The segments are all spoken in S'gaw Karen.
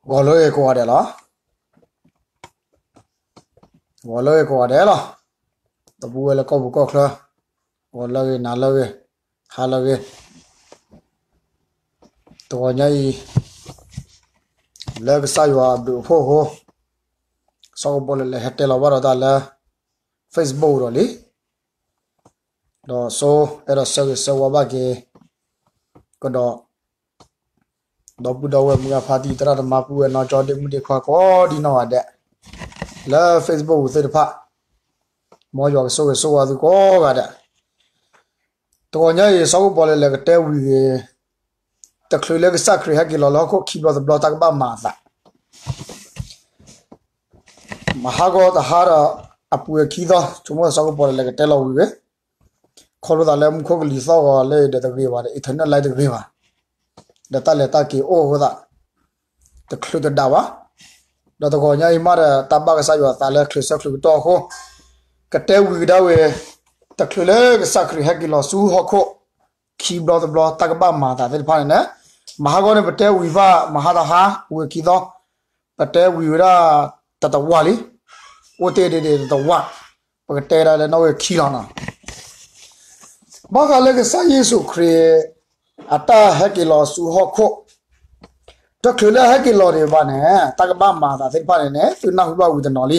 ဂီၤလၢအဂ့ၤကိးဂၤဒဲးလီၤ. ဂီၤလၢအဂ့ၤကိးဂၤဒဲးလီၤ. ဒီပုၢ်ဝဲၢ်လၢကီၢ်ပူၤကီၢ်ချၢ, ဂီၤလၢအဂ့ၤ နၤလၢအဂ့ၤ ဟါလၢအဂ့ၤ, တဂီၤညါအံၤ လၢကစၢ်ယွၤအဘျုးအဖှိၣ်အဃိ စီၤကပီၤလဲၣ်လဲၣ်ဟဲတဲလီၤဘၣ်ဒီးတၢ်လၢ Facebook ဒီးလံ, ဒီးဆိအဲၣ်ဒိးဆၢဂ့ၤဆၢဝါဘၣ်က့ၤ ကဒီး ဒီပုၢ်ဒီဝဲၢ်မုၢ်ဂၤဖါတံၤ သရၣ်သမါပုၢ်ဝဲၢ်နီၢ်ကၠီဒ့မုၣ်ဒ့ခွါကိးဒံနီၢ်ဂၤဒဲး လၢ Facebook ပူၤသ့ၣ်တဖၣ်, မ်ယွၤကဆိၣ်ဂ့ၤဆိၣ်ဝါသုကိးဂၤဒဲး. တဂီၤညါအံၤ စီၤကပီၤလဲၣ်လဲၣ်ကတဲဝံၤဂ့ၤ, တချုးလၢကစၢ်ခရံာ်ဟဲက့ၤလီၤလၢဟီၣ်ခိၣ်ခံဘျီတဘျီ တၢ်ကဘၣ်မၤအသး မဟါဂီၤတဟါဒီး အပူၤအခံသီ ဆိကမိၣ်စီၤကပီၤလဲၣ်လဲၣ်ကတဲလီၤဝံၤဝဲ, ခီဖျိသးလၢမူခိၣ်ကလံၤသီၣ်ဂီၤလၢအံၤဒီးတဂ့ၤဘၣ်ဒီး internet line တဂ့ၤဘၣ်, ဒီးတၢ်လဲၤတၢ်က့ၤအိၣ်အဃိသတး တချုးတဒၣ်ဘၣ်, ဒီးတဂီၤညါအံၤမးဒီး တၢ်ဘၣ်ကစၢ်ယွၤအသးလၢချုးဆၢချုးကတီၢ်အဃိ ကတဲဝံၤကဒါဝဲ, တချုးလၢကစၢ်ခရံာ်ဟဲက့ၤလီၤဆူဟီၣ်ခိၣ် ခံဘျီတဘျီ တၢ်ကဘၣ်မၤအသးသ့ၣ်တဖၣ်န့ၣ်န့ၣ်, မဟါဂီၤန့ၣ် ပတဲဝံၤဘၣ် မဟါတဟါ ပူၤခံသီ ပတဲဝံၤဝဲဒၣ် တတဝၢ်လံ, အိၣ်တ့ၢ်ဒံးဒံးတတဝၢ်, ပကတဲဒၣ်လၢနီၣ်ဂံၢ်ခံလီၤနီၤ. ဘၣ်ဃးလၢကစၢ်ယ့ၣ်ၡူးခရံာ် အတၢ်ဟဲက့ၤလီၤဆူဟီၣ်ခိၣ် တချုးလၢဟဲက့ၤလီၤဒံးဘၣ်န့ၣ် တၢ်ကဘၣ်မၤအသးသ့ၣ်တဖၣ်န့ၣ်န့ၣ် သုနၢ်ဟူဘၣ်ဝံၤတနီၤလံ.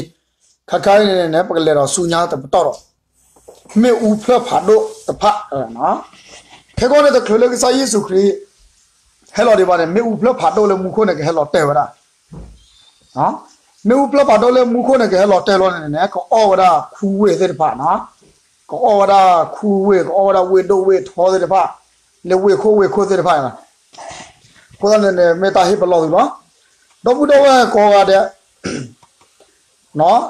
ခဲခါအံၤန့ၣ်န့ၣ် ပကလဲၤဒီးဆူညါတပတီၢ်ဒီး မ့ၣ်အူဖျၢၣ်ဖးဒိၣ်တဖၣ်, ခဲကီန့ၣ် တချုးလၢကစၢ်ယ့ၣ်ၡူးခရံာ် ဟဲလီၤဒံးဘၣ်န့ၣ် မ့ၣ်အူဖျၢၣ်ဖးဒိၣ်လၢမူခိၣ်န့ၣ် ကဟဲလီၤတဲာ်ဝဲဒၣ် မ့ၣ်အူဖျၢၣ်ဖးဒိၣ်လၢမူခိၣ်န့ၣ် ကဟဲလီၤတဲာ်လီၤန့ၣ်န့ၣ် ကအီၣ်ဝဲဒၣ်ခူဝ့ၢ်သ့ၣ်တဖၣ်, ကအီၣ်ဝဲဒၣ်ခူဝ့ၢ် ကအီၣ်ဝဲဒၣ်ဝ့ၢ်ဒိၣ်ဝ့ၢ်ထီသ့ၣ်တဖၣ်, လၢဝ့ၢ်ခိၣ်ဝ့ၢ်ခိၣ်သ့ၣ်တဖၣ်, အဃိသတးန့ၣ်န့ၣ် မ့ၢ်တၢ်ဟ့ၣ်ပလီၢ်သုလီၤ. ဒီပုၢ်ဒီဝဲၢ်ကိးဂၤဒဲး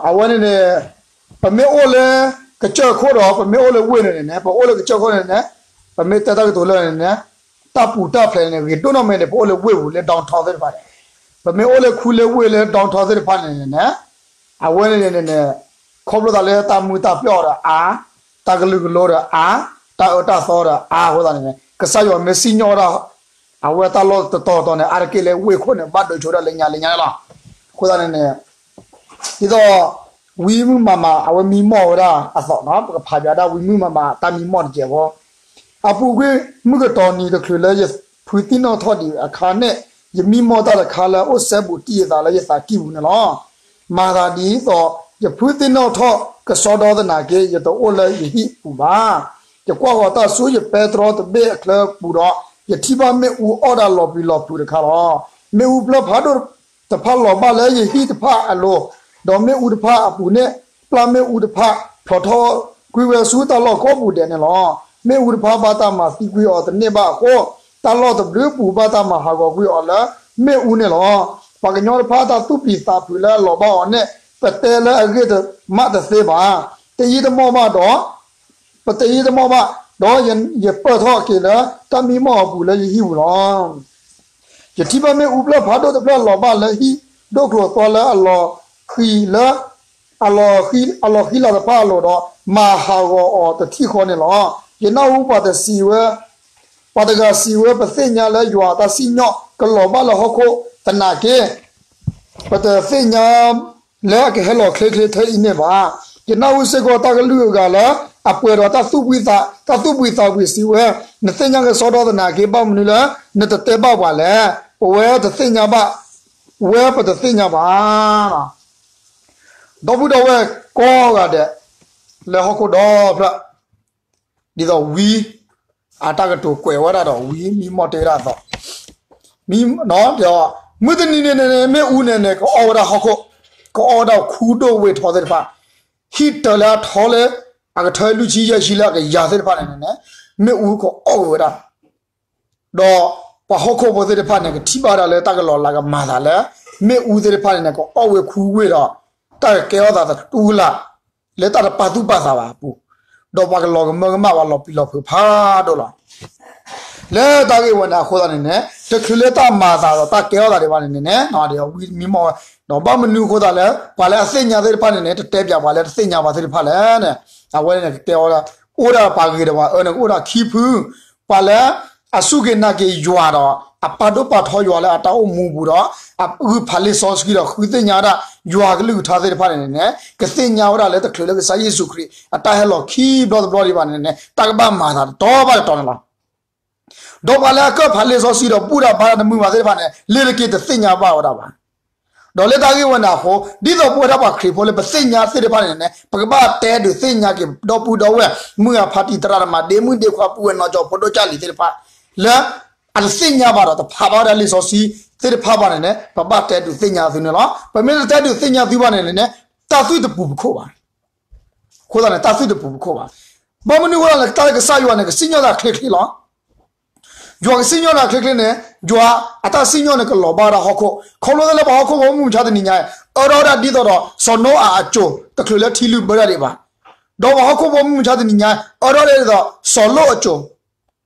အဝဲန့ၣ်န့ၣ် ပမ့ၢ်အိၣ်လၢကစၢၢ်ခိၣ်ဒီး ပမ့ၢ်အိၣ်လၢဝ့ၢ်န့ၣ်န့ၣ် ပအိၣ်လၢကစၢၢ်ခိၣ်န့ၣ်န့ၣ် ပမ့ၢ်တဲတၢ်ကတိၤလၢန့ၣ်န့ၣ် တၢ်ပူၤတၢ်ဖျဲးန့ၣ် ဂ့ၤဒိၣ်နီၢ်မ့ၢ်န့ၣ် ပအိၣ်လၢဝ့ၢ်ပူၤလၢ downtown သ့ၣ်တဖၣ်န့ၣ်, ပမ့ၢ်အိၣ်လၢခူလၢဝ့ၢ်လၢ downtown သ့ၣ်တဖၣ်န့ၣ်န့ၣ် အဝဲန့ၣ်န့ၣ်န့ၣ် ခီဖျိသးလၢတၢ်မူတၢ်ပျီၣ်ဒီးအါ, တၢ်ကလုာ်ကလိဒီးအါ, တၢ်အၢတၢ်သီဒီးအါအဃိသတးန့ၣ် ကစၢ်ယွၤမ့ၢ်စံၣ်ညီၣ်ဝဲဒၣ် အဝဲတၢ်လီၢ်တတီၤတီၤန့ၣ် အါတက့ၢ်လၢဝ့ၢ်ခိၣ်န့ၣ် ဘၣ်ဒိဆိဝဲဒၣ်လၢညါလၢညါန့ၣ်လီၤ. အဃိသတးန့ၣ်န့ၣ် ဒ်သိး ဝံမုၢ်မၤမၤ အဝဲမံမီၢ်ဝဲဒၣ်အသိးနီၤ ပကဖးပၠးဒၣ်ဝံမုၢ်မၤမၤတၢ်မံမီၢ်တစဲးဖိ အပူၤကွံာ် မုၢ်ကတီၤနံၤတချုးလၢယဖုသ့ၣ်နီၣ်ထီၣ်ဒံးအခါန့ၣ် ယမံမီၢ်တၢ်တခါလၢအအိၣ်စဲဘူးတံၢ်ယသးလၢယသးကံၢ်ပူၤန့ၣ်လီၤ. မၤသးဒ်သိး ယဖုသ့ၣ်နီၣ်ထီၣ်ကစီဒီသနာ်က့ ယတအိၣ်လၢယဟံၣ်ပူၤဘၣ်. ယကွၢ်ဃီၤတၢ်ဆူယပဲတြီတဘ့ၣ်အချၢပူၤဒီး ယထံၣ်ဘၣ်မ့ၣ်အူအီၣ်ဒၣ်လီၤပျံၤလီၤဖုးတခါလီၤ. မ့ၣ်အူဖျၢၣ်ဖးဒိၣ်တဖၣ်လီၤဘၣ်လၢယဟံၣ်တဖၣ်အလိၤ, ဒီးမ့ၣ်အူတဖၣ်အပူၤန့ၣ် ပျၢ်မ့ၣ်အူတဖၣ်ဖျိးထီၣ်ကွံာ်ဝဲဆူတၢ်လီၢ်ကိးပူၤဒဲးန့ၣ်လီၤ. မ့ၣ်အူတဖၣ်ဘၣ်တၢ်မၤသံကွံာ်အီၤတန့ၢ်ဘၣ်အဃိ, တၢ်လီၢ်တဘျုးပူၤဘၣ်တၢ်မၤဟးဂီၤကွံာ်အီၤလၢမ့ၣ်အူန့ၣ်လီၤ. ပှၤကညီတဖၣ်တၢ်သူၣ်ပျံၤသးဖုးလၢအလီၤဘၣ်အီၤန့ၣ် ပတဲလၢအဂ့ၢ်မးတသ့ဘၣ်. တယံာ်တမီၢ်ဘၣ်ဒီး ပတယံာ်တမီၢ်ဘၣ်, ဒီးယပၢၢ်ထီၣ်က့ၤလၢတၢ်မံမီၢ်အပူၤလၢယဟံၣ်ပူၤလီၤ. ယထံၣ်ဘၣ်မ့ၣ်အူဖျၢၣ်ဖးဒိၣ်တဖျၢၣ်လီၤဘၣ်လၢဟံၣ်ဒိၣ်ကျိၤသွါလၢအလီၤဃံၤလၢ အလီၤဃံၤလၤတဖၣ်အလိၤဒီး မၤဟးဂီၤအီၤတထံၣ်ဃီန့ၣ်လီၤ. ယနၢ်ဟူပှၤတစံးဝဲ ပှၤတဂၤစံးဝဲ ပသ့ၣ်ညါလၢယွၤအတၢ်စံၣ်ညီၣ်ကလီၤဘၣ်လၢဟီၣ်ခိၣ်သနာ်က့ ပတသ့ၣ်ညါလၢအကဟဲလီၤချ့ချ့ထဲအံၤန့ၣ်ဘၣ်. ယနၢ်ဟူစ့ၢ်ကီးတၢ်ကလုၢ်အဂၤလၢ အပှဲၤဒီးတၢ်သူၣ်ဖှံသး တၢ်သူၣ်ဖှံသးဝံၤစံးဝဲ, နသ့ၣ်ညါကစီဒီသနာ်က့ ဘၣ်မနုၤလၢနတတဲဘၣ်ပှၤလဲၣ်. ပဝဲတသ့ၣ်ညါဘၣ်, ဝဲပတသ့ၣ်ညါဘၣ်. ဒီပုၢ်ဒီဝဲၢ်ကိးဂၤဒဲး လၢဟီၣ်ခိၣ်ဒီဖျၢၣ် ဒ်သိးဝံ အတၢ်ကတိၤကွဲးဝဲဒၣ်ဒီးဝံမံမီၢ်တဲဝဲဒၣ်အသိး, မံ, မုၢ်တနံၤန့ၣ်န့ၣ် မ့ၣ်အူန့ၣ်န့ၣ် ကအီၣ်ဝဲဒၣ်ဟီၣ်ခိၣ်, ကအီၣ်ဝဲဒၣ်ခူဒိၣ်ဝ့ၢ်ထီသ့ၣ်တဖၣ်, ဟံၣ်တၢၤလၢအထီလၢ အကထၢလွံၢ်ဆံယဲၢ်ဆံလၢအကယၤသ့ၣ်တဖၣ်န့ၣ်န့ၣ် မ့ၣ်အူကအီၣ်ဝဲဒၣ် ဒီးပှၤဟီၣ်ခိၣ်ဖိသ့ၣ်တဖၣ်န့ၣ် ကထံၣ်ဘၣ်ဒၣ်လၢတၢ်ကလီၤလးကမၤသးလၢ မ့ၣ်အူသ့ၣ်တဖၣ်န့ၣ်န့ၣ် ကအီၣ်ဝဲခူဝ့ၢ်ဒီး တၢ်ကကဲထီၣ်သးတတူၢ်လၢ် လၢတၢ်တပာ်သူၣ်ပာ်သးဘၣ်အပူၤ, ဒီးပှၤကလီၤကမၢကမၣ်ပှၤလီၤပျံၤလီၤဖုးဖးဒိၣ်လီၤ. လၢတၢ်ဂ့ၢ်ဝဲန့ၣ်အဃိသတးန့ၣ်န့ၣ် တချုးလၢတၢ်မၤသးဒီးတၢ်ကဲထီၣ်သးဒံးဘၣ်န့ၣ်န့ၣ် ဒီးဝံမံမီၢ်ဝဲ, ဒီးဘၣ်မနုၤအဃိသတးလၢ ပှၤလၢအသ့ၣ်ညါသ့ၣ်တဖၣ်န့ၣ်န့ၣ် တတဲပၠးပှၤလၢ တသ့ၣ်ညါပှၤသ့ၣ်တဖၣ်လဲၣ်န့ၣ်, အဝဲန့ၣ်ကတဲဝဲဒၣ် အိၣ်ဒၣ်ပှၤဂ့ၤဒီးပှၤအၢန့ၣ် အိၣ်ဒၣ်ခံဖု, ပှၤလၢ အစူၢ်က့ၤနာ်က့ၤယွၤဒီး အပာ်ဒိၣ်ပာ်ထီယွၤလၢအတၢ်အိၣ်မူအပူၤဒီး အဂုၢ်ဖးလံာ်စီဆှံဒီး ဃုသ့ၣ်ညါဝဲဒၣ် ယွၤကလုၢ်ကထါသ့ၣ်တဖၣ်န့ၣ်န့ၣ် ကသ့ၣ်ညါဝဲဒၣ်လၢတချုးလၢကစၢ်ယ့ၣ်ၡူးခရံာ် အတၢ်ဟဲလီၤခံဘျီတဘျီဒံးဘၣ်န့ၣ်န့ၣ် တၢ်ကဘၣ်မၤသးတတီဘၣ်တတီန့ၣ်လီၤ. ဒီးပှၤလၢအကၢၣ်ဖးလံာ်စီဆှံဒီးဘူၣ်တၢ်ဘါတၢ်တမုာ်ဘၣ်သ့ၣ်တဖၣ်န့ၣ် လ့ၤတက့ၤတသ့ၣ်ညါဘၣ်ဝဲဒၣ်ဘၣ်. ဒီးလၢတၢ်ဂ့ၢ်ဝဲန့ၣ်အဃိ ဒ်သိးပဝဲဒၣ်ပှၤခရံာ်ဖိလၢပသ့ၣ်ညါသ့ၣ်တဖၣ်န့ၣ်န့ၣ် ပကဘၣ်တဲဒုးသ့ၣ်ညါက့ၤ ဒီပုၢ်ဒီဝဲၢ် မုၢ်အဖါတံၢ် သရၣ်သမါ ဒ့မုၣ်ဒ့ခွါ ပုၢ်ဝဲၢ်နီၢ်ကၠီဖိဒိၣ်ကၢ်လံၤသ့ၣ်တဖၣ် လၢအတသ့ၣ်ညါဘၣ်ဒီး တဖးဘၣ်ဝဲဒၣ်လံာ်စီဆှံသ့ၣ်တဖၣ်ဘၣ်န့ၣ်န့ၣ် ပဘၣ်တဲဒုးသ့ၣ်ညါသုန့ၣ်လီၤ. ပမ့ၢ်တတဲဒုးသ့ၣ်ညါသုဘၣ်န့ၣ်န့ၣ် တၢ်သွံၣ်တပူၤပခိၣ်ဘၣ်. အဃိသတးန့ၣ် တၢ်သွံၣ်တပူၤပခိၣ်ဘၣ်. ဘၣ်မနုၤအဃိလဲၣ် တၢ်လၢကစၢ်ယွၤန့ၣ် ကစံၣ်ညီၣ်တၢ်ချ့ချ့လီၤ. ယွၤကစံၣ်ညီၣ်တၢ်ချ့ချ့န့ၣ် ယွၤအတၢ်စံၣ်ညီၣ်န့ၣ် ကလီၤဘၣ်ဝဲဒၣ်ဟီၣ်ခိၣ် ခီဖျိလၢပှၤဟီၣ်ခိၣ်ဖိမုၢ်မဆါတနံၤညါ အၢထီၣ်ဝဲဒၣ်ဒ်သိးဒီး စီၤနိအၤအစိၤ တချုးလၢထံလုၢ်ဘၢတၢ်ဒံးဘၣ်. ဒီးပှၤဟီၣ်ခိၣ်ဖိမုၢ်မဆါတနံၤညါ အၢထီၣ်ဝဲဒၣ်ဒ်သိး စီၤလိၣ်အစိၤ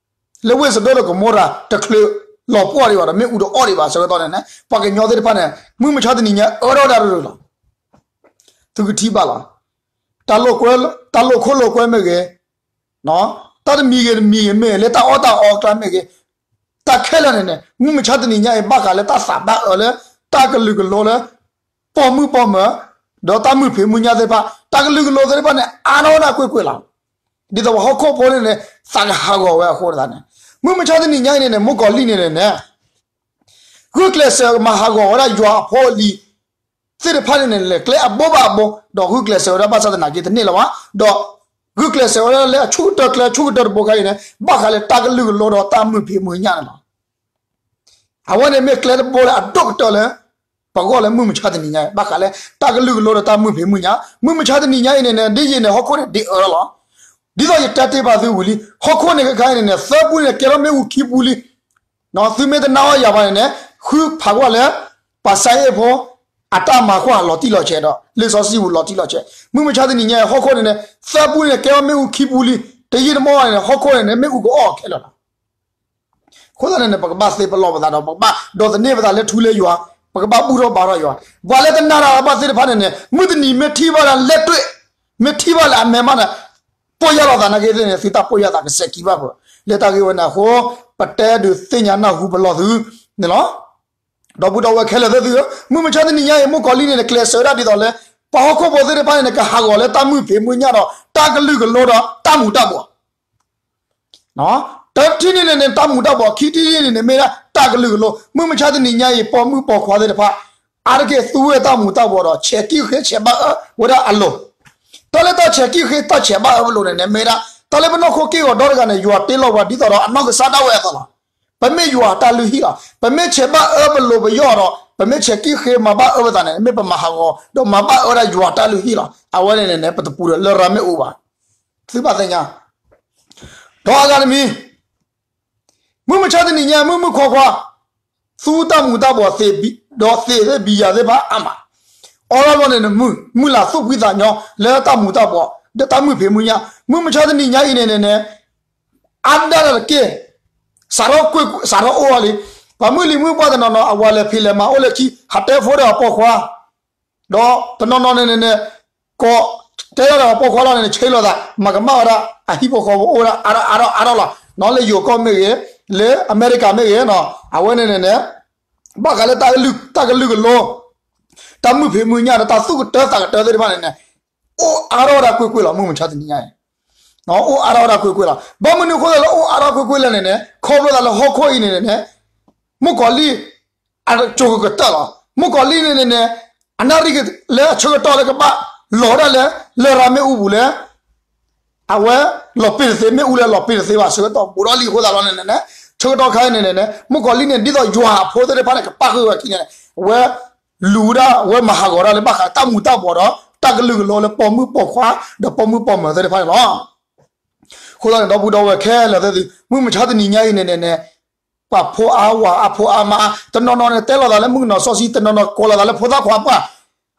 လၢဝ့ၢ်စဒိၣ်ဒီးကမိရၤ တချုးလီၤပှီၢ်ဒံးဘၣ်ဒီး မ့ၣ်အူတအီၣ်ဒံးဘၣ်အဆၢကတီၢ်န့ၣ်န့ၣ် ပှၤကညီသ့ၣ်တဖၣ်န့ၣ် မုၢ်မဆါတနံၤညါ အၢထီၣ်ဝဲဒၣ်တရၢလီၤ. သုကထံၣ်ဘၣ်လီၤ. တၢ်လိာ်ခိၣ်လိာ်ကွဲမ့ၢ်ဂ့ၤ, တၢ်တမံၤဂ့ၤတမံၤဂ့ၤမ့ၢ်ဂ့ၤ လၢတၢ်အီၣ်တၢ်အီအကျါမ့ၢ်ဂ့ၤ, တၢ်ခဲလၢာ်န့ၣ်န့ၣ် မုၢ်မဆါတနံၤညါအံၤ ဘၣ်ဃးလၢတၢ်သးဘၣ်အၢလၢ တၢ်ကလုာ်ကလိလၢ ပိာ်မုၣ်ပိာ်မၢၤ ဒီးတၢ်မုာ်ဖံးမုာ်ညၣ်သ့ၣ်တဖၣ် တၢ်ကလုာ်ကလိသ့ၣ်တဖၣ်န့ၣ် အါထီၣ်ဝဲဒၣ်ကွ့ၢ်ကွ့ၢ်လီၤ. ဒ်သိးပှၤဟီၣ်ခိၣ်ဖိန့ၣ်န့ၣ် သးကဟးဂီၤဝဲအဃိသတးန့ၣ် မုၢ်မဆါတနံၤညါအံၤန့ၣ်န့ၣ် မုၣ်ကီၤလံၢ်န့ၣ်န့ၣ်န့ၣ် ဂုာ်ကျဲးစၢးမၤဟးဂီၤဝဲဒၣ်ယွၤအဖိအလံၤသ့ၣ်တဖၣ်န့ၣ်န့ၣ် ကျဲအဘိဘၣ်အဘိ ဒီးဂုာ်ကျဲးစၢးဝဲဒၣ်ဘၣ်ဆၣ်သနာ်က့တန့ၢ်လၢၤဘၣ်, ဒီးဂုာ်ကျဲးစၢးဝဲဒၣ်လၢအဆူၣ်ကတၢၢ်ကျဲ အဆူၣ်ကတၢၢ်တဘိခါအံၤန့ၣ် ဘၣ်ဃးလၢတၢ်ကလုာ်ကလိဒီးတၢ်မုာ်ဖံးမုာ်ညၣ်န့ၣ်လီၤ. အဝဲန့ၣ်မ့ၢ်ကျဲတဘိလၢအဒိၣ်ကတၢၢ်လၢ ပဂီၢ်လၢမုၢ်မဆါတနံၤညါအံၤ ဘၣ်ဃးလၢတၢ်ကလုာ်ကလိဒီးတၢ်မုာ်ဖံးမုာ်ညၣ်, မုၢ်မဆါတနံၤညါအံၤန့ၣ်န့ၣ် ဒ်ယံာ်န့ၣ် ဟီၣ်ခိၣ်န့ၣ်ဒ်အၢလီၤ. ဒ်သိးယတဲတ့ၢ်ဘၣ်သုဝံၤလံ ဟီၣ်ခိၣ်န့ၣ်ခဲခါအံၤန့ၣ်န့ၣ် သၢပူန့ၣ် ကဲထီၣ်မ့ၣ်အူခံပူလံ. သုမ့ၢ်တနာ်အီၤယၤဘၣ်န့ၣ်န့ၣ် ဃုဖးကွၢ်လၢ ပှၤစါအ့ၣ်ဖိ အတၢ်မၤကွၢ်လီၤတံၢ်လီၤဆဲးဒီး လံာ်စီဆှံပူၤလီၤတံၢ်လီၤဆဲး, မုၢ်မဆါတနံၤညါအံၤ ဟီၣ်ခိၣ်န့ၣ်န့ၣ် သၢပူန့ၣ် ကဲထီၣ်မ့ၣ်အူခံပူလံ. တယံာ်တမီၢ်န့ၣ် ဟီၣ်ခိၣ်န့ၣ်န့ၣ် မ့ၣ်အူကအီၣ်ခဲလၢာ်လီၤ. အဃိသတးန့ၣ်န့ၣ် ပကဘၣ်သ့ပလီၢ်ပသးဒီး ပကဘၣ်ဒိးသန့ၤပသးလၢထူလၢယွၤ, ပကဘၣ်ဘူၣ်ထီၣ်ဘါထီၣ်ယွၤ, ပှၤလၢတနာ်တၢ်ဘၣ်သ့ၣ်တဖၣ်န့ၣ်န့ၣ် မုၢ်တနံၤမ့ၢ်ထံၣ်ဘၣ်လၢ လက်တွေ့ မ့ၢ်ထံၣ်ဘၣ်လၢအမဲာ်မးန့ၣ် ပီၢ်ယၢ်လီၤသးနာ်က့သ့ၣ်န့ၣ် သုတၢ်ပီၢ်ယၢ်သးကစဲးကံဘၣ်ဖုး, လၢတၢ်ဂ့ၢ်ဝဲန့ၣ်အဃိ ပတဲဒုးသ့ၣ်ညါနၢ်ဟူပလီၢ်သုန့ၣ်လီၤ. ဒီပုၢ်ဒီဝဲၢ်ခဲလၢာ်သ့ၣ်သုဧၢ, မုၢ်မဆါတနံၤညါအံၤ မုၣ်ကီၤလံၢ်န့ၣ်န့ၣ် ကျဲးစၢးဝဲဒၣ်ဒ်သိးလၢ ပှၤဟီၣ်ခိၣ်ဖိသ့ၣ်တဖၣ်န့ၣ်န့ၣ် ကဟးဂီၤလၢတၢ်မုာ်ဖံးမုာ်ညၣ်ဒီး တၢ်ကလုာ်ကလိဒီးတၢ်မူၤတၢ်ဘှီး တထံၣ်န့ၣ်န့ၣ်န့ၣ် တၢ်မူၤတၢ်ဘှီး, ခံထံၣ်န့ၣ်န့ၣ် မ့ၢ်ဒၣ်တၢ်ကလုာ်ကလိ, မုၢ်မဆါတနံၤညါအံၤ ပိာ်မုၣ်ပိာ်ခွါသ့ၣ်တဖၣ် အါတက့ၢ်သူဝဲတၢ်မူၤတၢ်ဘှီးဒီး ဆဲးကံၣ်ဃ့ဆဲးဘၣ်အၢဝဲဒၣ်အလိၤ, တၢ်လၢတၢ်ဆဲးကံၣ်ဃ့တၢ်ဆဲးဘၣ်အၢဝဲလိၤန့ၣ်န့ၣ် မ့ၢ်ဒၣ် တၢ်လၢပနီၢ်ခိက့ၢ်ဂီၤဒီတဂၤန့ၣ် ယွၤတ့လီၤပှၤဒ်သိးဒီးအနီၢ်ကစၢ်ဒၣ်ဝဲအသိးလီၤ. ပမ့ၢ်ယွၤတၢ်လုၢ်ဟံၣ်လီၤ. ပမ့ၢ်ဆဲးဘၣ်အၢပလိၤပယီၢ်ဒီး ပမ့ၢ်ဆဲးကံၣ်ဃ့မၤဘၣ်အၢပသးန့ၣ် မ့ၢ်ပမၤဟးဂီၤ ဒီးမၤဘၣ်အၢဝဲဒၣ်ယွၤတၢ်လုၢ်ဟံၣ်လီၤ. အဝဲန့ၣ်န့ၣ်န့ၣ် ပတပူၤဒီးလရာ်မ့ၣ်အူဘၣ်. သုဘၣ်သ့ၣ်ညါ ဒီးအဂၤတမံၤ မုၢ်မဆါတနံၤညါ မုၣ်မုၣ်ခွါခွါ သူတၢ်မူၤတၢ်ဘှီးသ့ ဒီးသ့ၣ်သ့ၣ်ဘံယၤသ့ၣ်တဖၣ်အါမး, အီလီၢ်ဘျီန့ၣ်န့ၣ် မုၢ်လၢ်သူၣ်ဖှံသးညီလၢတၢ်မူၤတၢ်ဘှီး ဒီးတၢ်မုာ်ဖံးမုာ်ညၣ်, မုၢ်မဆါတနံၤညါအံၤန့ၣ်န့ၣ်န့ၣ် အါဒၣ်တက့ၢ် စးထီၣ်ကွ့ၢ် စးထီၣ်အိၣ်အီၤလံ. ပှၤမုၢ်လံၤမုၢ်ပှၢ်တနီၤနီၤ အဝၤလဲၤဖံးလဲၤမၤအိၣ်လၢခံ ဟးတဲဖိဒီးအပိာ်ခွါ ဒီးတနီၤနီၤန့ၣ်န့ၣ်န့ၣ် ကိးတဲလီၤဒီးအပိာ်ခွါလီၤန့ၣ်န့ၣ် ဆ့လိာ်သး မၤကမၣ်ဝဲဒၣ် အဟံၣ်ဖိဃီဖိအိၣ်ဝဲဒၣ်အါထီၣ်အါထီၣ်အါထီၣ်လီၤ. နီၢ်လၢယိၤကီၢ်မ့ၢ်ဂ့ၤ လၢအမဲရကၤမ့ၢ်ဂ့ၤနီၤ အဝဲန့ၣ်န့ၣ်န့ၣ် ဘၣ်ဃးလၢတၢ်ကလုာ်ကလိ တၢ်မုာ်ဖံးမုာ်ညၣ်ဒီးတၢ်သူၣ်ကတၢသးကတၢသ့ၣ်တဖၣ်န့ၣ်န့ၣ် အိၣ်အါထီၣ်ဝဲဒၣ်ကွ့ၢ်ကွ့ၢ်လီၤ. မုၢ်မဆါတနံၤညါအံၤ အိၣ်အါထီၣ်ဝဲဒၣ်ကွ့ၢ်ကွ့ၢ်လီၤ. ဘၣ်မနုၤအဃိသတးလၢအိၣ်အါထီၣ်ကွ့ၢ်ကွ့ၢ်လဲၣ်န့ၣ်န့ၣ် ခီဖျိသးလၢဟီၣ်ခိၣ်အံၤန့ၣ်န့ၣ်န့ၣ် မုၣ်ကီၤလံၢ် အကၠိၤကကတၢၢ်လီၤ. မုၣ်ကီၤလံၢ်န့ၣ်န့ၣ်န့ၣ် အနၣ်ရံၣ်လၢအဆၢကတီၢ်လၢကဘၣ်လီၤဝဲဒၣ်လၢ လရာ်မ့ၣ်အူပူၤလၢ အဝဲလီၤပ့ၤတသ့ မ့ၣ်အူလၢလီၤပ့ၤတသ့ဘၣ် ဆၢကတီၢ်ဘူးဒီးလံအဃိသတးလီၤန့ၣ်န့ၣ်န့ၣ် ဆၢကတီၢ်ခါအံၤန့ၣ်န့ၣ်န့ၣ် မုၣ်ကီၤလံၢ်န့ၣ် ဒ်သိးယွၤအဖိသ့ၣ်တဖၣ်န့ၣ် ကပၣ်ဃုာ်ဝဲခံန့ၣ် အဝဲ လူၤဝဲဒၣ် အဝဲမၤဟးဂီၤဒၣ်လၢဘၣ်ဃးတၢ်မူၤတၢ်ဘှီးဒီး တၢ်ကလုာ်ကလိလၢပိာ်မုၣ်ပိာ်ခွါ ဒီးပိာ်မုၣ်ပိာ်မၢၤသ့ၣ်တဖၣ်န့ၣ်လီၤ. အဃိသတးန့ၣ် ဒီပုၢ်ဒီဝဲၢ်ခဲလၢာ်သ့ၣ်သု မုၢ်မဆါတနံၤညါအံၤန့ၣ်န့ၣ်န့ၣ် ပှၤဖိအါဝၤအါ ဖိအါမါအါ တနီၤနီၤန့ၣ် တဲလီၤသးလၢမုၣ်ကနီၤစီဆှံ တနီၤနီၤကိးလီၤသးလၢဖိသၣ်ခွါပှၢ်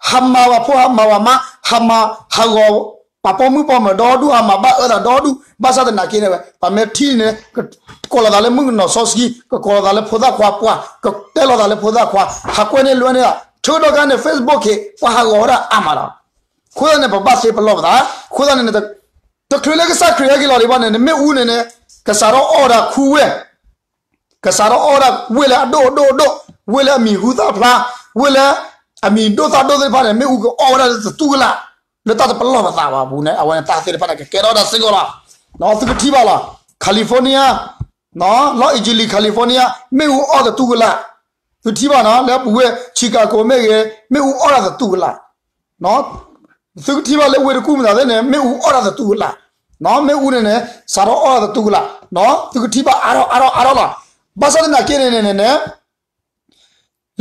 ဟးမၤဝဲဖိဟးမၤဝဲမါ ဟးမၤ ဟးဂီၤ ပှၤပိာ်မုၣ်ပိာ်မၢၤဒီဒူၣ် ဟးမၤဘၣ်အၢသးဒီဒူၣ် ဘၣ်ဆၣ်သနာ်က့န့ၣ် ပှၤမ့ၢ်ထံၣ်န့ၣ် ကကိးလီၤသးလၢမုၣ်ကနီၤစီဆှံ ကကိးလီၤသးလၢဖိသၣ်ခွါပှၢ် ကတဲလီၤသးလၢဖိသၣ်ခွါ ဟးကွဲန့ၢ်လွဲန့ၢ်သး ဆၢကတီၢ်ခါန့ၣ် Facebook ခ့ ပှၤဟးဂီၤဝဲဒၣ်အါမးလီၤ. အဃိသတးန့ၣ် ပဘၣ်သ့ပလီၢ်ပသး အဃိသတးန့ၣ် တချုးလၢကစၢ်ခရံာ်ဟဲက့ၤလီၤဒံးဘၣ်န့ၣ် နမ့ၣ်အူန့ၣ်န့ၣ် ကစးထီၣ်အီၣ်ဝဲဒၣ်ခူဝဲၢ် ကစးထီၣ်အီၣ်ဝဲဒၣ်ဝ့ၢ်လၢအဒိၣ်အဒိၣ်အဒိၣ်, ဝ့ၢ်လၢအမံၤဟူသၣ်ဖျါ, ဝ့ၢ်လၢအမံၤဒိၣ်သၣ်ဒိၣ်သ့ၣ်တဖၣ်န့ၣ် မ့ၣ်အူကအီၣ်ဝဲဒၣ်လၢသတူၢ်ကလာ်, လၢတၢ်တပလီၢ်ပသးဘၣ်အပူၤန့ၣ် အဝဲန့ၣ်တၢ်သ့ၣ်တဖၣ်န့ၣ် ကကဲထီၣ်ဝဲဒၣ်စ့ၢ်ကီးလီၤ. သုကထံၣ်ဘၣ်လီၤ, California, Los Angeles, California မ့ၣ်အူအီၣ်သတူၢ်ကလာ်, သုထံၣ်ဘၣ်နီၤ လၢပူၤဝ့ၢ် Chicago မ့ၢ်ဂ့ၤ မ့ၣ်အူအီၣ်ဒၣ်သတူၢ်ကလာ် သုကထံၣ်ဘၣ်လၢဝ့ၢ်တကူၣ်မတၤသ့ၣ်န့ၣ် မ့ၣ်အူအီၣ်ဒၣ်သတူၢ်ကလာ်, မ့ၣ်အူန့ၣ်န့ၣ် စးထီၣ်အီၣ်ဒၣ်သတူၢ်ကလာ်, သုကထံၣ်ဘၣ်အါထီၣ်အါထီၣ်အါထီၣ်လီၤ. ဘၣ်ဆၣ်သနာ်က့န့ၣ်န့ၣ်န့ၣ်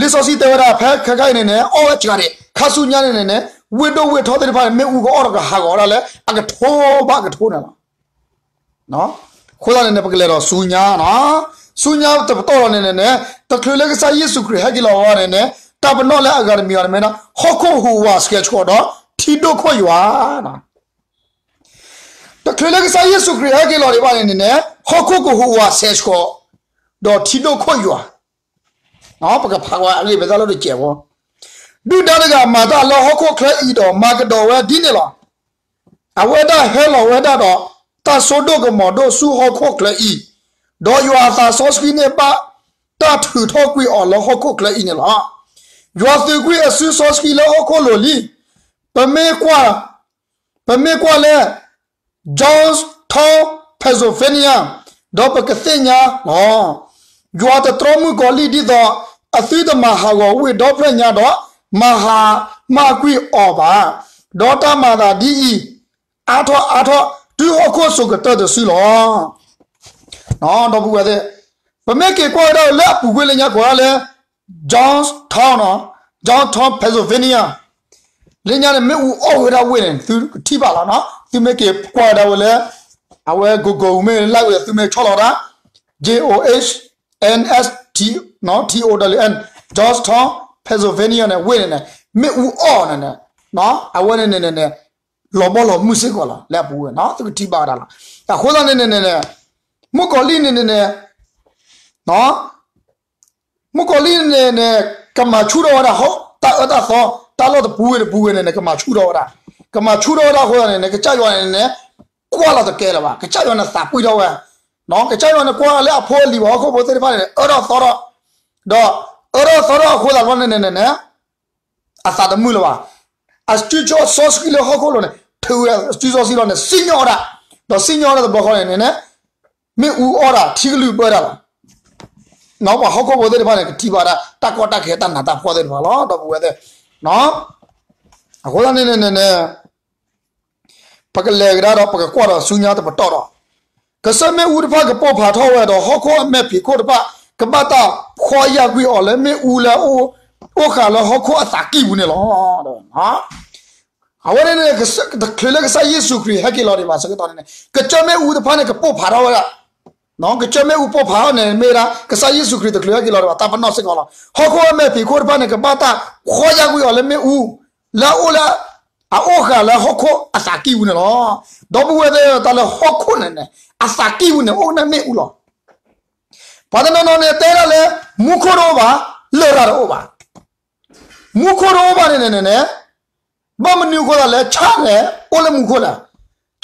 လံာ်စီဆှံတဲဝဲဒၣ် ဖဲခဲခါအံၤန့ၣ်န့ၣ် အီၣ်ဝဲစှၤဒံး ခါဆူညါန့ၣ်န့ၣ်န့ၣ် ဝ့ၢ်ဒိၣ်ဝ့ၢ်ထီသ့ၣ်တဖၣ်န့ၣ် မ့ၣ်အူကအီၣ်ဒီးကဟးဂီၤဝဲဒၣ်လၢ အကထိဘၣ်ကထိန့ၣ်လီၤ. အဃိသတးန့ၣ်န့ၣ် ပကလဲၤဒီးဆူညါနီၤ, ဆူညါတပတီၢ်လီၤန့ၣ်န့ၣ်န့ၣ် တချုးလၢကစၢ်ယ့ၣ်ၡူးခရံာ်ဟဲက့ၤလီၤဝဲန့ၣ်န့ၣ် တၢ်ပနီၣ်လၢအဂၤတမံၤအီၤန့ၣ်မ့ၢ်ဒၣ် ဟီၣ်ခိၣ်ဟူးဝးဆှဲးဆှီးဒီး ထံဒိၣ်ခိၣ်ယွၤ တချုးလၢကစၢ်ယ့ၣ်ၡူးခရံာ်ဟဲက့ၤလီၤဒံးဘၣ်န့ၣ်န့ၣ်န့ၣ် ဟီၣ်ခိၣ်ကဟူးဝးဆှဲးဆှီး ဒီးထံဒိၣ်ခိၣ်ယွၤ, ပကဖးကွၢ်အဂ့ၢ်ဖဲတၢ်လီၢ်တစဲးဖိ, ဒုၣ်ဒါတဂၤမၤတၢ်လၢဟီၣ်ခိၣ်ချၢအံၤဒီးမၤကဒီးဝဲဒ်န့ၣ်လီၤ. အဝဲဒၣ်ဟဲလီၤဝဲဒၣ်ဒီး တၢ်စိဒိၣ်ကမီၤဒိၣ်ဆူဟီၣ်ခိၣ်ချၢအံၤ, ဒီးယွၤအသးစီဆှံန့ၣ်ဘၣ်တၢ်ထုးထီၣ်ကွံာ်အီၤလၢဟီၣ်ခိၣ်ချၢအံၤန့ၣ်လီၤ. ယွၤသုးကွံာ်အစုစီဆှံလၢဟီၣ်ခိၣ်လိၤလံ. ပမ့ၢ်ကွၢ် ပမ့ၢ်ကွၢ်လၢ Johnstown, Pennsylvania ဒီးပကသ့ၣ်ညါလီၤ. ယွၤတတြီမုၣ်ကီၤလံၢ်ဒ်သိး အသုတမၤဟးဂီၤဝ့ၢ်ဒီဖျၢၣ်ညါဒီး မၤဟးမၢ်ကွံာ်အီၤဘၣ်. ဒီးတၢ်မၤသးဒ်အံၤ အါထီၣ်အါထီၣ် တုၤဟီၣ်ခိၣ်စိၤကတၢၢ်တစုလီၤ. ဒီပုၢ်ဝဲၢ်သ့ၣ်, ပမ့ၢ်က့ၤကွၢ်ဝဲဒၣ်လၢအပူၤကွံာ်လၢညါကိးဒၣ်လၢ Johnstown, Johnstown, Pennsylvania လၢညါန့ၣ် မ့ၣ်အူအီၣ်ဝဲဒၣ်ဝ့ၢ်န့ၣ် သုကထံၣ်ဘၣ်လီၤနီၤ. သုမ့ၢ်က့ၤကွၢ်ဝဲဒၣ်ဝဲလၢ အဝဲ Google မ့ၢ်လၢဝဲ သုမ့ၢ်ဆီၣ်လီၤဝဲဒၣ် J O H N S T, T O W N, Johnstown, Pennsylvania န့ၣ် ဝ့ၢ်န့ၣ်န့ၣ် မ့ၣ်အူအီၣ်န့ၣ်န့ၣ် အဝဲန့ၣ်န့ၣ်န့ၣ် လီၤဘီလီၤမုၢ်စ့ၢ်ကီးလီၤ လၢအပူၤဝဲနီၤ သုကထံၣ်ဘၣ်ဝဲဒၣ်လီၤ. အဃိသတးန့ၣ်န့ၣ်န့ၣ် မုၣ်ကီၤလံၢ်န့ၣ်န့ၣ်န့ၣ် မုၣ်ကီၤလံၢ်န့ၣ်န့ၣ် ကမၤဆူၣ်ထီၣ်ဝဲဒၣ် တၢ်အၢတၢ်သီ တၢ်လီၢ်တပူၤဝဲတပူၤဝဲန့ၣ်န့ၣ် ကမၤဆူၣ်ထီၣ်ဝဲဒၣ်, ကမၤဆူၣ်ထီၣ်ဝဲဒၣ်အဃိသတးန့ၣ်န့ၣ် ကစၢ်ယွၤန့ၣ်န့ၣ် ကွၢ်လီၤတကဲလၢၤဘၣ်, ကစၢ်ယွၤန့ၣ်သးပှံၢ်ထီၣ်ဝဲ, ကစၢ်ယွၤန့ၣ်ကွၢ်လၢအဖိအလံၤဘၣ် ဟီၣ်ခိၣ်ဖိသ့ၣ်တဖၣ်န့ၣ် အၢထီၣ်သီထီၣ်, ဒီးအၢထီၣ်သီထီၣ်အဃိသတးန့ၣ်န့ၣ်န့ၣ် အသးတမုာ်လၢၤဘၣ်. အစုစီစီဆှံလၢဟီၣ်ခိၣ်လိၤန့ၣ် ထုးဝဲအစုစီဆှံလီၤန့ၣ် စံၣ်ညီၣ်ဝဲဒၣ်, ဒီးစံၣ်ညီၣ်ဝဲဒၣ်တဘျီဃီန့ၣ်န့ၣ် မ့ၣ်အူအီၣ်ဒၣ် ထံကလုၢ်ဘၢတၢ်လီၤ. ပှၤဟီၣ်ခိၣ်ဖိသ့ၣ်တဖၣ်န့ၣ် ကထံၣ်ဘၣ်ဒၣ် တၢ်ကီတၢ်ခဲတၢ်နးတၢ်ဖှီၣ်သ့ၣ်တဖၣ်လီၤ ဒီပုၢ်ဝဲၢ်သ့ၣ်, အဃိသတးန့ၣ်န့ၣ်န့ၣ် ပကလဲၤကဒါဒီး ပကကွၢ်ဒီးဆူညါတပတီၢ်ဒီး ကစၢၢ်မ့ၣ်အူတဖၣ်ကပိၢ်ဖးထီၣ်ဝဲဒီး ဟီၣ်ခိၣ်အမဲာ်ဖံးခိၣ်တဖၣ် ကဘၣ်တၢ်ဖှီၣ်ယာ်ကွံာ်အီၤလၢမ့ၣ်အူလၢ အိၣ်ဃာ်လၢဟီၣ်ခိၣ်အသးကံၢ်ပူၤန့ၣ်လီၤ. အဝဲန့ၣ်န့ၣ် တချုးလၢကစၢ်ယ့ၣ်ၡူးခရံာ်ဟဲက့ၤလီၤဒံးဘၣ်ဆၢကတီၢ်န့ၣ်န့ၣ် ကစၢၢ်မ့ၣ်အူတဖၣ်န့ၣ် ကပိၢ်ဖးထီၣ်ဝဲဒၣ်, ကစၢၢ်မ့ၣ်အူပိၢ်ဖးထီၣ်န့ၣ် မ့ၢ်ဝဲဒၣ် ကစၢ်ယ့ၣ်ၡူးခရံာ်တချုးဟဲက့ၤလီၤဒံးဘၣ် တၢ်ပနီၣ်စ့ၢ်ကီးလီၤ. ဟီၣ်ခိၣ်အမဲာ်ဖံးခိၣ်တဖၣ်န့ၣ် ကဘၣ်တၢ်ဖှီၣ်ယာ်ကွံာ်အီၤလၢမ့ၣ်အူ လၢအအိၣ်လၢ အအိၣ်ဃာ်လၢဟီၣ်ခိၣ်အသးကံၢ်ပူၤန့ၣ်လီၤ. ဒီပုၢ်ဝဲၢ်သ့ၣ် တၢ်လၢဟီၣ်ခိၣ်န့ၣ်န့ၣ် အသးကံၢ်ပူၤန့ၣ် အိၣ်ကနၣ်မ့ၣ်အူလီၤ. ပှၤတနီၤနီၤန့ၣ် တဲဒၣ်လၢ မူခိၣ်တအိၣ်ဘၣ်, လရာ်တအိၣ်ဘၣ်. မူခိၣ်တအိၣ်ဘၣ်န့ၣ်န့ၣ်န့ၣ် ဘၣ်မနုၤအဃိသတးလဲၣ် ဆၣ်န့ၣ် အိၣ်လၢမူခိၣ်လဲၣ်.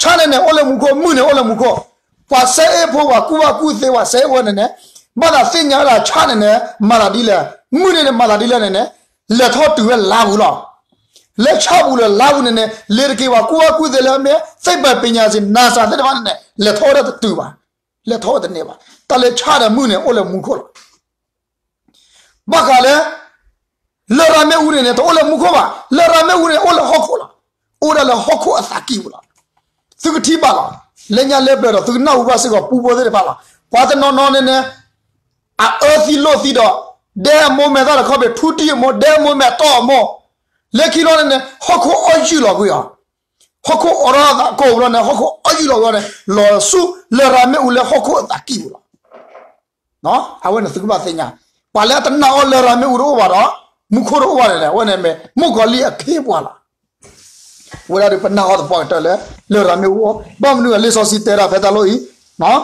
ဆၣ်န့ၣ်န့ၣ် အိၣ်လၢမူခိၣ်, မုၢ်န့ၣ်အိၣ်လၢမူခိၣ်. ပှၤစဲအ့ၣ်ဖိ ပှၤကူၣ်ဘၣ်ကူၣ်သ့ ပှၤစဲအ့ၣ်ဖိန့ၣ်န့ၣ် ဘၣ်သးသ့ၣ်ညါဝဲဒၣ်ဆၣ်န့ၣ်န့ၣ် မၤသးဒ်လဲၣ်, မုၢ်န့ၣ်န့ၣ် မၤသးဒ်လဲၣ်န့ၣ်န့ၣ် လဲၤထီၣ်တုၤဝဲလါပူၤလီၤ. လၢဆၣ်ပူၤလၢလါပူၤန့ၣ်န့ၣ် လ့ၤတက့ၤ ပှၤကူၣ်ဘၣ်ကူၣ်သ့လၢမ့ၢ် သိပ္ပံပညာရှင် NASA သ့ၣ်တဖၣ်န့ၣ်န့ၣ် လဲၤထီၣ်ဝဲဒၣ်တတုၤဘၣ်, လဲၤထီၣ်ဝဲတန့ၢ်ဘၣ်. တၢ်လၢဆၣ်ဒီးမုၢ်န့ၣ် အိၣ်လၢမူခိၣ်လီၤ. ဘၣ်ဃးလၢ လရာ်မ့ၣ်အူန့ၣ်န့ၣ် တအိၣ်လၢမူခိၣ်ဘၣ်, လရာ်မ့ၣ်အူန့ၣ် အိၣ်လၢဟီၣ်ခိၣ်လီၤ. အိၣ်ဒၣ်လၢဟီၣ်ခိၣ်အသးကံၢ်ပူၤလီၤ. သုကထံၣ်ဘၣ်လီၤ. လၢညါလၢပျၢၤဒီး သုကနၢ်ဟူဘၣ်စ့ၢ်ကီး ပူဖိသ့ၣ်တဖၣ်လီၤ. ပှၤတနီၤနီၤန့ၣ်န့ၣ် အအၢသံလိၣ်သံဒီး ဒဲအမိၢ်မဲာ်သၣ်တခီပ့ၤ ထူတံၢ်အမိၢ် ဒဲအမိၢ်မဲာ်တီၢ်အမိၢ်, လၢခံလီၤန့ၣ်န့ၣ် ဟီၣ်ခိၣ်အီၣ်ယုၢ်လီၤကွံာ်အီၤ, ဟီၣ်ခိၣ်အိးထီၣ်သးကိးပူၤလီၤန့ၣ် ဟီၣ်ခိၣ်အီၣ်ယုၢ်လီၤကွံာ်အီၤန့ၣ် လီၤဆူလရာ်မ့ၣ်အူလၢဟီၣ်ခိၣ်အသးကံၢ်ပူၤလီၤ. အဝဲန့ၣ်သုကဘၣ်သ့ၣ်ညါ, ပှၤလၢအတနာ်အီၤလရာ်မ့ၣ်အူတအိၣ်ဘၣ်ဒီး မူခိၣ်တအိၣ်ဘၣ်န့ၣ် အဝဲန့ၣ်မ့ၢ်မုၣ်ကီၤလံၢ်အခ့အပှၤလီၤ. ဝဲဒၣ်ဒီးပနၢ်ဟူသပှၢ်ကတၢၢ်လၢ လရာ်မ့ၣ်အူအီၤ, ဘၣ်မနုၤအလံာ်စီဆှံတဲဒၣ်ဖဲတၢ်လီၢ်အံၤ,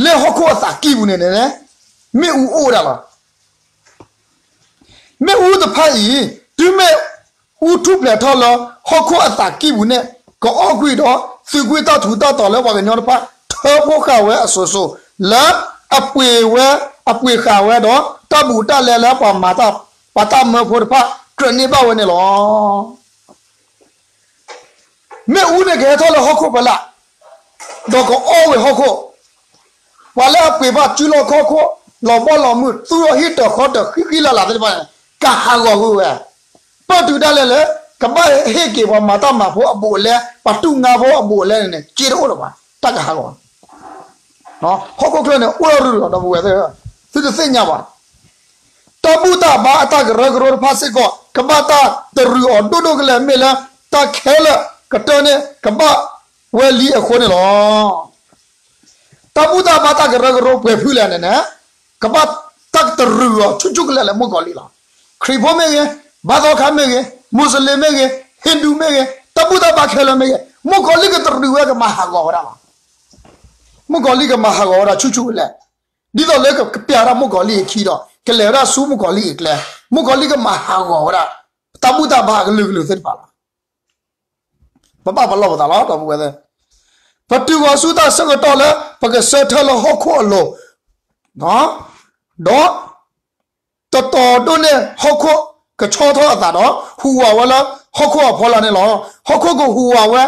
လၢဟီၣ်ခိၣ်အသးကံၢ်ပူၤန့ၣ်န့ၣ် မ့ၣ်အူအိၣ်ဝဲဒၣ်လီၤ. မ့ၣ်အူတဖၣ်အံၤ တုၤမ့ၣ်အူထူၣ်ဖျဲးထီၣ်လၢဟီၣ်ခိၣ်အသးကံၢ်ပူၤန့ၣ် ကအီၣ်ကွံာ်ဒီး သုးကွံာ်တၢ်ထူးတၢ်တီၤလၢပှၤကညီတဖၣ် ထၢဖှိၣ်ဃာ်ဝဲအစိၤစိၤ လၢအပှ့ၤဝဲ အပှ့ၤဃာ်ဝဲဒီး တၢ်ဘူးတၢ်လဲလၢပှၤမၤတၢ် ပှၤတၢ်မၢဖိတဖၣ် ကြၢးန့ၢ်ဘၣ်ဝဲန့ၣ်လီၤ. မ့ၣ်အူန့ၣ်ကဟဲထီၣ်လၢဟီၣ်ခိၣ်ဖီလာ်, ဒီးကအီၣ်ဝဲဟီၣ်ခိၣ်, ပှၤလၢအပှ့ၤဘၣ်စုလီၢ်ခီၣ်ခိၣ်, လီၤဘီလီၤမုၢ်, သူၣ်အီၣ်ဟံၣ်တၢၤဃီတၢၤဃံဃံလၤလၤသ့ၣ်တဖၣ်န့ၣ် ကဟးဂီၤကွံာ်ဝဲ, ပၢၢ်တုၤဒၣ်လဲာ်လၢ ကဘၣ်ဟ့ၣ်က့ၤပှၤမၤတၢ်မၤဖိအဘူးအလဲ, ပှၤတူၢ်ငါဖိအဘူးအလဲန့ၣ်န့ၣ် စ့တအိၣ်လၢၤဘၣ်, တၢ်ကဟးဂီၤ ဟီၣ်ခိၣ်ချၢန့ၣ် အိၣ်ဒီးရူၢ်လီၤ ဒီပုၢ်ဝဲၢ်သ့ၣ်, သုတသ့ၣ်ညါဘၣ်. တၢ်ဘူၣ်တၢ်ဘါအတၢ်ကရၢကရိတဖၣ်စ့ၢ်ကီး ကဘၣ်တၢ်တရူးအီၤဒိၣ်ဒိၣ်ကလဲာ် မ့ၢ်လၢတၢ်ခဲလၢာ်ကတၢၢ်န့ၣ် ကဘၣ်ဝဲလံအဃိန့ၣ်လီၤ. တၢ်ဘူၣ်တၢ်ဘါတၢ်ကရၢကရိပှဲၤဖုလဲၣ်န့ၣ်န့ၣ် ကဘၣ်တၢ်တရူးအီၤဆူၣ်ဆူၣ်ကလဲာ်လၢမုၣ်ကီၤလံၢ်လီၤ. ခရံာ်ဖိမ့ၢ်ဂ့ၤ, ဘါသီခါမ့ၢ်ဂ့ၤ, မူစလ့ၣ်မ့ၢ်ဂ့ၤ, ဟ့ၣ်ဒူးမ့ၢ်ဂ့ၤ, တၢ်ဘူၣ်တၢ်ဘါခဲလၢာ်မ့ၢ်ဂ့ၤ, မုၣ်ကီၤလံၢ်ကတရူးဝဲကမၤဟးဂီၤဝဲဒၣ်လီၤ. မုၣ်ကီၤလံၢ်ကမၤဟးဂီၤဝဲဒၣ်ဆူၣ်ဆူၣ်ကလဲာ်, ဒ်သိးလၢကပျးဝဲဒၣ်မုၣ်ကီၤလံၢ်အခံဒီး ကလဲၤဝဲဒၣ်ဆူမုၣ်ကီၤလံၢ်အကျဲ, မုၣ်ကီၤလံၢ်ကမၤဟးဂီၤဝဲဒၣ် တၢ်ဘူၣ်တၢ်ဘါအကလုာ်ကလုာ်သ့ၣ်တဖၣ်လီၤ. ပဘၣ်ပလီၢ်ပသးလီၤ ဒီပုၢ်ဝဲၢ်သ့ၣ်, ပတုၤဃီၤဆူတၢ်ဆၢကတီၢ်လၢ ပကဆၢထၢၣ်လၢဟီၣ်ခိၣ်အလိၤ, ဒီး တတီၤဒိၣ်န့ၢ်ဟီၣ်ခိၣ်ကဆီထီၣ်အသးဒီး ဟူးဝးဝဲလၢဟီၣ်ခိၣ်အဖီလာ်န့ၣ်လီၤ. ဟီၣ်ခိၣ်ကဟူးဝးဝဲ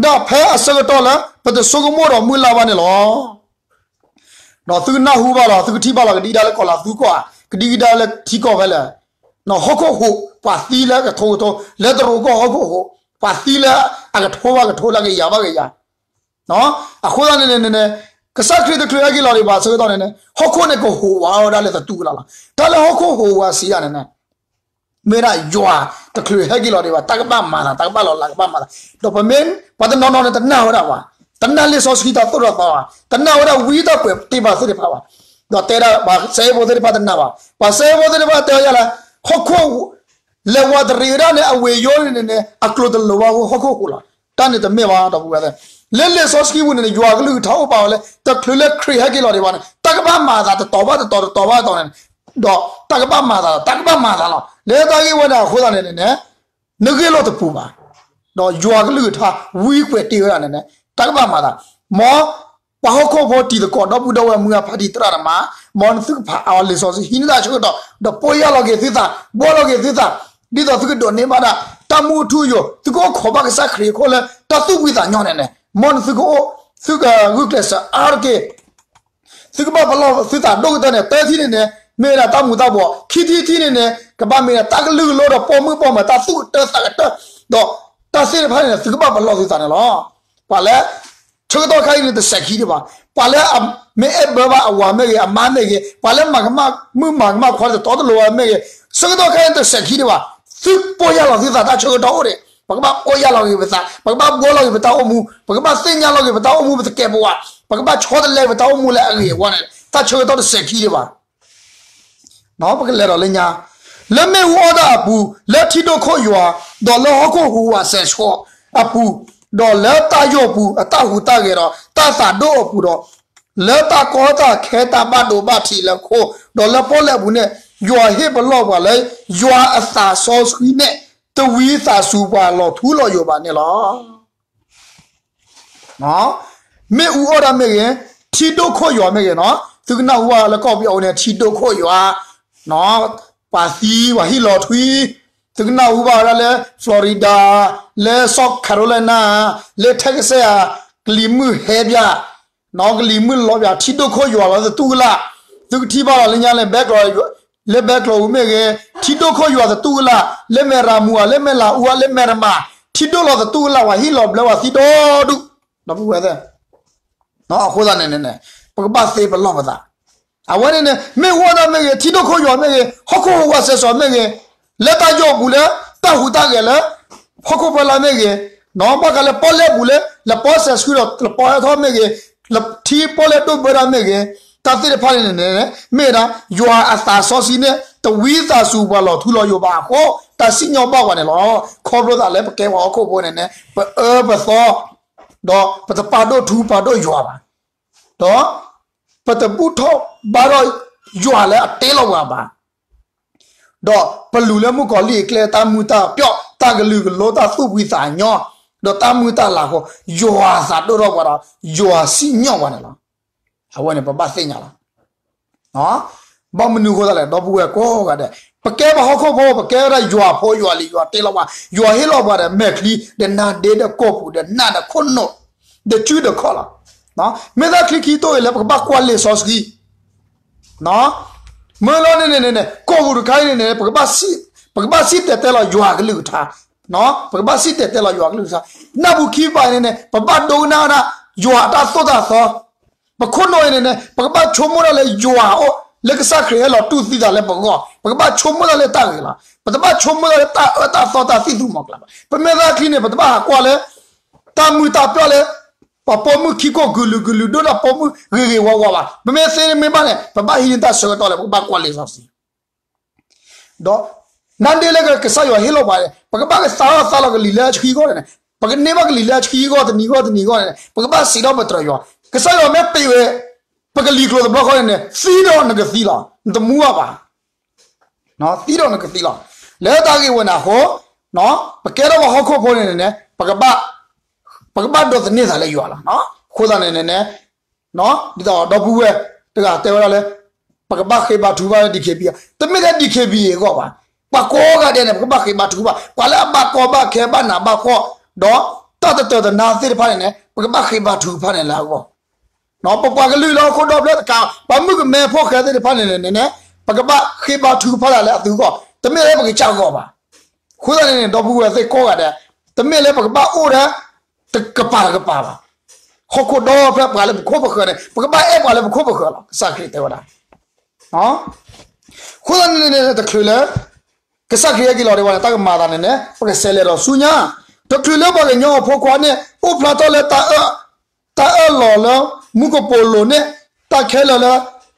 ဒၣ်ဖဲအဆၢကတီၢ်လၢ ပတဆိကမိၣ်ဒီးမုၢ်လၢ်ဘၣ်န့ၣ်လီၤ. ဒီးသုကနၢ်ဟူဘၣ်လီၤ, သုကထံၣ်ဘၣ်လီၤ, ကဒံကဒါလၢကီၢ်လၤသူကီၢ်ဧါ, ကဒံကဒါလၢထံကီၢ်ဖဲလဲၣ်, ဟီၣ်ခိၣ်ဟူး, ပှၤသံလၢကထိကထိ, လၢတရူးကီၢ်ဟီၣ်ခိၣ်ဟူး, ပှၤသံလၢအကထိဘၣ်ကထိလၢကယၤဘၣ်ကယၤ. အဃိသတးန့ၣ်န့ၣ် ကစၢ်ခရံာ်တချုးဟဲက့ၤလီၤဒံးဘၣ်အဆၢကတီၢ်န့ၣ်န့ၣ် ဟီၣ်ခိၣ်န့ၣ်ကဟူးဝးဝဲဒၣ်လၢသတူၢ်ကလာ်လီၤ. တၢ်လၢဟီၣ်ခိၣ်ဟူးဝးစံးယၤန့ၣ်န့ၣ် မ့ၢ်ဒၣ်ယွၤတချုးဟဲက့ၤလီၤဒံးဘၣ် တၢ်ကဘၣ်မၤသး တၢ်ကဘၣ်လီၤလးကဘၣ်မၤသး, ဒီးပမ့ၢ် ပှၤတနီၤနီၤန့ၣ်တနာ်ဝဲဒၣ်ဘၣ်, တနာ်လံာ်စီဆှံတၢ်သိၣ်တၢ်သီဘၣ်, တနာ်ဝဲဒၣ်ဝံတၢ်ပှဲၤတ့ၢ်ဘၣ်သ့ၣ်တဖၣ်ဘၣ်, ဒီးတဲဒၣ်ပှၤစဲအ့ဖိသ့ၣ်တဖၣ်တနာ်ဘၣ်, ပှၤစဲအ့ဖိသ့ၣ်တဖၣ်တဲအီၤယၤလၢ ဟီၣ်ခိၣ် လဲၤဝးတရံးဝဲဒၣ်န့ၣ် အဝ့ၢ်ယိန့ၣ်န့ၣ် အကျိၤတလိၤဘၣ်အဃိ ဟီၣ်ခိၣ်ဟူးလီၤ. တၢ်န့ၣ်တမ့ၢ်ဘၣ် ဒီပုၢ်ဝဲၢ်သ့ၣ်, လၢလံာ်စီဆှံပူၤန့ၣ်န့ၣ် ယွၤကလုၢ်ကထါအိၣ်ပာ်ဝဲလၢ တချုးလၢခရံာ်ဟဲက့ၤလီၤဒံးဘၣ်န့ၣ် တၢ်ကဘၣ်မၤသးတတီၤဘၣ်တတီၤ တတီၤဘၣ်တတီၤန့ၣ်, ဒီးတၢ်ကဘၣ်မၤသးလီၤ, တၢ်ကဘၣ်မၤသးလီၤ. လၢတၢ်ဂ့ၢ်ဝဲန့ၣ်အဃိသတးန့ၣ်န့ၣ် နဂ့ၢ်လိာ်တပူၤဘၣ်, ဒီးယွၤကလုၢ်ကထါဝံကွဲးတ့ၢ်ဝဲဒၣ်န့ၣ်န့ၣ် တၢ်ကဘၣ်မၤသး, မ်ပှၤဟီၣ်ခိၣ်ဖိတံၤသကိး ဒီပုၢ်ဒီဝဲၢ်မုၢ်အဖါတံၤသရၣ်သမါ, မ်နသုကဖးအါလံာ်စီဆှံဟံးန့ၢ်တၢ်ဆၢကတီၢ် ဒီးပီၢ်ယၢ်လီၤက့ၤသုသး ဘှီလီၤက့ၤသုသး, ဒ်သိးသုကဒိးန့ၢ်ဘၣ်ဒၣ် တၢ်မူအထူအယိာ် သုကအိၣ်ခိးဘၣ်ကစၢ်ခရံာ်အခိၣ်လၢ တၢ်သူၣ်ဖှံသးညီန့ၣ်န့ၣ် မ်နသုကအိၣ် သုကဂုာ်ကျဲးစၢးအါတက့ၢ် သုကဘၣ်ပလီၢ်သုသးဒိၣ်ကတၢၢ်န့ၣ် တၢထံၣ်န့ၣ်န့ၣ် မ့ၢ်ဝဲဒၣ်တၢ်မူၤတၢ်ဘှီး, ခံထံၣ်တထံၣ်န့ၣ်န့ၣ် ကဘၣ်မ့ၢ်ဝဲဒၣ်တၢ်ကလုၢ်ကလိဒီးပိာ်မုၣ်ပိာ်မၢၤ တၢ်သူၣ်ကတၢၢ်သးကတၢၢ်, ဒီးတၢ်သ့ၣ်တဖၣ်န့ၣ်န့ၣ် သုကဘၣ်ပလီၢ်သုသးန့ၣ်လီၤ. ပှၤလၢ ဆၢကတီၢ်ခါအံၤန့ၣ် တစဲးခံဒံးဘၣ်. ပှၤလၢအမ့ၢ်အဲၣ်ဘၢဘၣ်အဝၤမ့ၢ်ဂ့ၤ, အမါမ့ၢ်ဂ့ၤ, ပှၤလၢမၤကမၣ်မုၣ်မၤကမၣ်ခွါတတီတလိၤဝဲမ့ၢ်ဂ့ၤ, ဆၢကတီၢ်ခါအံၤန့ၣ် တစဲးခံဒံးဘၣ်. သုပီၢ်ယၢ်လီၤသုသး တၢ်ဆၢကတီၢ်အိၣ်ဒံး, ပကဘၣ်ပီၢ်ယၢ်လီၤက့ၤပသး, ပကဘၣ်ဘှီလီၤက့ၤပတၢ်အိၣ်မူ, ပကဘၣ်သ့ၣ်ညါလီၤက့ၤပတၢ်အိၣ်မူ ပသကဲးပဝး, ပကဘၣ်ဆီတလဲပတၢ်အိၣ်မူလၢအဂ့ၤအဝါန့ၣ် တၢ်ဆၢကတီၢ်တစဲးခံဒံးဘၣ်. ပကလဲၤဒီးလၢညါ, လၢမ့ၣ်အူအီၣ်တၢ်အပူၤ, လၢထံဒိၣ်ခိၣ်ယွၤ, ဒီးလၢဟီၣ်ခိၣ်ဟူးဝးစဲးဆှီအပူၤ, ဒီးလၢတၢ်ယိာ်ပူၤအတၢ်ဟူးတၢ်ဂဲၤဒီးတၢ်သးဒိၣ်အပူၤဒီး, လၢတၢ်ကီတၢ်ခဲတၢ်ဘၣ်ဒိဘၣ်ထံးလၢခိ, ဒီးလၢပီၣ်လဲၣ်အပူၤန့ၣ်, ယွၤဟ့ၣ်ပလီၢ်ပှၤလၢ ယွၤအသးစီဆှံန့ၣ် တဝံသးစူၤပှၤလီၤထူလီၤယိာ်ဘၣ်န့ၣ်လီၤ. မ့ၣ်အူအီၣ်တၢ်မ့ၢ်ဂ့ၤ, ထံဒိၣ်ခိၣ်ယွၤမ့ၢ်ဂ့ၤနီၤ, သုကနၢ်ဟူဘၣ်လၢကီၢ်ပယီၤအံၤန့ၣ် ထံဒိၣ်ခိၣ်ယွၤ, ပှၤသံပှၤဟံၣ်လီၤထွံ, သုကနၢ်ဟူဘၣ်ဝဲဒၣ်လၢ Florida, လၢ South Carolina, လၢ Texas ဧါ, ကလံၤမုၢ်ဟဲပၠး, နီၤ ကလံၤမုၢ်လီၤပၠး ထံဒိၣ်ခိၣ်ယွၤလီၤသတူၢ်ကလာ်, သုကထံၣ်ဘၣ်လီၤလၢညါလၢ ဘဲကျိး လၢဘဲကျိးပူၤမ့ၢ်ဂ့ၤ, ထံဒိၣ်ခိၣ်ယွၤသတူၢ်ကလာ်, လၢမဲၢ်ရမူၤဧါ, လၢမဲၢ်လးအူဧါ, လၢမဲၢ်ရမၤ, ထံဒိၣ်လီၤသတူၢ်ကလာ် ပှၤဟံၣ်လီၤဘျၢပှၤသံဒီဒူၣ်, ဒီပုၢ်ဝဲၢ်သ့ၣ်, အဃိသတးန့ၣ်န့ၣ် ပကဘၣ်သ့ပလီၢ်ပသး, အဝဲန့ၣ်န့ၣ် မ့ၣ်အူအီၣ်တၢ်မ့ၢ်ဂ့ၤ, ထံဒိၣ်ခိၣ်ယွၤမ့ၢ်ဂ့ၤ, ဟီၣ်ခိၣ်ဟူးဝးစဲးဆှီမ့ၢ်ဂ့ၤ, လၢတၢ်ယိာ်ပူၤလၢ တၢ်ဟူးတၢ်ဂဲၤလၢ ဟီၣ်ခိၣ်ဖီလာ်မ့ၢ်ဂ့ၤ, နီၤ ဘၣ်ဃးလၢပီၣ်လဲၣ်ပူၤလၢ လပီစဲးဆှံဒီး လပီဟဲထီၣ်မ့ၢ်ဂ့ၤ, ထံပီၣ်လဲၣ်ဒိၣ်ဘၢတၢ်မ့ၢ်ဂ့ၤ, တၢ်သ့ၣ်တဖၣ်န့ၣ်န့ၣ် မ့ၢ်ဝဲဒၣ် ယွၤအသးစီဆှံန့ၣ် တဝံသးစူၤပှၤလီၤထူလီၤယိာ်ဘၣ်အဃိ တၢ်စံၣ်ညီၣ်ဘၣ်ပှၤန့ၣ်လီၤ. ခီဖျိသးလၢပကဲပှၤဟီၣ်ခိၣ်ဖိန့ၣ်န့ၣ် ပအၢပသီ ဒီးပတပာ်ဒိၣ်ထူပာ်ဒိၣ်ယွၤဘၣ်, ဒီးပတဘူၣ်ထီၣ်ဘါထီၣ်ယွၤလၢအတ့လီၤပှၤဘၣ်, ဒီးပလူၤလၢမုၣ်ကီၤလံၢ်အကျဲ တၢ်မုာ်တၢ်ပျီၣ် တၢ်ကလုာ်ကလိ တၢ်သူၣ်ဖှံသးညီ ဒီးတၢ်မုာ်တၢ်လၤဃီ ယွၤသးဒိၣ်ထီၣ်ပှၤဒီး ယွၤစံၣ်ညီၣ်ပှၤန့ၣ်လီၤ. အဝဲန့ၣ် ပဘၣ်သ့ၣ်ညါလီၤ. ဘၣ်မနုၤအဃိသတးလဲၣ် ဒီပုၢ်ဝဲၢ်ကိးဂၤဒဲး, ပကဲပှၤဟီၣ်ခိၣ်ဖိ ပကဲဝဲဒၣ်ယွၤဖိယွၤလံၤ ယွၤတ့လီၤပှၤ, ယွၤဟ့ၣ်လီၤပှၤဒီးမဲာ်ချံ ဒီးနါဒ့ဒီးကိာ်ပူၤ ဒီးနးဒီးခိၣ်နူာ် ဒီးစုဒီးခီၣ်လီၤ. မ့ၢ်တၢ်ချံခံတိၢ်အံၤလၢပကဘၣ်ကွၢ်လံာ်စီဆှံ မ့ၢ်လီၤန့ၣ်န့ၣ်န့ၣ် ကိာ်ပူၤတခါအံၤန့ၣ်န့ၣ် ပကဘၣ်စံၣ်တဲၤတဲလီၤယွၤကလုၢ်ကထါ, ပကဘၣ်စံၣ်တဲၤတဲလီၤယွၤကလုၢ်ကထါ, နၢ်ပူၤခံပၤအံၤန့ၣ်န့ၣ် ပဘၣ်ဒိကနၣ်ဝဲဒၣ် ယွၤအတၢ်သိၣ်တၢ်သီ, ပခိၣ်နူာ်အံၤန့ၣ်န့ၣ် ပကဘၣ်ဆိကမိၣ်ဒၣ်လၢယွၤအအိၣ် လၢကစၢ်ခရံာ်ဟဲလီၤတူၢ်သံသးလၢပဂီၢ်, ပကဘၣ်ဆိကမိၣ်ဒၣ်လၢတၢ်ဂ့ၤလီၤ. ပတဘၣ်ဆိကမိၣ်ဒၣ်လၢတၢ်အၢတၢ်သီတၢ်သံၣ်သူမီၤကျၢ်ဘၣ်. ပမ့ၢ်သးချံန့ၣ် ပတဘၣ်ဟးကွၢ်လၢ တၢ်မုာ်တၢ်ပျီလၢ ပှၤပိာ်မုၣ်ခံခိၣ်ကလုာ်ကလုာ်ဒိၣ်တၢ်ပိာ်မုၣ်ဂ့ၤဂ့ၤဝါဝါဘၣ်. ပမ့ၢ်သ့မ့ၢ်ဘၣ်န့ၣ် ပဘၣ်ဟံးန့ၢ်တၢ်ဆၢကတီၢ်လၢပကဘၣ်ကွၢ်လံာ်စီဆှံ ဒီး နါဒ့လၢကစၢ်ယွၤဟ့ၣ်လီၤပှၤန့ၣ် ပကဘၣ်ကသးထီၣ်သးလီၤကလံၤလၢအဆှံအဂီၢ်န့ၣ်, ပကန့ၢ်ဘၣ်ကလံၤလၢအဆှံအဂီၢ်တနံၤဂီၢ်တနံၤဂီၢ်န့ၣ် ပကဘၣ်စံးထီၣ်ပတြၢၤယွၤ, ကစၢ်ယွၤမ့ၢ်ပ့ၤဝဲ ပကလံၤကျိၤတဘျီဃီန့ၣ်န့ၣ် သံဒီးနကသံလီၤ, နတမူဘၣ်ဘၣ် သံဒီးနကသံလီၤ. လၢတၢ်ဂ့ၢ်ဝဲန့ၣ်အဃိ ပကဲထီၣ်ပှၤဟီၣ်ခိၣ်ဖိန့ၣ်န့ၣ် ပကဘၣ် ပကဘၣ်ဒိးသန့ၤသးလၢယွၤလီၤ. အဃိသတးန့ၣ်န့ၣ် ဒ်သိးဒီပုၢ်ဝဲၢ်တဂၤတဲဝဲဒၣ်လၢ ပကဘၣ်ဃ့ဘါထုကဖၣ်လၢ DKBA, တမ့ၢ်ထဲ DKBA အဂီၢ်ဘၣ်. ပှၤကိးဂၤဒဲးန့ၣ် ပကဘၣ်ဃ့ဘါထုကဖၣ်, ပှၤလၢအဘၣ်ကီဘၣ်ခဲဘၣ်နးဘၣ်ဖှီၣ် ဒီးတၢ်တတၢာ်တနါသ့ၣ်တဖၣ်န့ၣ်န့ၣ် ပကဘၣ်ဃ့ဘါထုကဖၣ်န့ၣ်လၢအဂီၢ် ပပှၤကလုာ်လၢဟီၣ်ခိၣ်ဒီဖျၢၣ်တကး ပှၤမုၣ်ကမဲဖိဃဲသ့ၣ်တဖၣ်န့ၣ်န့ၣ်န့ၣ် ပကဘၣ်ဃ့ဘါထုကဖၣ်ဒၣ်လၢအသုဂီၢ်, တမ့ၢ်လၢပကစၢ်ဂီၢ်ဘၣ်. အဃိသတးန့ၣ်န့ၣ် ဒီပုၢ်ဝဲၢ်သ့ၣ်ကိးဂၤဒဲး တမ့ၢ်လၢပကဘၣ်အိၣ်ဒီး တကပၤတကပၤဘၣ်. ဟီၣ်ခိၣ်ဒီဖျၢၣ်ပှၤလၢပခိၣ်ပဃၢၤန့ၣ် ပကဘၣ်အဲၣ်ပှၤလၢပခိၣ်ပဃၢၤလီၤ. ကစၢ်ခရံာ်တဲဝဲဒၣ် အဃိသတးန့ၣ်န့ၣ် တချုးလၢ ကစၢ်ခရံာ်ဟဲက့ၤလီၤဒံးဘၣ်န့ၣ် တၢ်ကမၤသးန့ၣ်န့ၣ် ပကဆဲးလဲၤဒီးဆူညါ, တချုးလၢပှၤကညီအဖိခွါန့ၣ် အိၣ်ဖျါထီၣ်လၢ တၢ်အၢၣ်လီၤလၢမူကပိာ်လိၤန့ၣ် တၢ်ခဲလၢာ်လၢ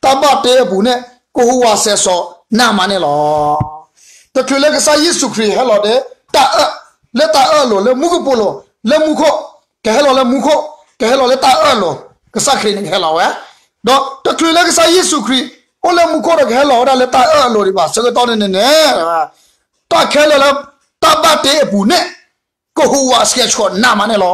တၢ်ဘၣ်တ့အပူၤန့ၣ် ကဟူးဝးစဲးစိးနးမးန့ၣ်လီၤ. တချုးလၢကစၢ်ယ့ၣ်ၡူးခရံာ်ဟဲလီၤဒီး တၢ်အၢၣ် လၢတၢ်အၢၣ်လီၤလၢမူကပိာ်လိၤ လၢမူခိၣ်, ကဟဲလီၤလၢမူခိၣ်, ကဟဲလီၤလၢတၢ်အၢၣ်လီၤ, ကစၢ်ခရံာ်န့ၣ်ကဟဲလီၤဝဲ, ဒီးတချုးလၢကစၢ်ယ့ၣ်ၡူးခရံာ် အိၣ်လၢမူခိၣ်ဒီးကဟဲလီၤဝဲဒၣ်လၢတၢ်အၢၣ်လီၤဒံးဘၣ် ဆၢကတီၢ်န့ၣ်န့ၣ်န့ၣ် တၢ်ခဲလၢာ်လၢ တၢ်ဘၣ်တ့အပူၤန့ၣ် ကဟူးဝးစဲးစိးနးမးန့ၣ်လီၤ.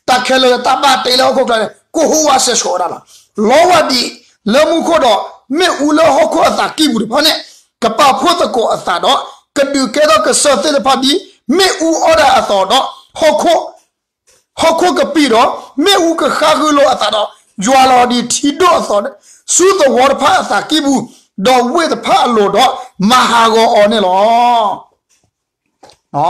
တၢ်ခဲလၢာ်လၢတၢ်ဘၣ်တ့လၢဟီၣ်ခိၣ်ချၢန့ၣ် ကဟူးဝးစဲးစိးဝဲဒၣ်လီၤ. လီဝၢ်ဒံး လၢမူခိၣ်ဒီး မ့ၣ်အူလၢဟီၣ်ခိၣ်အသးကံၢ်ပူၤတဖၣ်န့ၣ် ကပာ်ဖှိၣ်သကိးအသးဒီး ကဒုးကဲထီၣ်ကစၢၢ်သ့ၣ်တဖၣ်ဒ် မ့ၣ်အူအီၣ်ဒၣ်အသိးဒီး ဟီၣ်ခိၣ် ဟီၣ်ခိၣ်ကပံာ်ဒီး မ့ၣ်အူကဃါဃုလိာ်အသးဒီး ယွၤလီၤဒံးထံဒိၣ်အသိး ဆူသဝီတဖၣ်အသးကံၢ်ပူၤ, ဒီးဝ့ၢ်တဖၣ်အလိၤဒီး မၤဟးဂီၤအီၤန့ၣ်လီၤ.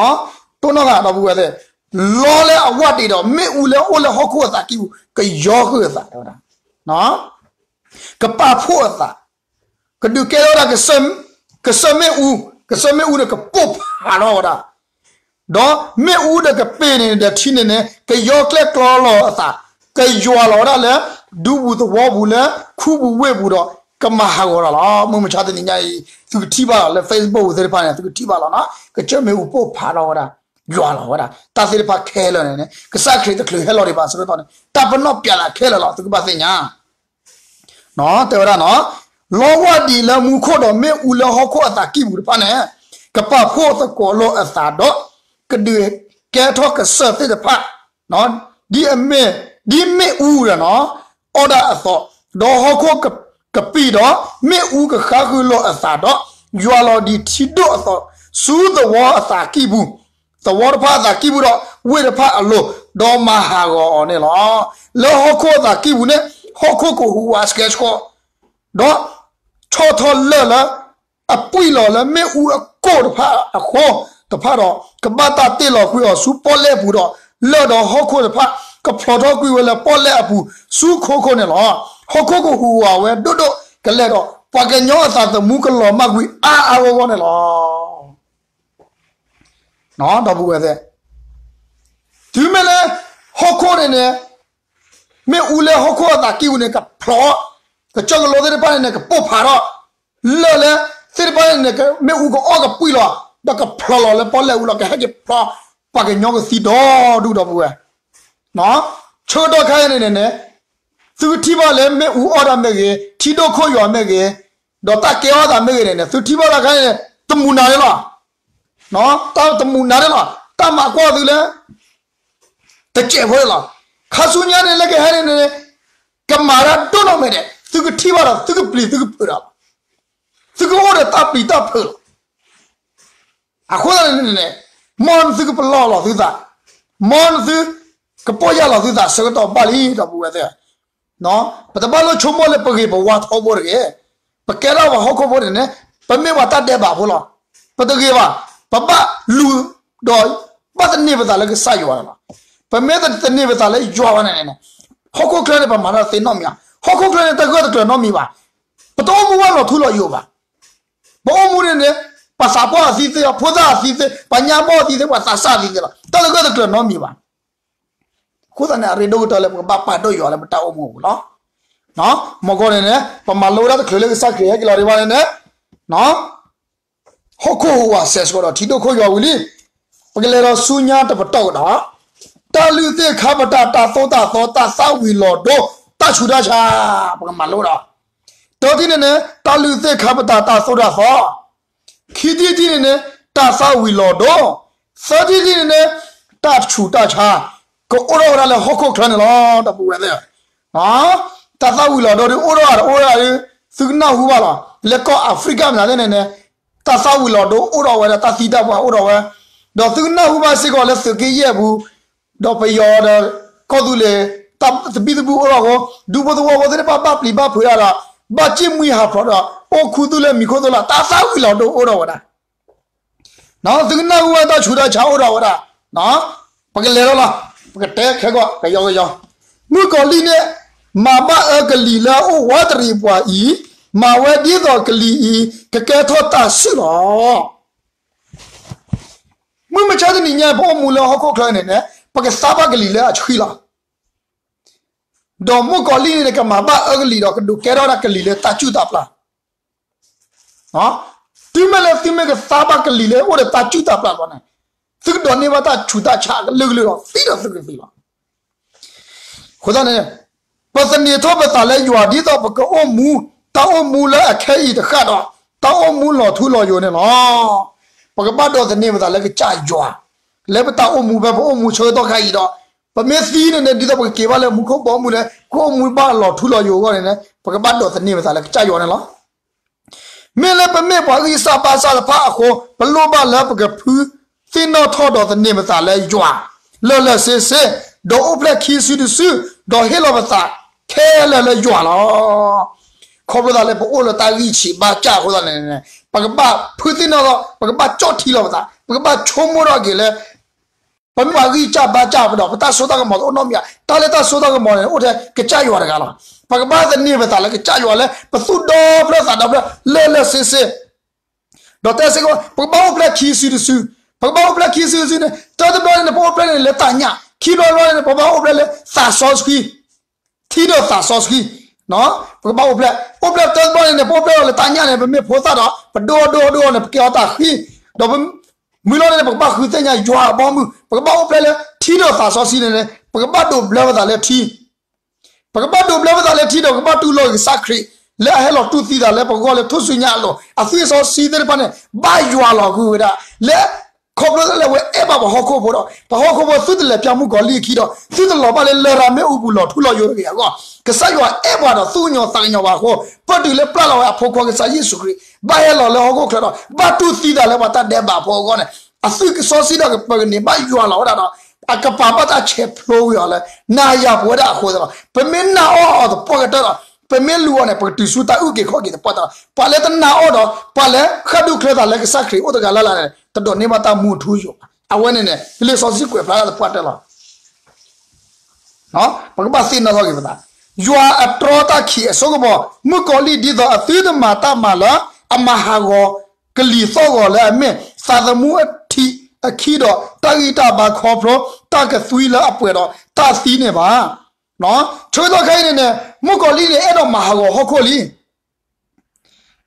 တိၢ်နီၣ်ဂၤဒီပုၢ်ဝဲၢ်သ့ၣ်, လီလၢအဝၢ်ဒံးဒီး မ့ၣ်အူလၢအိၣ်လၢဟီၣ်ခိၣ်အသးကံၢ်ပူၤ ကယီဃုာ်အသးဝဲဒၣ်, ကပာ်ဖှိၣ်အသး ကဒုးကဲထီၣ်ဝဲဒၣ် ကစၢၢ်မ့ၣ်အူ, ကစၢၢ်မ့ၣ်အူန့ၣ် ကပိၢ်ဖးထီၣ်ဝဲဒၣ်, ဒီးမ့ၣ်အူဒီးကပ့ၤန့ၣ်ဒီးထံန့ၣ်န့ၣ် ကယီကျဲၣ်ကျီလီၤအသး, ကယွၤလီၤဝဲဒၣ်လၢ ဒူပူၤသဝီပူၤလၢ ခူပူၤဝ့ၢ်ပူၤဒီး ကမၤဟးဂီၤတၢ်လီၤ. မုၢ်မဆါတနံၤညါအံၤ သုကထံၣ်ဘၣ်လီၤ လၢ Facebook သ့ၣ်တဖၣ်န့ၣ် သုကထံၣ်ဘၣ်လီၤနီၤ, ကစၢၢ်မ့ၣ်အူပိၢ်ဖးထီၣ်ဝဲဒၣ်, ယွၤလီၤဝဲဒၣ်, တၢ်သ့ၣ်တဖၣ်ခဲလၢာ်န့ၣ်န့ၣ် ကစၢ်ခရံာ်တချုးဟဲလီၤဒံးဘၣ်ဆၢကတီၢ်န့ၣ် တၢ်ပနီၣ်ပၠးသးခဲလၢာ်လီၤ သုကဘၣ်သ့ၣ်ညါ တဲဝဲဒၣ်နီၤ, လီဝၢ်ဒံးလၢမူခိၣ်ဒီးမ့ၣ်အူလၢဟီၣ်ခိၣ်အသးကံၢ်ပူၤတဖၣ်န့ၣ် ကပာ်ဖှိၣ်သကိးလိာ်အသးဒီး ကဒုးကဲထီၣ်ကစၢၢ်သ့ၣ်တဖၣ်, ဒ်အမ့ၢ်, ဒ်မ့ၣ်အူဒီးနီၤ, အီၣ်ဒၣ်အသိး, ဒီးဟီၣ်ခိၣ်ကပံာ်ဒီး မ့ၣ်အူကဃါဃုာ်လိာ်အသးဒီး ယွၤလီၤဒံးထံဒိၣ်အသိး ဆူသဝီအသးကံၢ်ပူၤ, သဝီတဖၣ်အသးကံၢ်ပူၤဒီး ဝ့ၢ်တဖၣ်အလိၤ, ဒီးမၤဟးဂီၤအီၤန့ၣ်လီၤ. လၢဟီၣ်ခိၣ်အသးကံၢ်ပူၤန့ၣ် ဟီၣ်ခိၣ်ကဟူးဝးစဲးစိး ဒီးဆီၣ်ထီၣ်လၢၢ်လၢ အပှံၢ်လီၤလၢမ့ၣ်အူအကိၢ်တဖၣ်အဃိတဖၣ်ဒီး ကဘၣ်တၢ်တ့ၢ်လီၤကွံာ်အီၤဆူပီၣ်လဲၣ်အပူၤဒီး လၢၢ်ဒီးဟီၣ်ခိၣ်တဖၣ် ကဖျိးထီၣ်ကွံာ်ဝဲလၢပီၣ်လဲၣ်အပူၤဆူခိခိၣ်န့ၣ်လီၤ. ဟီၣ်ခိၣ်ကဟူးဝးဝဲဒိၣ်ဒိၣ်ကလဲာ်ဒီး ပှၤကညီအသးသမူကလီၤမၢ်ကွံာ်အါအါဂီၢ်ဂီၢ်န့ၣ်လီၤ. ဒီပုၢ်ဝဲၢ်သ့ၣ်, တုၤမ့ၢ်လၢ ဟီၣ်ခိၣ်န့ၣ်န့ၣ် မ့ၣ်အူလၢဟီၣ်ခိၣ်အသးကံၢ်ပူၤန့ၣ် ကဖျိး, ကစၢၢ်ကလိသ့ၣ်တဖၣ်န့ၣ်န့ၣ် ကပိၢ်ဖးထီၣ်, လၢၢ်လၢသ့ၣ်တဖၣ်န့ၣ်န့ၣ် မ့ၣ်အူကအီၣ်ကပှံၢ်လီၤ, ဒီးကဖျိးလီၤလၢပီၣ်လဲၣ်အပူၤလီၤ, ကဟဲက့ၤဖျိး, ပှၤကညီကသံဒီဒူၣ် ဒီပုၢ်ဝဲၢ် ဆၢကတီၢ်ခဲအံၤန့ၣ်န့ၣ်န့ၣ် သုကထံၣ်ဘၣ်လၢမ့ၣ်အူအီၣ်တၢ်မ့ၢ်ဂ့ၤ, ထံဒိၣ်ခိၣ်ယွၤမ့ၢ်ဂ့ၤ, ဒီးတၢ်ကဲထီၣ်သးမ့ၢ်ဂ့ၤန့ၣ်န့ၣ် သုထံၣ်ဘၣ်တၢ်ခဲအံၤန့ၣ် တမုာ်နၤန့ၣ်လီၤ. တၢ်တမုာ်နၤန့ၣ်လီၤ. တၢ်မၤကွၢ်သုလၢ တစဲးဖိန့ၣ်လီၤ. ခါဆူညါန့ၣ်လၢကဟဲန့ၣ်န့ၣ် ကမၤတၢ်ဒိၣ်နီၢ်မဲာ်ဒဲး, သုကထံၣ်ဘၣ်ဒီး သုကပျံၤသုကဖုးဒီးလီၤ. သုကအိၣ်ဒီးတၢ်ပျံၤတၢ်ဖုးလီၤ. အဃိသတးန့ၣ်န့ၣ် မ်နသုကပလီၢ်လီၤသုသး, မ်နသုကပီၢ်ယၢ်လီၤသုသးဆၢကတီၢ်ဘၣ်လံ ဒီပုၢ်ဝဲၢ်သ့ၣ်ဧၢ. ပတဘၣ်လိၣ်ဆိကမိၣ်လၢပဂ့ၤပဝါထီဘိတဂ့ၤ. ပကဲထီၣ်ပှၤဟီၣ်ခိၣ်ဖိန့ၣ်န့ၣ် ပမ့ၢ်ပှၤတၢ်ဒဲးဘးဖိလီၤ. ပတဂ့ၤဘၣ်, ပဘၣ်လူၤဒီး ဘၣ်သန့ၤပသးလၢကစၢ်ယွၤန့ၣ်လီၤ. ပမ့ၢ်တသန့ၤပသးလၢယွၤဘၣ်န့ၣ်န့ၣ် ဟီၣ်ခိၣ်ချၢန့ၣ် ပမၤတၢ်သ့နီတမံၤဘၣ်. ဟီၣ်ခိၣ်ချၢန့ၣ် တဂၢၢ်တကျၢၤနီတမံၤဘၣ်. ပတအိၣ်မူဘၣ်လီၤထူလီၤယိာ်ဘၣ်. ပအိၣ်မူန့ၣ်န့ၣ် ပှၤသးပှၢ်အသံသ့, ဖိသၣ်အသံသ့, ပှၤညါဘီအသံသ့, ပှၤသးစၢ်အသံသ့လီၤ. တၢ်တဂၢၢ်တကျၢၤနီတမံၤဘၣ်. အဃိသတးန့ၣ် အရ့ဒိၣ်ကတၢၢ်လၢပကဘၣ်ပာ်ဒိၣ်ယွၤလၢပတၢ်အိၣ်မူအပူၤလီၤ. မ့ၢ်ဂ့ၤန့ၣ်န့ၣ် ပမၤလိဝဲဒၣ်တချုးလၢကစၢ်ခရံာ်ဟဲက့ၤလီၤဒံးဘၣ်န့ၣ်န့ၣ် ဟီၣ်ခိၣ်ဟူးဝးစဲးဆှီဒီး ထံဒိၣ်ခိၣ်ယွၤဝံၤလံ. ပကလဲၤဒီးဆူညါတပတီၢ်ကဒီး, တၢ်လုၢ်သ့ၣ်ခါပတာ် တၢ်သိၣ်တၢ်သီ တၢ်သၣ်ဝံၤလီၤဒိ တၢ်ဆူးတၢ်ဆါ, ပကမၤလိဒီး တၢထံၣ်န့ၣ်န့ၣ် တၢ်လုၢ်သ့ၣ်ခါပတာ် တၢ်သိၣ်တၢ်သီ, ခံထံၣ်တထံၣ်န့ၣ်န့ၣ် တၢ်သၣ်ဝံၤလီၤဒိ, သၢထံၣ်တထံၣ်န့ၣ်န့ၣ် တၢ်ဆူးတၢ်ဆါ ကအိၣ်ထီၣ်ဝဲဒၣ်လၢဟီၣ်ခိၣ်ချၢန့ၣ်လီၤ ဒီပုၢ်ဝဲၢ်သ့ၣ်. တၢ်သၣ်ဝံၤလီၤဒိဒ်အိၣ်ထီၣ် အိၣ်ထီၣ်ဒ် သုကနၢ်ဟူဘၣ်လီၤ. လၢကီၢ်အၤဖရံကၤမနုၤသ့ၣ်န့ၣ်န့ၣ် တၢ်သၣ်ဝံၤလီၤဒိအိၣ်ထီၣ်ဝဲဒၣ် တၢ်သံတၢ်ပှၢ်အိၣ်ထီၣ်ဝဲ, ဒီးသုကနၢ်ဟူဘၣ်စ့ၢ်ကီးလၢသုးက့ယဲၢ်ပူၤ ဒီးပယီၤဒီး ကီၢ်သူလ့ၤ တၢ်သဘံၣ်သဘုၣ်အိၣ်ထီၣ်အဃိ ဒူဖိသဝီဖိသ့ၣ်တဖၣ် ဘၣ်ပျံၤဘၣ်ဖုးတၢ်ဒီး ဘၣ်စံၣ်မှံဟးဖျိးဒီး အိၣ်ခူသူၣ်လၢမံၤခိၣ်သိလၢ် တၢ်သၣ်ဝံၤလီၤဒိအိၣ်ထီၣ်ဝဲဒၣ်. သုကနၢ်ဟူဝဲတၢ်ဆူးတၢ်ဆါအိၣ်ထီၣ်ဝဲဒၣ်. ပကလဲၤလီၤလီၤ. ပကတဲခဲကီး ကယီကယီ, မုၣ်ကီၤလံၢ်န့ၣ် မၤဘၣ်အၢကလံၤလၢအအိၣ်ဝးတရံးပှၤအံၤ, မၤဝဲဒ်သိးကလံၤအံၤ ကကဲထီၣ်တၢ်ဆူၣ်လီၤ. မုၢ်မဆါတနံၤညါ ပအိၣ်မူလၢဟီၣ်ခိၣ်ချၢန့ၣ်န့ၣ် ပကသါဘၣ်ကလံၤလၢအဆှံလီၤ. ဒီးမုၣ်ကီၤလံၢ်န့ၣ် ကမၤဘၣ်အၢကလံၤဒီး ကဒုးကဲထီၣ်ဒၣ်ကလံၤလၢတၢ်စုၣ်တၢ်ပျၢ် တုၤမ့ၢ်လၢသုမ့ၢ်ကသါဘၣ်ကလံၤလၢအိၣ်ဒီးတၢ်စုၣ်တၢ်ပျၢ်လီၤန့ၣ်, သုကဒိးန့ၢ်ဘၣ်တၢ်ဆူးတၢ်ဆါအကလုာ်ကလုာ်ဒီး သံဒီးသုကသံလီၤ. အဃိသတးန့ၣ် ပသန့ၤထီၣ်ပသးလၢယွၤ ဒ်သိးပကအိၣ်မူ တၢ်အိၣ်မူလၢအခဲအံၤတဃၣ်ဒီး တၢ်အိၣ်မူလီၤထူလီၤယိာ်န့ၣ်လီၤ. ပကဘၣ်ဒိးသန့ၤပသးလၢကစၢ်ယွၤ လၢပတၢ်အိၣ်မူဖဲပအိၣ်မူဆၢကတီၢ်ခါအံၤဒီး ပမ့ၢ်သံန့ၣ်န့ၣ် ဒ်သိးပကက့ၤဘၣ်လၢမူခိၣ်ဘီမုၢ်လၢ ကအိၣ်မူဘၣ်လီၤထူလီၤယိာ်အဂီၢ်န့ၣ်န့ၣ် ပကဘၣ်ဒိးသန့ၤပသးလၢကစၢ်ယွၤန့ၣ်လီၤ. မ့ၢ်လၢပမ့ၢ်ပှၤဂံၢ်စၢ်ဘါစၢ်တဖၣ်အဃိ ပလိၣ်ဘၣ်လၢပကဖုသ့ၣ်နီၣ်ထီၣ်ဒီးသန့ၤပသးလၢယွၤ လၢာ်လၢာ်ဆ့ဆ့, ဒီးအိၣ်ဖျဲၣ်ခံစုတစု, ဒီးဟ့ၣ်လီၤပသးခဲလၢာ်လၢယွၤလီၤ. ခီဖျိသးလၢပအိၣ်လၢတၢ်ဂံၢ်ဆံးဘါစၢ်အဃိသတးန့ၣ် ပကဘၣ်ဖုသ့ၣ်နီၣ်ထီၣ်, ပကဘၣ်ကၠီၣ်ထံလီၤပသး, ပကဘၣ်ဆိကမိၣ်ထီၣ်က့ၤလၢ ပမ့ၢ်ပှၤဂံၢ်စၢ်ဘါစၢ်ပဒီး ပတၢ်စိတၢ်ကမီၤတအိၣ်နီတမံၤဘၣ်. တၢ်လၢတၢ်စိတၢ်ကမီၤန့ၣ် အိၣ်ထဲကစၢ်ယွၤတဂၤလီၤ. ပကဘၣ်သန့ၤပသးလၢကစၢ်ယွၤလၢ ပသူၣ်ဒီဖျၢၣ်သးဒီဖျၢၣ် လၢာ်လၢာ်ဆ့ဆ့, ဒီးတဲစ့ၢ်ကီး ပကဘၣ်အိၣ်ဖျဲၣ်ခံစုတစု, ပကဘၣ်အိၣ်ဖျဲၣ်ခံစုတစုန့ၣ် တၢတဘျီန့ၣ် ပအိၣ်ဖျဲၣ်န့ၣ်လၢတၢ်ညၣ်, ခံဘျီတဘျီန့ၣ် ပဘၣ်အိၣ်ဖျဲၣ်လၢသးစီဆှံ ထံဒီးသးစီဆှံ, ပကဘၣ်အိၣ်ဖျဲၣ်, အိၣ်ဖျဲၣ်တၢတဘျီန့ၣ်န့ၣ် ပအိၣ်ဖျဲၣ်လီၤလၢတၢ်ညၣ်န့ၣ် ပမ့ၢ်ဖိသၣ်ဒီး ပဒိၣ်ဒိၣ်ဒိၣ်န့ၣ် ပကဲအီၤတၢ်ဃံ, ဒီး မုၢ်လီၤန့ၣ် ပကဘၣ်ဃုသ့ၣ်ညါယွၤအဘီအမုၢ်, ပကဘၣ်အိၣ်ဖျဲၣ်လၢထံဒီးသးစီဆှံန့ၣ်န့ၣ် ပကဘၣ်ဒိးဘျၢပသးလၢထံ, ပကဘၣ်ဒိးဘျၢပသးလၢထံဒီး ပကဘၣ်တူၢ်လိာ်ကစၢ်ခရံာ် လၢအဟဲလီၤတူၢ်သံသးလၢပဂီၢ်လၢထူၣ်စုညါအလိၤ, အသွံၣ်စီဆှံသ့ၣ်တဖၣ်န့ၣ် ဘၣ်ယွၤလီၤဃုာ်ဝဲဒၣ်, လၢ ခီဖျိလၢအဝဲအဲၣ်ဘၣ်ပှၤဟီၣ်ခိၣ်ဖိဒီး ပှၤဟီၣ်ခိၣ်ဖိသုတလဲၤပျၢ်မုၣ်ကီၤလံၢ်အခံဒီး သုတလီၤဘၣ်လၢလရာ်မ့ၣ်အူပူၤလီၤထူလီၤယိာ်တဂ့ၤအဂီၢ်, ကစၢ်ယွၤအဲၣ်ပှၤဒီးသူၣ်ကညီၤသးကညီၤပှၤအဃိ, ပတုၤလၢပျၢ်လီၤဝဲအဖိခွါကစၢ်ယ့ၣ်ၡူးခရံာ် ဘၣ်ဟဲလီၤလၢဟီၣ်ခိၣ်ချၢဒီး ဘၣ်တူၢ်သံသးလၢပှၤတၢ်ဒဲးဘးဖိအဂီၢ်န့ၣ် အသွံၣ်စီဆှံဒီးကပၢၤကန့ၢ်ဘၣ်ယွၤလီၤဝဲဒၣ်ဒီး အကပၤဘၣ်တၢ်ဆဲးဖျိဝံၤအီၤလၢ နၤယၤပဝဲဒၣ်အဃိသတးဒီး ပမ့ၢ်နာ်အီၤအီၤသပှၢ်ကတၢၢ်ဒီး ပမ့ၢ်လူၤအီၤန့ၣ် ပကတုၤဆူတၢ်အုၣ်က့ၤခီၣ်က့ၤသပှၢ်တၢၢ်လီၤ. ပှၤလၢတနာ်အီၤဒီး ပှၤလၢဃၣ်ဒူၣ်ချၢသးလၢကစၢ်ခရံာ်အိၣ်တဂၤလၢ်လၢ်န့ၣ် တဒိးန့ၢ်ဘၣ်တၢ်မူအထူအယိာ်ဘၣ်. အဝဲန့ၣ်န့ၣ် လံာ်စီဆှံကွဲးဖျါတၢ်သပှၢ်တၢၢ်လီၤ. ပကဘၣ်သ့ၣ်နီၣ်ထီၣ်က့ၤပသး, ယွၤအတြီတၢ်ခံးအစိကမီၤ မုၣ်ကီၤလံၢ် ဒ်သိးအသုတမၤတၢ်မၤလၢအမၤဟးဂီၤကလံၤသီၣ်ဂီၤလၢအမ့ၢ် သးသမူအထံးအခံဒီး တၢ်ဂံၢ်တၢ်ဘါခီဖျိတၢ်ကသွံလၢအပှဲၤဒီးတၢ်သံန့ၣ်ဘၣ်. ဆၢကတီၢ်ခဲအံၤန့ၣ်န့ၣ် မုၣ်ကီၤလံၢ်န့ၣ် အဲၣ်ဒိးမၤဟးဂီၤဟီၣ်ခိၣ်လံ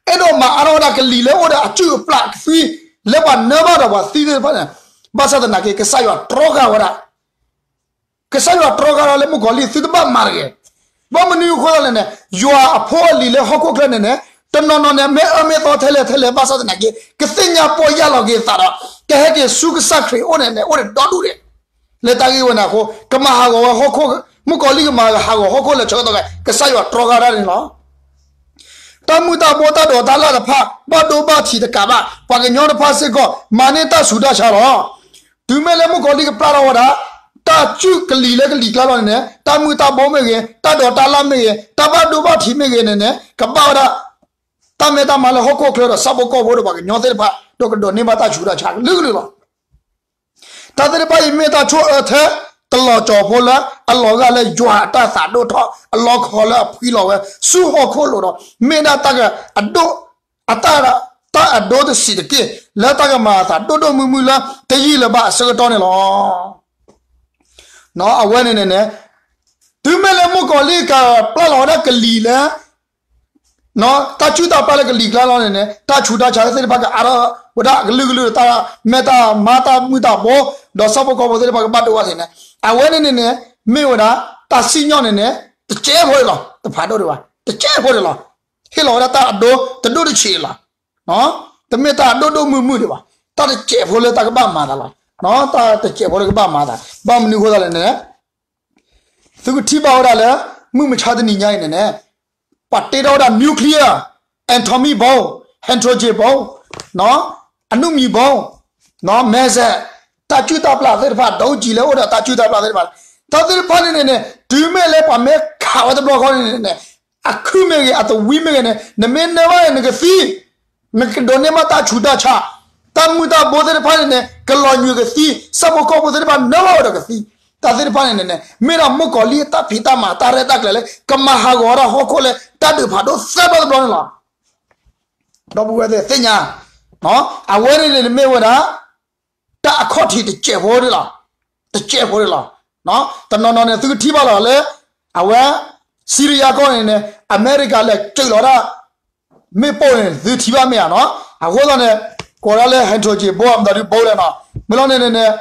အဲၣ်ဒိးမၤအါထီၣ်ဝဲဒၣ်ကလံၤလၢအိၣ်ဒီးအစုၣ်အပျၢ်ကသွံ လၢပှၤနၢဘၣ်ဒီးပှၤသံသ့ၣ်တဖၣ်န့ၣ်, ဘၣ်ဆၣ်သနာ်က့ ကစၢ်ယွၤတြီဃာ်ဝဲဒၣ်, ကစၢ်ယွၤတြီဃာ်လၢမုၣ်ကီၤလံၢ် သုတဘၣ်မၤတဂ့ၤ. ဘၣ်မနုၤအဃိသတးလဲၣ်န့ၣ် ယွၤအဖိအလံၤလၢဟီၣ်ခိၣ်ချၢန့ၣ်န့ၣ် တနီၤနီၤန့ၣ် မ့ၢ်အၢမ့ၢ်သီထဲလဲၣ်ထဲလဲၣ် ဘၣ်ဆၣ်သနာ်က့ ကသ့ၣ်ညါပီၢ်ယၢ်လီၤက့ၤသးဒီး ကဟဲက့ၤဆူကစၢ်ခရံာ်အအိၣ်န့ၣ်န့ၣ် အိၣ်ဒီးဒီဒူၣ်ဒဲး လၢတၢ်ဂ့ၢ်ဝဲန့ၣ်အဃိ ကမၤဟးဂီၤဝဲဟီၣ်ခိၣ်, မုၣ်ကီၤလံၢ်ကမၤဟးဂီၤဟီၣ်ခိၣ်လၢဆၢကတီၢ်ခဲ ကစၢ်ယွၤတြီဃာ်တၢ်န့ၣ်လီၤ. တၢ်မုၢ်တၢ်ဘိတၢ်ဒိးတၢ်လၣ်တဖၣ် ဘၣ်ဒိဘၣ်ထံးတကးဘၣ် ပှၤကညီတဖၣ်စ့ၢ်ကီး မၤန့ၢ်တၢ်ဆူးတၢ်ဆါလီၤ. တုၤမ့ၢ်လၢမုၣ်ကီၤလံၢ်ကပျၢ်ထီၣ်ဝဲဒၣ် တၢ်စုၣ်ကလံၤလၢကလံၤကျါလီၤန့ၣ်န့ၣ် တၢ်မုၢ်တၢ်ဘိမ့ၢ်ဂ့ၤ, တၢ်ဒိးတၢ်လၣ်မ့ၢ်ဂ့ၤ, တၢ်ဘၣ်ဒိဘၣ်ထံးမ့ၢ်ဂ့ၤန့ၣ်န့ၣ် ကဘၣ်ဝဲဒၣ် တၢ်မဲတၢ်မါလၢဟီၣ်ခိၣ်ချၢဒီးဆၣ်ဖိကီၢ်ဖိဒီးပှၤကညီသ့ၣ်တဖၣ် ဒီးကဒိးန့ၢ်ဘၣ်တၢ်ဆူးတၢ်ဆါကလုာ်ကလုာ်လီၤ. တၢ်သ့ၣ်တဖၣ်အံၤမ့ၢ်တၢ်ဆိၣ်အၢထဲတလီၤကၠီၤဖိလၢအလီၤဂာ်လၢယွၤအတၢ်သးဒိၣ်ထီၣ် အလီခီလၢအဖှံလီၤဝဲဆူဟီၣ်ခိၣ်လိၤဒီး မ့ၢ်ဒၣ်တၢ်အဒိၣ်, အတၢ်, တၢ်အဒိတဆံးတက့ၢ် လၢတၢ်ကမၤအသးဒိၣ်ဒိၣ်မုၢ်မုၢ်လၢတယံာ်လၢၤဘၣ်အဆၢကတီၢ်န့ၣ်လီၤ. အဝဲန့ၣ်န့ၣ်န့ၣ် တုၤမ့ၢ်လၢမုၣ်ကီၤလံၢ်ကပျၢ်လီၤဝဲဒၣ်ကလံၤလၢ တၢ်စုၣ်တၢ်ပျၢ်လၢကလံၤကျါလီၤန့ၣ်န့ၣ် တၢ်ဆူးတၢ်ဆါသ့ၣ်တဖၣ်ကအါထီၣ်ဝဲဒၣ်ကလုာ်ကလုာ် တၢ်မဲတၢ်မါတၢ်မုၢ်တၢ်ဘိ ဒီးဆၣ်ဖိကီၢ်ဖိသ့ၣ်တဖၣ်ကဘၣ်ဒိဘၣ်ထံးန့ၣ် အဝဲန့ၣ်န့ၣ်န့ၣ် မ့ၢ်ဝဲဒၣ် တၢ်စံၣ်ညီၣ်န့ၣ်န့ၣ် တစဲးဖိဒံးလီၤ တဖးဒိၣ်ဒံးဘၣ် တစဲးဖိဒံးလီၤ. ဟ့ၣ်လီၤဝဲဒၣ်တၢ်အဒိတဒိၣ်တဆံးလီၤ. တမ့ၢ်တၢ်အဒိၣ်ဒိၣ်မုၢ်မုၢ်ဒံးဘၣ် တၢ်တစဲးဖိလၢတၢ်ကဘၣ်မၤသးလီၤ. တၢ်တစဲးဖိလၢကဘၣ်မၤသး ဘၣ်မနုၤအဃိသတးလဲၣ်န့ၣ် သုကထံၣ်ဘၣ်ဝဲဒၣ်လၢ မုၢ်မဆါတနံၤညါအံၤန့ၣ်န့ၣ် ပှၤတ့ထီၣ်ဝဲဒၣ် nuclear, atomic bomb, hydrogen bomb, အနုမံၤ bomb, missile, တၢ်စုၣ်တၢ်ပျၢ်သ့ၣ်တဖၣ် ဒုံးကျည်လၢအိၣ်ဒီးတၢ်စုၣ်တၢ်ပျၢ်သ့ၣ်တဖၣ် တၢ်သ့ၣ်တဖၣ်န့ၣ်န့ၣ်န့ၣ် တုၤမ့ၢ်လၢပှၤမ့ၢ်ခးဝဲတဘျီဃီန့ၣ်န့ၣ် အခုမ့ၢ်ဂ့ၤ အသဝံမ့ၢ်ဂ့ၤန့ၣ် နမ့ၢ်နၢဘၣ်န့ၣ် နကသံ နကဒိးန့ၢ်ဘၣ်တၢ်ဆူးတၢ်ဆါ, တၢ်မုၢ်တၢ်ဘိသ့ၣ်တဖၣ်န့ၣ်န့ၣ် ကလီၤညွံးကသံ, ဆၣ်ဖိကီၢ်ဖိသ့ၣ်တဖၣ်နၢဘၣ်ဝဲဒီးကသံ, တၢ်သ့ၣ်တဖၣ်န့ၣ်န့ၣ် မ့ၢ်ဒၣ်မုၣ်ကီၤလံၢ်အတၢ်ဖံးတၢ်မၤတၢ်ရဲၣ်တၢ်ကျဲၤလၢ ကမၤဟးဂီၤဝဲဒၣ်ဟီၣ်ခိၣ်လၢ တၢ်ဒုးဖးဒိၣ်သၢဘျီတဘျီန့ၣ်လီၤ. ဒီပုၢ်ဝဲၢ်သ့ၣ်ညါ, အဝဲန့ၣ်န့ၣ်မ့ၢ်ဝဲဒၣ် တၢ်အခီၣ်ထံးတစဲးဖိဒၣ်လီၤ, တစဲးဖိဒၣ်လီၤ. တနီၤနီၤန့ၣ် သုကထံၣ်ဘၣ်လီၤလၢ အဝဲ စံရံယါကီၢ်န့ၣ်န့ၣ် အမဲရကၤလဲၤကၢးလီၤဒၣ် မ့ၣ်ပိၢ်န့ၣ် သုထံၣ်ဘၣ်မ့ၢ်ဧါနီၤ, အဃိသတးန့ၣ် ကိးဒၣ်လၢ hydrogen bomb မတၤဒု bomb လဲၣ်နီၤ, မ့ၢ်လီၤန့ၣ်န့ၣ်န့ၣ်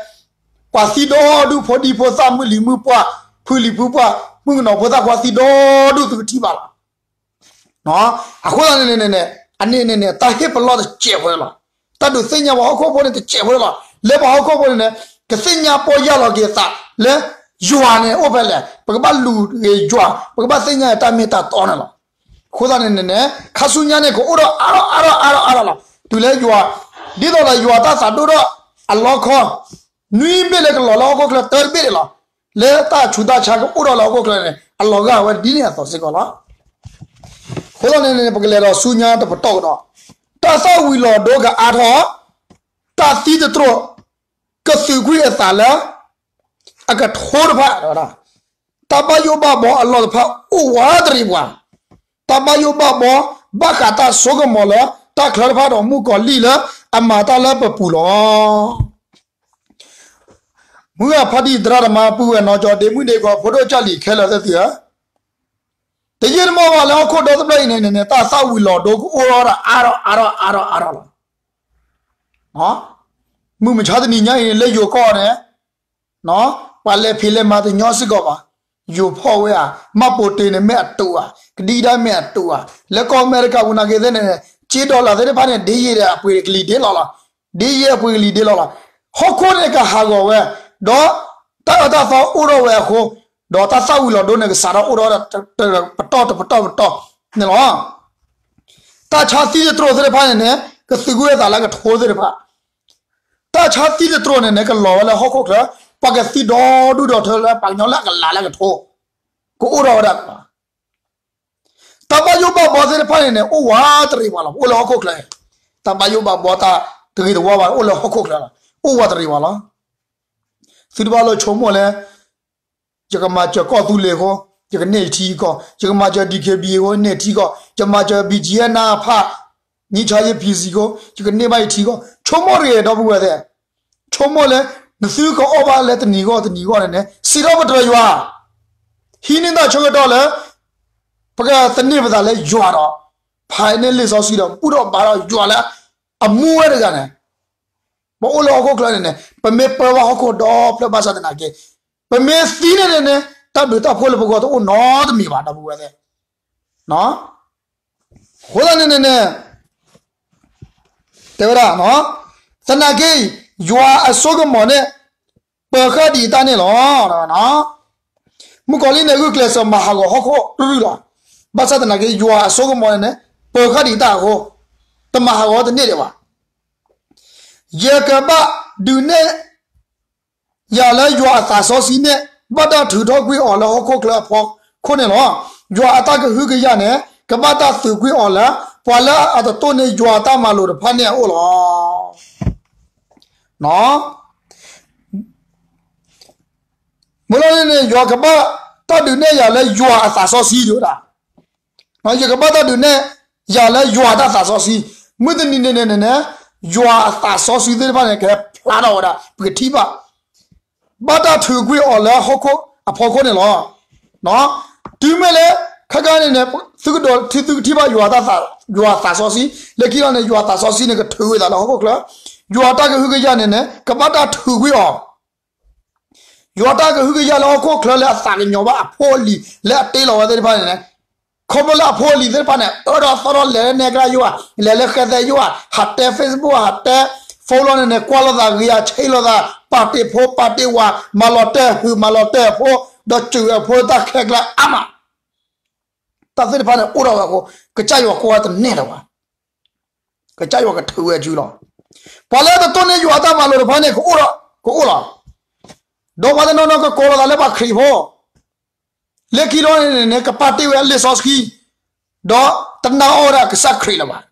ပှၤသံဒီဒူၣ် ဖိဒံဖိသၣ် မုၢ်လံၤမုၢ်ပှၢ် ဖုလံၤဖုပှၢ် မုၣ်ကနီၤဖိသၣ်ခွါသံဒီဒူၣ် သုကထံၣ်ဘၣ်လီၤ. အဃိသတးန့ၣ်န့ၣ်န့ၣ် အန့ၣ်န့ၣ်န့ၣ် တၢ်ဟ့ၣ်ပလီၢ်တစဲးဖိလီၤ. တၢ်ဒုးသ့ၣ်ညါပှၤဟီၣ်ခိၣ်ဖိန့ၣ်တစဲးဖိလီၤ. လၢပှၤဟီၣ်ခိၣ်ဖိန့ၣ်န့ၣ် ကသ့ၣ်ညါပီၢ်ယၢ်လီၤက့ၤအသးလၢ ယွၤန့ၣ်အိၣ်ဖဲလဲၣ်, ပကဘၣ်လူၤက့ၤယွၤ, ပကဘၣ်သ့ၣ်ညါတၢ်မ့ၢ်တၢ်တီန့ၣ်လီၤ. အဃိသတးန့ၣ်န့ၣ်န့ၣ် ခါဆူညါန့ၣ် ကအိၣ်ဒီးအါထီၣ်အါထီၣ်အါထီၣ်အါထီၣ်လီၤ. တုၤလၢယွၤ ဒ်သိးဒီးယွၤတၢ်သးဒိၣ်ထီၣ်အလီခီ နွံဘ့ၣ်လၢကလီၤလၢဟီၣ်ခိၣ်ချၢတၢတဘ့ၣ်န့ၣ်လီၤ. လၢတၢ်ဆူးတၢ်ဆါကအိၣ်ထီၣ်လၢဟီၣ်ခိၣ်ချၢန့ၣ် အလီၤဂာ်ဝဲဒ်န့ၣ်အသိးစ့ၢ်ကီးလီၤ. အဃိသတးန့ၣ်န့ၣ် ပကလဲၤဒီးဆူညါတပတီၢ်ကဒီး, တၢ်သၣ်ဝံၤလီၤဒိကအါထီၣ်, တၢ်သံတတြိာ် ကသုးကွံာ်အသးလၢ အကထိတဖၣ်, တၢ်ဘၣ်ယိၣ်ဘၣ်ဘီအလီၢ်တဖၣ်အိၣ်ဝးတရံးပှၤ, တၢ်ဘၣ်ယိၣ်ဘၣ်ဘီ ဘၣ်ဃးတၢ်စိကမီၤလၢ တၢ်ချၢတဖၣ်ဒီးမုၣ်ကီၤလံၢ်လၢအမၤတၢ်လၢပပူၤလီၤ. မုၢ်ဂၤဖါတံၢ်သရၣ်သမါပုၢ်ဝဲၢ်နီၢ်ကၠီ ဒ့မုၣ်ဒ့ခွါ ဖိဒိၣ်ကၢ်လံၤခဲလၢာ်သ့ၣ်သုဧၢ, တယံာ်တမီၢ်ဘၣ်လၢဟီၣ်ခိၣ်ဒီတဖျၢၣ်အံၤန့ၣ်န့ၣ် တၢ်သၣ်ဝံၤလီၤဒိကအိၣ်ထီၣ်ဒၣ်အါထီၣ်အါထီၣ်အါထီၣ်အါထီၣ်လီၤ. မုၢ်မဆါတနံၤညါအံၤန့ၣ် လၢယိၤကီၢ်န့ၣ် ပှၤလဲၤဖံးလဲၤမၤတညီစ့ၢ်ကီးဘၣ်. ယိၤဖီၣ်ဝဲဧါ, မၢ်ပိာ်တ့ၢ်န့ၣ်မ့ၢ်အတူးဧါ, ကဒံကဒါမ့ၢ်အတူးဧါ, လၢကီၢ်အမဲရကၤပူၤနာ်က့သ့ၣ်န့ၣ် က့ဒီလၣ်သ့ၣ်တဖၣ်န့ၣ် ဒ်ယဲၢ်အပှ့ၤကလံၤဒ့လီၤလီၤ, ဒ်ယဲၢ်အပှ့ၤကလံၤဒ့လီၤလီၤ. ဟီၣ်ခိၣ်န့ၣ်ကဟးဂီၤဝဲ, ဒီးတၢ်အၢတၢ်သီအိၣ်ထီၣ်ဝဲအဃိ, ဒီးတၢ်သၣ်ဝံၤလီၤဒိန့ၣ် ကစးထီၣ်အိၣ်ထီၣ်ဝဲဒၣ် ပတီၢ်တပတီၢ်ပတီၢ်န့ၣ်လီၤ. တၢ်ဆါသံတတြိာ်သ့ၣ်တဖၣ်န့ၣ်န့ၣ် ကသုးကွံာ်အသးလၢကထိသ့ၣ်တဖၣ်, တၢ်ဆါသံတတြိာ်န့ၣ်န့ၣ် ကလီၤဝဲလၢဟီၣ်ခိၣ်ချၢ, ပှၤကသံဒီဒူၣ်ဒီထၢလၢပှၤကညီလၢအကလၤလၢကထိ, ကအိၣ်ထီၣ်ဝဲဒၣ်, တၢ်ဘၣ်ယိၣ်ဘၣ်ဘီသ့ၣ်တဖၣ်န့ၣ်န့ၣ် အိၣ်ဝးတရံးပှၤလီၤ, အိၣ်လၢဟီၣ်ခိၣ်ချၢ, တၢ်ဘၣ်ယိၣ်ဘၣ်ဘီတၢ်တဂ့ၤတဝါဘၣ် အိၣ်လၢဟီၣ်ခိၣ်ချၢလီၤ, အိၣ်ဝးတရံးပှၤလီၤ. သုတဘၣ်လိာ်ဆိကမိၣ်လၢ ယကမၤစၢၤကီၢ်သူလ့ၤအဃိ, ယကန့ၢ်ယထံယကီၢ်, ယကမၤစၢၤ ဒီက့ဘံ အဃိ န့ၢ်ထံကီၢ်, ယမၤစၢၤ ဘံကၠံအနါဖး, နံၣ်ဆါယဖံစံဃိ, ယကန့ၢ်ဘၣ်ယထံကီၢ်, ဆိကမိၣ်တဂ့ၤ ဒီပုၢ်ဝဲၢ်သ့ၣ်, ဆိကမိၣ်လၢ နသုကအီၣ်ဘၣ်လၢတနံၤဂီၢ်တနံၤဂီၢ်န့ၣ်န့ၣ် စံးထီၣ်ပတြၢၤယွၤ, ဟံးန့ၢ်တၢ်ဆၢကတီၢ်လၢ ပကသန့ၤပသးလၢယွၤဒီး ဖးန့ၢ်လံာ်စီဆှံဒီး ဘူၣ်ထီၣ်ဘါထီၣ်ယွၤလၢ အမူဝဲတဂၤန့ၣ် ပအိၣ်လၢဟီၣ်ခိၣ်ချၢန့ၣ်န့ၣ် ပမ့ၢ်ပၢဘၣ်ဟီၣ်ခိၣ်ဒီဖျၢၣ်ဘၣ်ဆၣ်သနာ်က့ ပမ့ၢ်သံန့ၣ်န့ၣ်န့ၣ် တၢ်ဘျုးတၢ်ဖှိၣ်လၢပဂီၢ်တအိၣ်နီတမံၤဘၣ် ဒီပုၢ်ဝဲၢ်သ့ၣ်, အဃိသတးန့ၣ်န့ၣ်န့ၣ် တဲဝဲဒၣ်, သနာ်က့ ယွၤအစိကမီၤန့ၣ် ပၢၤဃာ်ဒံးတၢ်န့ၣ်လီၤ. မုၣ်ကီၤလံၢ်န့ၣ် ဂုာ်ကျဲးစၢးမၤဟးဂီၤဟီၣ်ခိၣ်ရုၢ်ရုၢ်လီၤ. ဘၣ်ဆၣ်သနာ်က့ ယွၤအစိကမီၤန့ၣ်န့ၣ် ပၢၤဃာ်ဒံးတၢ်အဃိ, တမၤဟးဂီၤတန့ၢ်ဒံးဘၣ်. ယကဘၣ်ဒုးနဲၣ်ယၤလၢယွၤအသးစီဆှံန့ၣ်, ဘၣ်တၢ်ထုးထီၣ်ကွံာ်အီၤလၢဟီၣ်ခိၣ်ချၢအဖီခိၣ်န့ၣ်လီၤ. ယွၤအတၢ်ကဟုကယာ်န့ၣ် ကဘၣ်တၢ်သုးကွံာ်အီၤလၢ ပှၤလၢအတတိၢ်န့ၢ်ယွၤအတၢ်မၤလိာ်တဖၣ်န့ၣ်အအိၣ်လီၤ. မ့ၢ်လီၤန့ၣ်န့ၣ် ယွၤကဘၣ်တၢ်ဒုးနဲၣ်ယၤလၢယွၤအသးစီဆှံဒၣ်ဝဲဒၣ်, ယကဘၣ်တၢ်ဒုးနဲၣ်ယၤလၢယွၤတၢ်သးစီဆှံ, မုၢ်တနံၤန့ၣ်န့ၣ်န့ၣ် ယွၤအသးစီဆှံသ့ၣ်တဖၣ်န့ၣ် ကဟဲဖျါထီၣ်ဝဲဒၣ် ပကထံၣ်ဘၣ်, ဘၣ်တၢ်ထုးကွံာ်အီၤလၢဟီၣ်ခိၣ်အဖီခိၣ်န့ၣ်လီၤ. တုၤမ့ၢ်လၢ ခဲကနံၣ်န့ၣ် သုကဒိးထံ သုကထံၣ်ဘၣ်ယွၤသးစီဆှံ, လၢခံလီၤန့ၣ် ယွၤသးစီဆှံန့ၣ် ကထုးဝဲသးလၢဟီၣ်ခိၣ်ချၢ, ယွၤတၢ်ကဟုကယာ်န့ၣ်န့ၣ် ကဘၣ်တၢ်ထုးကွံာ်အီၤ ယွၤတၢ်ကဟုကယာ်လၢဟီၣ်ခိၣ်ချၢလၢအသးကညီၤဘၣ်အဖိအလံၤလၢအတ့လီၤဝဲသ့ၣ်တဖၣ်န့ၣ်န့ၣ်, ခီဖျိလၢအဖိအလံၤသ့ၣ်တဖၣ်န့ၣ် အၢထီၣ်သီထီၣ်လဲၤလၢနဲကရၣ်ယိၣ်ဧါ, လဲၤလၢဃဲသဲယိၣ်ဧါ, ဟးတဲ Facebook ဟးတဲ phone လီၤန့ၣ်န့ၣ် ကွၢ်လိာ်သးဂ့ၤဧါ ဆံးလိာ်သး ပာ်တ့ၢ်ဖိပာ်တ့ၢ်ဝၤ မၤလီၤတဲာ်ဟုးမၤလီၤတဲာ်ဖိ, ဒီးစူးအဖိတၢ်ခဲကျါအါမး တၢ်သ့ၣ်တဖၣ်န့ၣ်အိၣ်ထီၣ်ဝဲအဃိ, ကစၢ်ယွၤကိးဝဲတန့ၢ်လၢၤဘၣ်. ကစၢ်ယွၤကထုးဝဲအစုလီၤ. ပှၤလၢတတိၢ်န့ၢ်ယွၤအတၢ်မၤလိာ်တဖၣ်န့ၣ် ကအိၣ်ထီၣ်, ကအိၣ်လီၤ. ဒီးပှၤတနီၤနီၤကကိးလီၤသးလၢပှၤခရံာ်ဖိ, လၢခံလီၤန့ၣ်န့ၣ် ကပာ်တ့ၢ်ဝဲအလံာ်စီဆှံ, ဒီးတနာ်အီၤဝဲဒၣ်ကစၢ်ခရံာ်လၢၤဘၣ်.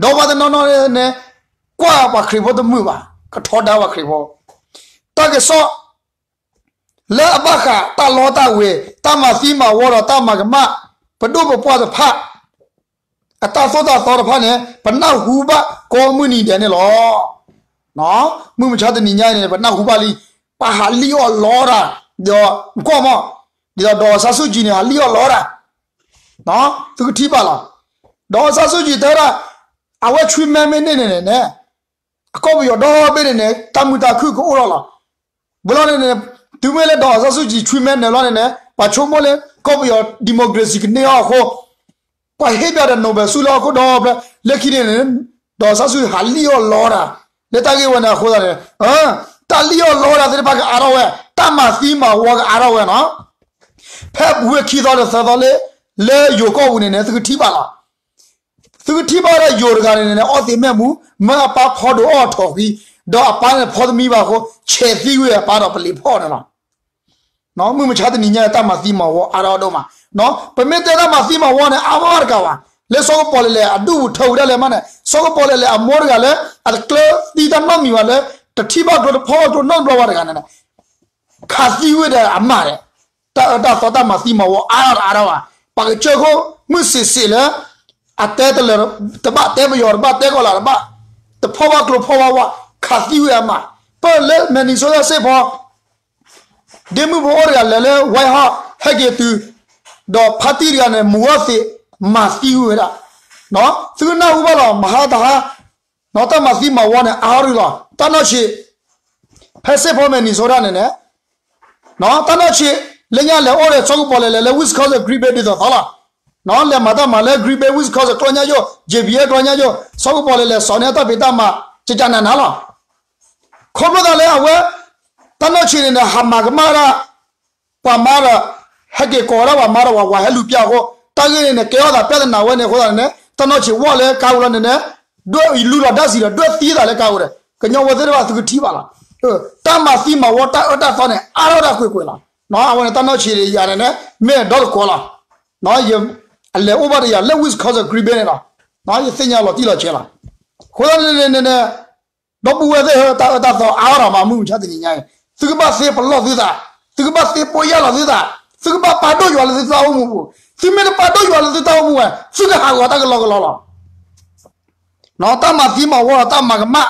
ဒီးပှၤတနီၤနီၤန့ၣ် ကွၢ်ပှၤခရံာ်ဖိတမုာ်ဘၣ်, ကထီဒါပှၤခရံာ်ဖိ, တၢ်ကစီၣ် လၢအဘၣ်ဃးတၢ်လီတၢ်ဝ့ၤ, တၢ်မၤသံမၤဝီဒီးတၢ်မၤကမၣ်, ပဒိၣ်ပပှၢ်တဖၣ် အတၢ်သိၣ်တၢ်သီတဖၣ်န့ၣ် ပနၢ်ဟူဘၣ်ကိးမုၢ်နံၤဒဲးန့ၣ်လီၤ. မုၢ်မဆါတနံၤညါအံၤန့ၣ် ပနၢ်ဟူဘၣ်လံ, ပှၤဟးလံၣ်အီၣ်လီတၢ်, ဒီးကွၢ်မး, ဒ်သိး ဒေါ်အောင်ဆန်းစုကြည်န့ၣ် ဟးလံၣ်အီၣ်လီတၢ်, သုကထံၣ်ဘၣ်လီၤ. ဒေါ်အောင်ဆန်းစုကြည် တဲဝဲဒၣ်, အဝဲဆွံမဲမ့ၢ်န့ၢ်န့ၣ်န့ၣ် အကီၢ်ပယီၤဒီဘ့ၣ်န့ၣ်န့ၣ် တၢ်မုာ်တၢ်ခုၣ်ကအိၣ်ထီၣ်လီၤ. ဝံၤလီၤန့ၣ်န့ၣ် တုၤမ့ၢ်လၢ ဒေါ်အောင်ဆန်းစုကြည် ဆွံမဲနုာ်လီၤန့ၣ်န့ၣ် ပှၤဆိကမိၣ်လၢ ကီၢ်ပယီၤ democracy ကန့ၢ်အီၤအဃိ ပှၤဟ့ၣ်ပၠးဒီး Nobel ဆုလၢဟီၣ်ခိၣ်ဒီဖျၢၣ် လၢခံန့ၣ်န့ၣ် ဒေါ်အောင်ဆန်းစုကြည် ဟးလံၣ်အီၣ်လီတၢ် လၢတၢ်ဂ့ၢ်ဝဲန့ၣ်အဃိသတးန့ၣ် တၢ်လံၣ်အီၣ်လီတၢ်သ့ၣ်တဖၣ်ကအါထီၣ်ဝဲ, တၢ်မၤသံမၤဝီကအါထီၣ်ဝဲနီၤ. ဖဲဝ့ၢ်ခံသီဒီးသၢသီလၢ လၢယိၤကီၢ်ပူၤန့ၣ်န့ၣ် သုကထံၣ်ဘၣ်လီၤ. သုကထံၣ်ဘၣ်ဝဲဒၣ်ယိၤတဂၤန့ၣ်န့ၣ် အီသံးမဲာ်မူ, မၢအပၢ်ဖီဒိးအီၣ်ထိးဃံ, ဒီးအပၢ်န့ၣ်ဖီတမံဘၣ်အဃိ ဆဲးသံဝဲအပၢ်ဒီးပလံၤဖီၣ်န့ၣ်လီၤ. မုၢ်မဆါတနံၤညါ တၢ်မၤသံမၤဝီအါထီၣ်ဒိၣ်မး, ပမ့ၢ်တဲတၢ်မၤသံမၤဝီန့ၣ် အါမးတကးဘၣ်, လၢစီၤကပီၤလဲၣ်လဲၣ် အဒူၣ်ပူၤထၢဝံၤဒၣ်လဲာ်မးန့ၣ် စီၤကပီၤလဲၣ်လဲၣ် အမိၢ်တဂၤလၢ အတကျၢၤသံတၢ်နီတမံၤဘၣ်လၢ တထံၣ်ဘၣ်ကျိၤတဖီၣ်ကျိၤနီတဘျီဘၣ်တဂၤန့ၣ် ခးသံဝဲဒီးအမါဒီး တၢ်အၢတၢ်သီတၢ်မၤသံမၤဝီအါထီၣ်အါထီၣ်ဘၣ်. ပှၤကစၢၢ်ခိၣ်မုၢ်စံးစံးလၢ အတဲတလၢာ်တဘၣ် တဲပယီၤတဘၣ် တဲကီၤလၤတဘၣ်, တဖီၣ်ဘၣ်ကျိၤဖီၣ်ဘၣ်ဝါ ခးသံဝဲအမါ, ပၢၢ်လၢ Minnesota စ့ၢ်ကီး ဒ့မုၣ်ဖိအိၣ်တဂၤလဲၤလၢ White House ဟဲက့ၤတုၤ, ဒီးဖါတံၢ်တဂၤန့ၣ် မူၤအီၣ်သံး မၤသံဝဲဒၣ်, သုကနၢ်ဟူဘၣ်လီၤ မဟါတဟါ တၢ်မၤသံမၤဝီန့ၣ် အါထီၣ်ရူၢ်လီၤ. တၢ်နီၢ်ဆံး ဖဲစ့ၢ်ကီး Minnesota န့ၣ်န့ၣ် တၢ်နီၢ်ဆံး လၢညါလဲၤအိၣ်ဒီး စီၤကပီၤလဲၣ်လဲၣ်လၢ Wisconsin Green Bay ဒ်သိးသိးလီၤ. လဲၤမၤတၢ်မၤလၢ Green Bay Wisconsin ကျီညါယိၣ် J B L ကျီညါယိၣ် စီၤကပီၤလဲၣ်လဲၣ် စီၤန့ၢ်အတၢ်ဖံးတၢ်မၤ ကကနၤနၤလီၤ. ခီဖျိသးလၢအဝဲ တၢ်နီၢ်ဆံးန့ၣ်န့ၣ် ဟးမၤကမၣ်ဒၣ် ပှၤမါဒီး ဟဲက့ၤကိးဝဲဒၣ်ပှၤမါဒီး ပှၤဝၤဟဲလူၤပျၢ်အဃိ တၢ်ဂ့ၢ်န့ၣ်န့ၣ် ကဲထီၣ်သးပြဿနာဝဲန့ၣ်အဃိသတးန့ၣ် တၢ်နီၢ်ဆံးဝီၣ်လၢကါဝဲလီၤန့ၣ်န့ၣ် ဒွဲၣ်အံၤလူလီၤဒါစံးဒီး ဒွဲၣ်သံသးလၢကါဝဲဒီး ကညီဝဲသ့ၣ်တဖၣ်သုကထံၣ်ဘၣ်လီၤ. တၢ်မၤသံမၤဝီတၢ်အၢတၢ်သီန့ၣ် အါထီၣ်ဒၣ်ကွ့ၢ်ကွ့ၢ်လီၤ. အဝဲန့ၣ်တၢ်နီၢ်ဆံးယၤန့ၣ်န့ၣ် မ့ၢ်ဒီတကိးလီၤ. အလဲၤအိၣ်ဘၣ်ဒီးယၤလၢ Wisconsin Green Bay န့ၣ်လီၤ. ယသ့ၣ်ညါလီၤတံၢ်လီၤဆဲးလီၤ. အဃိသတးန့ၣ်န့ၣ် ဒီပုၢ်ဝဲၢ်သ့ၣ်ဧၢ တၢ်အၢတၢ်သီအါထီၣ်မး မုၢ်မဆါတနံၤညါအံၤ သုကဘၣ်သ့ပလီၢ်သုသး, သုကဘၣ်သ့ပီၢ်ယၢ်လီၤသုသး, သုကဘၣ်ပာ်ဒိၣ်ယွၤလၢသုတၢ်အိၣ်မူပူၤ, သုမ့ၢ်တပာ်ဒိၣ်ယွၤလၢသုတၢ်အိၣ်မူဝဲ သုကဟးဂီၤတၢ်ကလီကလီလီၤ. တၢ်မၤသံမၤဝီဒီးတၢ်မၤကမၣ်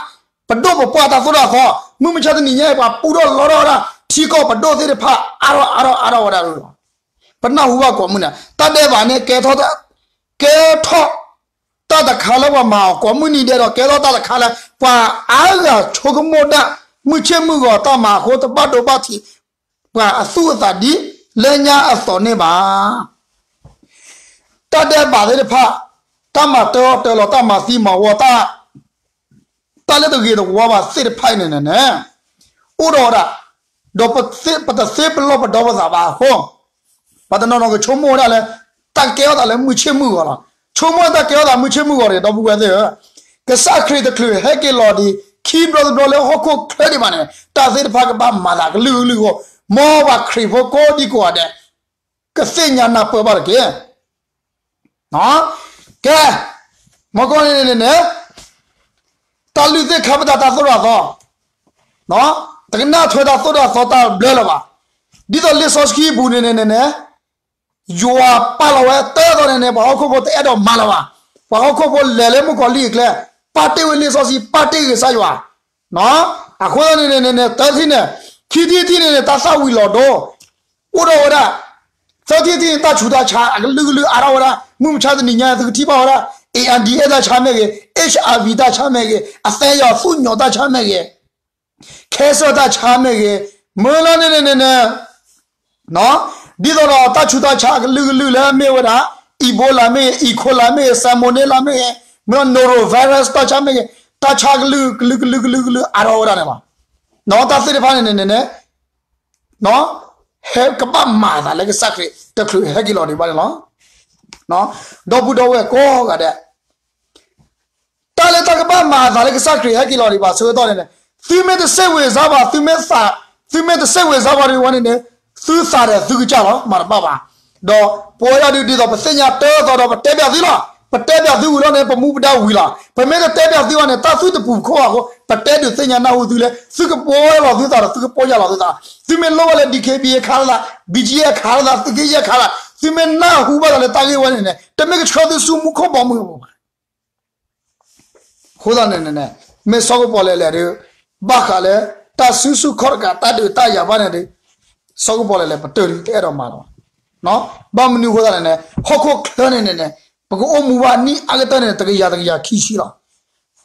ပဒိၣ်ပပှၢ်တၢ်သိၣ်တၢ်သီ, မုၢ်မဆါတနံၤညါအံၤ ပှၤပူထီၣ်လီထီၣ်ဝဲဒၣ် ထံကီၢ်ပဒိၣ်သ့ၣ်တဖၣ် အါထီၣ်အါထီၣ်အါထီၣ်ဝဲဒၣ်လီၤ. ပနၢ်ဟူဘၣ်ကိးမုၢ်နံၤ တၢ်ဒဲးဘးန့ၣ် ကဲထီၣ် ကဲထီၣ်တၢ်တခါလၢပှၤမၤအီၤကိးမုၢ်နံၤဒဲးဒီး ကဲထီၣ်တၢ်တခါလၢ ပှၤအါဂၤဆိကမိၣ်ဒၣ် မုၢ်ဆ့ၣ်မုၢ်ဂီၤတၢ်မၤအဃိ တဘၣ်ဒိဘၣ်ထံး ပှၤအသူၣ်အသးဒ် လၢညါအသိးန့ၣ်ဘၣ်. တၢ်ဒဲးဘးသ့ၣ်တဖၣ် တၢ်မၤတၢထီၣ်တၢလီၤ တၢ်မၤသံမၤဝီ တၢ် တၢ်လၢတဂ့ၤတဝါဘၣ်သ့ၣ်တဖၣ်အံၤန့ၣ်န့ၣ်န့ၣ် အိၣ်ဒီးဝဲဒၣ် ဒီးပတသ့ပလီၢ်ပဒီပသးဘၣ်အဃိ ပှၤတနီၤနီၤကဆိကမိၣ်ဝဲဒၣ်လၢ တၢ်ကကဲထီၣ်သးလၢမုၢ်ဆ့ၣ်မုၢ်ဂီၤလီၤ. ဆိကမိၣ်တၢ်ကဲထီၣ်သးမုၢ်ဆ့ၣ်မုၢ်ဂီၤတဂ့ၤ ဒီပုၢ်ဝဲၢ်သ့ၣ်ဧၢ, ကစၢ်ခရံာ်တချုးဟဲက့ၤလီၤဒံး ခံဘျီတဘျီလၢဟီၣ်ခိၣ်ချၢဒံးဘၣ်န့ၣ် တၢ်သ့ၣ်တဖၣ်ကဘၣ်မၤသးကလုာ်ကလုာ်အဃိ, မ်ပှၤခရံာ်ဖိကိးဒံကိးဂၤဒဲး ကသ့ၣ်ညါနၢ်ပၢၢ်ဘၣ်တက့ၢ်. ကဲ, မ့ၢ်ကီန့ၣ်န့ၣ်န့ၣ် တၢ်လုၢ်သ့ၣ်ခါပတာ်တၢ်သိၣ်တၢ်သီ, တကနၣ်ထွဲတၢ်သိၣ်တၢ်သီတၢ်ဘျၢလၢၤဘၣ်. ဒ်သိးလံာ်စီဆှံပူၤန့ၣ်န့ၣ်န့ၣ်န့ၣ် ယွၤပာ်လီၤဝဲတၢ်သိးန့ၣ်န့ၣ် ပှၤဟီၣ်ခိၣ်ဖိတအဲၣ်ဒိးမၤလၢၤဘၣ်. ပှၤဟီၣ်ခိၣ်ဖိလဲၤလၢမုၣ်ကီၤလံၢ်အကျဲ, ပာ်တ့ၢ်ဝဲလံာ်စီဆှံ, ပာ်တ့ၢ်ဂ့ၤကစၢ်ယွၤ. အဃိသတးန့ၣ်န့ၣ်န့ၣ် တထံၣ်န့ၣ်, ခံထံၣ်တထံၣ်န့ၣ်န့ၣ် တၢ်သၣ်ဝံၤလီၤဒိ အိၣ်ထီၣ်ဝဲဒၣ်, သၢထံၣ်တထံၣ်န့ၣ် တၢ်ဆူးတၢ်ဆါအကလုာ်ကလုာ်အါထီၣ်ဝဲဒၣ်, မုၢ်မဆါတနံၤညါသုကထံၣ်ဘၣ်ဝဲဒၣ် AIDS တၢ်ဆါမ့ၢ်ဂ့ၤ, HIV တၢ်ဆါမ့ၢ်ဂ့ၤ, အသဲယီၤသူၣ်ညိးတၢ်ဆါမ့ၢ်ဂ့ၤ, cancer တၢ်ဆါမ့ၢ်ဂ့ၤ, မ့ၢ်လီၤန့ၣ်န့ၣ်န့ၣ်န့ၣ် ဒ်သိးဒီးတၢ်ဆူးတၢ်ဆါအကလုာ်ကလုာ်လၢမ့ၢ်ဝဲဒၣ် Ebola မ့ၢ်ဂ့ၤ, E. coli မ့ၢ်ဂ့ၤ, Salmonella မ့ၢ်ဂ့ၤ, မ့ၢ် norovirus တၢ်ဆါမ့ၢ်ဂ့ၤ, တၢ်ဆါကလုာ်ကလုာ်ကလုာ်ကလုာ်ကလုာ်အါထီၣ်ဝဲဒၣ်န့ၣ်လီၤ. တၢ်သ့ၣ်တဖၣ်န့ၣ်န့ၣ်န့ၣ် ဟဲကဘၣ်မၤအသးလၢကစၢ်ခရံာ်တချုးဟဲက့ၤလီၤဒံးဘၣ်န့ၣ်လီၤ. ဒီပုၢ်ဒီဝဲၢ်ကိးဂၤဒဲး တၢ်လၢတၢ်ကဘၣ်မၤအသးလၢကစၢ်ခရံာ်ဟဲက့ၤလီၤဒံးဘၣ်ဆၢကတီၢ်န့ၣ်န့ၣ်, သုမ့ၢ်တစဲးဝ့ၤစါဘၣ်, သုမ့ၢ်တစဲးဝ့ၤစါဘၣ်ဒ်ဝဲန့ၣ်န့ၣ်, သုသးဒီးသုကစၢ်လီၤ, မၤတဘၣ်ဘၣ်. ဒီးပဝဲဒၣ်ဒုးဒ်သိးပသ့ၣ်ညါတၢ်သိးဒီး ပတဲပၠးသုလီၤ. ပတဲပၠးသုဝံၤလီၤန့ၣ် ပမူပဒါဝံၤလီၤ. ပမ့ၢ်တတဲပၠးသုဘၣ်န့ၣ် တၢ်သုတပူၤပခိၣ်ဘၣ်အဃိ ပတဲဒုးသ့ၣ်ညါနၢ်ဟူသုလၢ သုကပီၢ်လီၤသုသးဒီး သုကပီၢ်ယၢ်လီၤသုသး. သုမ့ၢ်လိၣ်ဘၣ်လၢ DKBA ခးလိာ်သး, BGF ခးလိာ်သး, သုးက့ယဲၢ်ခးလိာ်သး, သုမ့ၢ်နၢ်ဟူဘၣ်သးလၢတၢ်ဂ့ၢ်ဝဲန့ၣ်န့ၣ် တမ့ၢ်ကဆှၢသုဆူမူခိၣ်ဘီမုၢ်အပူၤဘၣ်. အဃိသတးန့ၣ်န့ၣ် မ့ၢ်စီၤကပီၤလဲၣ်လဲၣ်ဒီး ဘၣ်ဃးလၢ တၢ်စုဆူၣ်ခီၣ်တကး တၢ်ဒုးတၢ်ယၤဘၣ်န့ၣ်ဒီး စီၤကပီၤလဲၣ်လဲၣ် ပတၢၢ်ဒုးတအဲၣ်ဒိးမၤလီၤဘၣ်. ဘၣ်မနုၤအဃိသတးန့ၣ်န့ၣ် ဟီၣ်ခိၣ်ချၢန့ၣ်န့ၣ်န့ၣ် ပကအိၣ်မူဘၣ်နံၣ်အါကတၢၢ်န့ၣ် တကယၤတကယၤခံဆံလီၤ.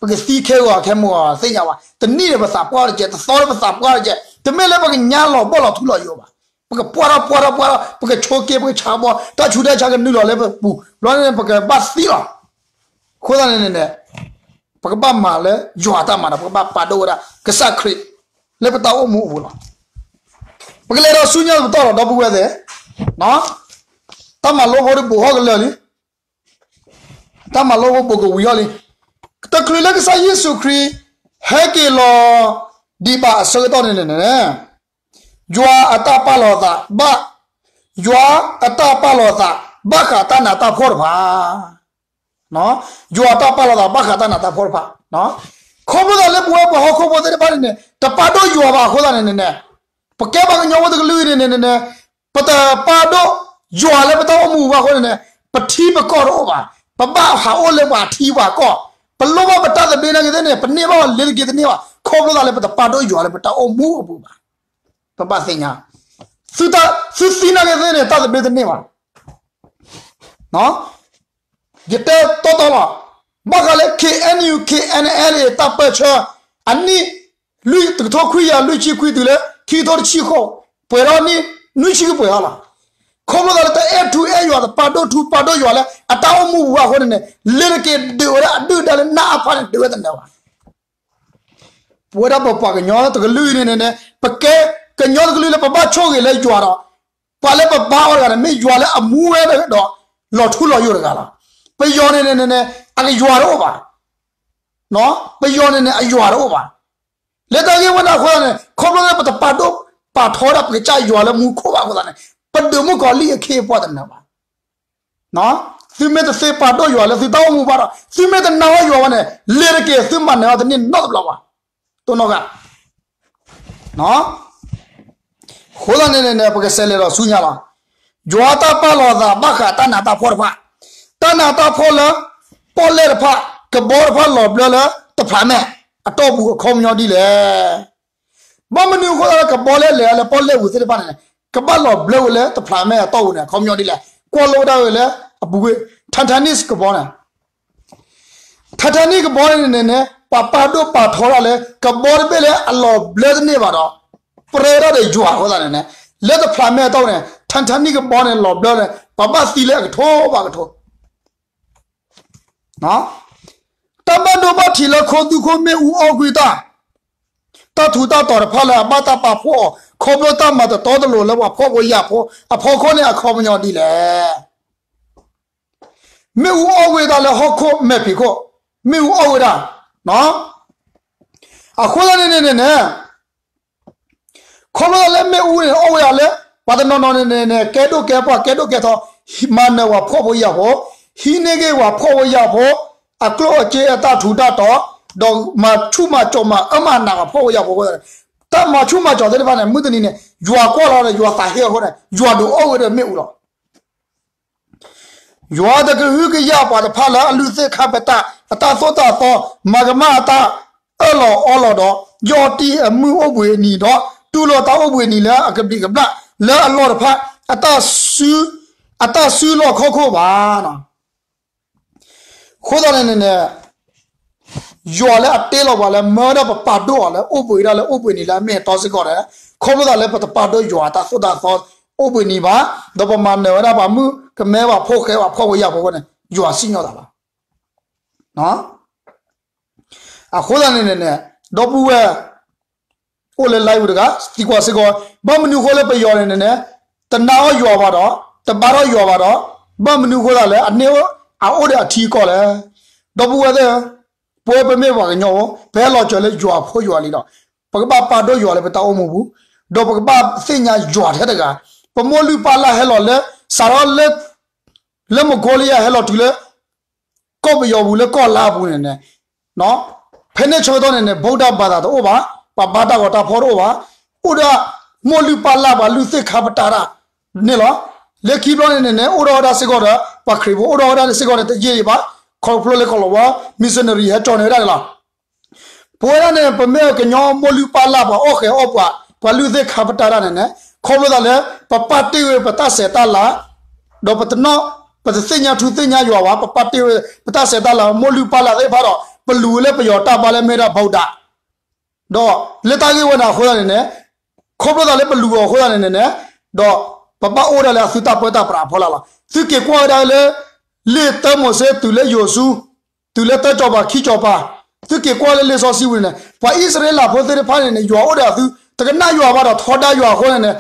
ပကသံခဲဂီၤခဲမုၢ်ဂီၤသ့ၣ်ညါဘၣ်. တနံၣ်န့ၣ်ပသးပှၢ်တကဲး, တသီန့ၣ်ပသးပှၢ်တကဲး, တမ့ၢ်လၢပကညါလီၤဘီၣ်လီၤထူလီၤယိာ်ဘၣ်. ပကပှၢ်ထီၣ်ပှၢ်ထီၣ်ပှၢ်ထီၣ်, ပကဆိးက့, ပကဆးဘီ, တၢ်ဆူးတၢ်ဆါကနုာ်လီၤလၢပပူၤ, ဘျီန့ၣ်ပကဘၣ်သံလီၤ. အဃိသတးန့ၣ်န့ၣ် ပကဘၣ်မၤလၢယွၤအတၢ်မၤဒီး ပကဘၣ်ပာ်ဒိၣ်ဝဲဒၣ်ကစၢ်ခရံာ် လၢပတၢ်အိၣ်မူအပူၤလီၤ. ပကလဲၤဒီးဆူညါပတီၢ်လီၤ ဒီပုၢ်ဝဲၢ်သ့ၣ်, တၢ်မၤလိဖိတဘိးဟီၣ်ကလၢာ်လံ. တၢ်မၤလိဖိဘိးကဝံၤအီၤလံ. တချုးလၢကစၢ်ယ့ၣ်ၡူးခရံာ် ဟဲက့ၤလီၤဒံးဘၣ်အဆၢကတီၢ်န့ၣ်န့ၣ်န့ၣ် ယွၤအတၢ်ပာ်လီၤသးဘၣ်, ယွၤအတၢ်ပာ်လီၤသး ဘၣ်ဃးတၢ်နးတၢ်ဖှီၣ်တဖၣ်, ယွၤအတၢ်ပာ်လီၤသး ဘၣ်ဃးတၢ်နးတၢ်ဖှီၣ်တဖၣ်, ခီဖျိသးလၢပဝဲပှၤဟီၣ်ခိၣ်ဖိသ့ၣ်တဖၣ်န့ၣ်န့ၣ် တပာ်ဒိၣ်ယွၤဘၣ်အဃိသတးန့ၣ်န့ၣ် ပကဲပှၤကညီဖိတကလုာ်အံၤန့ၣ်န့ၣ်န့ၣ် ပတပာ်ဒိၣ်ယွၤလၢပတၢ်အိၣ်မူဘၣ်အဃိန့ၣ်န့ၣ် ပထံပကီၢ်တအိၣ်ဘၣ်, ပဘၣ်ဟးအိၣ်လၢပှၤထံပှၤကီၢ်, ပလိၣ်ဘၣ်ပတၢ်သဘျ့နာ်က့သ့ၣ်န့ၣ် ပန့ၢ်ဘၣ်အီၤလ့ၤတက့ၤတန့ၢ်ဘၣ်, ခီဖျိသးလၢပတပာ်ဒိၣ်ယွၤလၢပတၢ်အိၣ်မူအပူၤဘၣ်. ပဘၣ်သ့ၣ်ညါ, သုသံနာ်က့သ့ၣ်န့ၣ် တၢ်သဘျ့တန့ၢ်ဘၣ်. ယတဲတီတီလီၤ, ဘၣ်ဃးလၢ KNU KNLA တၢ်ပၢၢ်ဆၢ အနံၣ်လွံၢ် တကထိခွံကယၤလွံၢ်ဆံခွံတုၤလၢ ခံကထိတဆံဃိး, ပှဲၤထီၣ်နံၣ်နွံဆံကပှဲၤထီၣ်လီၤ. ခီဖျိသးလၢတအဲၣ်ထူအဲၣ်ယွၤ တပာ်ဒိၣ်ထူပာ်ဒိၣ်ယွၤလၢ အတၢ်အိၣ်မူပူၤဘၣ်အဃိန့ၣ်န့ၣ် လ့ၤတက့ၤဒုးဝဲဒၣ်အဒုၣ်ဒါလၢနးအါဖးန့ၣ် ဒုးဝဲတနၢၤဘၣ်. ပဝဲဒၣ်ပပှၤကညီတကလုာ်အံၤန့ၣ်န့ၣ်န့ၣ် ပကဲကညီတကလုာ်လၢပဘၣ်ဆိၣ်ဂ့ၤလၢယွၤဒီး ပှၤလၢပဘါအီၤတဂၤန့ၣ် မ့ၢ်ယွၤလၢအမူဝဲဒီး လီၤထူလီၤယိာ်တဂၤလီၤ. ပယီၤန့ၣ်န့ၣ်န့ၣ် အကယွၤတအိၣ်ဘၣ်, ပယီၤန့ၣ်န့ၣ် အယွၤတအိၣ်ဘၣ်. လၢတၢ်ဂ့ၢ်ဝဲန့ၣ်အဃိသတးန့ၣ် ခီဖျိလၢပတပာ်ဒိၣ်ပာ်ထီဒၣ်ပကစၢ်ယွၤလၢမူခိၣ်ဘၣ်အဃိသတးန့ၣ် ပဒုးမုၣ်ကီၤလံၢ်အခ့အပှၤတနၢၤဘၣ်. သုမ့ၢ်တသ့ပာ်ဒိၣ်ယွၤလၢသုတၢ်အိၣ်မူဘၣ်ဒီး သုမ့ၢ်တနာ်အီၤယွၤဘၣ်န့ၣ် လ့ၤတက့ၤသုမၤနၢၤအီၤတန့ၢ်နီတဘျီဘၣ်. တိၢ်နီၣ်ဂၤ အဃိသတးန့ၣ်န့ၣ် ပကစးလဲၤဒီးဆူညါလီၤ. ယွၤတၢ်ပာ်လီၤသးဘၣ်ဃးတၢ်နးတၢ်ဖှီၣ်တဖၣ်, တၢ်နးတၢ်ဖှီၣ်လၢ ပီၣ်လဲၣ်တဖၣ် ကဘီတဖၣ်လီၤဘျၢလၢတဖျးမဲာ် အတီၢ်ပူၤအခီပညီဒ်လဲၣ်. ဘၣ်မနုၤအဃိသတးလၢကဘီလၢလဲၤလၢပီၣ်လဲၣ်ပူၤသ့ၣ်တဖၣ်န့ၣ် ကဘၣ်လီၤဘျၢဝဲလၢတဖျးမဲာ်အတီၢ်ပူၤန့ၣ် အခီပညီဒ်လဲၣ်. ကွၢ်လိဝဲဒၣ်ဝဲလၢအပူၤကွံာ် Titanic ကဘီန့ၣ် Titanic ကဘီန့ၣ်န့ၣ်န့ၣ် ပှၤပာ်ဒိၣ်ပာ်ထီဒၣ်လၢ ကဘီတဘ့ၣ်လၢအလီၤဘျၢတန့ၢ်ဘၣ်ဒီး ပြၢထီၣ်ဒီးယွၤအဃိသတးန့ၣ်န့ၣ် လၢတဖျးမဲာ်အတီၢ်ပူၤန့ၣ် Titanic ကဘီန့ၣ်လီၤဘျၢန့ၣ် ပှၤဘၣ်သံလၢအကထိဘၣ်ကထိ တၢ်ဘၣ်ဒိဘၣ်ထံးလၢခိသူခိၣ်မ့ၣ်အူအီၣ်ကွံာ်တၢ်, တၢ်ထူးတၢ်တီၤတဖၣ်လၢအဘၣ်တၢ်ပာ်ဖှိၣ်အီၤ ခီဖျိတၢ်မၤတတီတလိၤလၢပှၤဖှီၣ်ဖိယာ်ဖိအဖီခိၣ်န့ၣ် အခီပညီဒ်လဲၣ်. မ့ၣ်အူအီၣ်ဝဲဒၣ်လၢဟီၣ်ခိၣ်မဲာ်ဖံးခိၣ်, မ့ၣ်အူအီၣ်ဝဲဒၣ်, အဃိသတးန့ၣ်န့ၣ်န့ၣ် ခီဖျိလၢမ့ၣ်အူန့ၣ်အီၣ်ဝဲဒၣ်လၢ ပှၤတနီၤနီၤန့ၣ်န့ၣ် ကဲဒိၣ်ကဲပှၢ် ကဲဒိၣ်ကဲထီ, မၤနၢၤပှၤဖှီၣ်ဖိယာ်ဖိ, ဟံးန့ၢ်က့ၤပှၤဖှီၣ်ဖိယာ်ဖိ အကျိၣ်အစ့အတၢ်ထူးတၢ်တီၤ, ဒီးမၤဆူၣ်မၤစီၤမၤအၢမၤနးပှၤဖှီၣ်ဖိယာ်ဖိအဃိသတးန့ၣ်, တၢ်မၤဆူၣ်မၤစီၤသ့ၣ်တဖၣ်န့ၣ် မုၢ်တနံၤန့ၣ် ယွၤကွၢ်လီၤဒီး ယွၤသးဟ့အဃိန့ၣ် ယွၤဒုးအီၣ်ဝဲဒီးမ့ၣ်အူလီၤ. ယွၤတကဟုကယာ်ပှၤတဖၣ်လၢအလုၢ်သ့ၣ်ခါပတာ် အတၢ်သိၣ်တၢ်သီ, မၤကမၣ်အတၢ်အၢၣ်လီၤအီလီၤဒီး, ယီၢ်တံၢ်အမုၢ်အိၣ်ဘှံးနံၤဒီး, တူၢ်လိာ်တၢ်အိၣ်ဘှံးနံၤလၢအကဘျံးကဘျၣ် လၢအလီၢ်တဖၣ် အတၢ်စုလီၢ်ခီၣ်ခိၣ်ဘၣ်. အဃိသတးန့ၣ်န့ၣ်န့ၣ် ယွၤလၢအတ့လီၤပှၤလၢ မၢဝဲဒၣ်ပပာ်ဒိၣ်အီၤလၢ အိၣ်ဘှံးဝဲဒၣ်လၢအိၣ်ဘှံးနံၤလၢအမ့ၢ်အတီစ့ၢ်ကီးဒီး, ခီဖျိသးလၢပတပာ်ဒိၣ်ယွၤအတၢ်သိၣ်တၢ်သီ အိၣ်ဘှံးနံၤဘၣ်, ဒီးပမၤနၢၤဝဲဒၣ်ပှၤမုၣ်ကမဲ ပှၤဖိဃဲ ပှၤဖှီၣ်ဖိယာ်ဖိအဃိန့ၣ် ယွၤစံၣ်ညီၣ်သးလီၤ. အဃိသတးန့ၣ်န့ၣ်န့ၣ် ဒီပုၢ်ဝဲၢ် အိၣ်လၢ live ပူၤတဂၤ သံကွၢ်စ့ၢ်ကီး, ဘၣ်မနုၤအဃိလၢပယီၤန့ၣ်န့ၣ်န့ၣ် တနာ်အီၣ်ယွၤဘၣ်ဒီး တဘါထီၣ်ယွၤဘၣ်ဒီး ဘၣ်မနုၤအဃိသတးလဲၣ် အန့ၣ်အအိၣ်ဒီးအထံအကီၢ်လဲၣ်. ဒီပုၢ်ဝဲၢ်သ့ၣ်ဧၢ, ပဝဲပမ့ၢ်ပှၤကညီဖိ ပဟဲလီၤစၢၤလၢယွၤဖိယွၤလံၤဒီး ပကဘၣ်ပာ်ဒိၣ်ယွၤလၢပတၢ်အိၣ်မူပူၤ, ဒီးပကဘၣ်သ့ၣ်ညါယွၤထဲတဂၤ, ပမိၢ်လုၢ်ပၢ်လၢ်ဟဲလီၤလၢ စးထီၣ်လၢ လၢမကိလယၤဟဲလီၤတုၤလၢ ကီၢ်ပယီၤပူၤလၢကီၢ်လါအပူၤန့ၣ်န့ၣ်, ဖဲန့ၣ်ဆၢကတီၢ်န့ၣ်န့ၣ် ဗုဒ္ဓဘာသာ တအိၣ်ဘၣ်, ပှၤဘါတၢ်ဂီၤတၢ်ဖီၣ်တအိၣ်ဘၣ်, အိၣ်ဒၣ်မိၢ်လုၢ်ပၢ်လၢ်ပှၤလုၢ်သ့ၣ်ခါပတာ်တၢ်န့ၣ်လီၤ. လၢခံဘျီန့ၣ်န့ၣ်န့ၣ် အိၣ်ထီၣ်ဝဲဒၣ်စ့ၢ်ကီးဒီး ပှၤခရံာ်ဖိ အိၣ်ထီၣ်ဝဲဒၣ်န့ၣ်စ့ၢ်ကီးန့ၣ် တယံာ်ဘၣ်, ခီဖျိလၢကီၢ်လီၤဝါ missionary ဟဲကၠီန့ၢ်ဝဲဒၣ်န့ၣ်လီၤ. ပဝဲဒၣ်န့ၣ် ပမ့ၢ်ကညီမိၢ်လုၢ်ပၢ်လၢ် ပှၤအီၣ်ဃဲၤအီၣ်ပှၤ ပှၤလုၢ်သ့ၣ်ခါပတာ်တၢ်န့ၣ်န့ၣ် ခီဖျိသးလၢ ပပာ်တ့ၢ်ဝဲပတၢ်ဆဲးတၢ်လၤ ဒီးပတနီၣ် ပတသ့ၣ်ညါထူသ့ၣ်ညါယွၤဘၣ်, ပပာ်တ့ၢ်ဝဲပတၢ်ဆဲးတၢ်လၤ မိၢ်လုၢ်ပၢ်လၢ်သ့ၣ်တဖၣ်ဒီး ပလူၤဝဲလၢပယီၤတၢ်ဘါလၢမ့ၢ်ဒၣ် ဗုဒ္ဓ ဒီးလၢတၢ်ဂ့ၢ်ဝဲန့ၣ်အဃိသတးန့ၣ်န့ၣ် ခီဖျိသးလၢပလူၤအီၤအဃိသတးန့ၣ်န့ၣ် ဒီးပဘၣ်အိၣ်ဒၣ်လၢအသုတၢ်ပၢတၢ်ပြးအဖီလာ်လီၤ. သုက့ၤကွၢ်ဝဲဒၣ်လၢ လံာ်တၢမိၤၡ့တုၤလၢယိၤၡူ တုၤလၢတၢစီၤပၤခံစီၤပၤ, သုက့ၤကွၢ်လၢလံာ်စီဆှံပူၤန့ၣ်န့ၣ် ပှၤအံၣ်စရ့လးဖိသ့ၣ်တဖၣ်န့ၣ်န့ၣ် ယွၤအိၣ်ဒီးအသု တကနၣ်ယွၤဘၣ်ဒီးထီဒါယွၤအဃိန့ၣ်န့ၣ်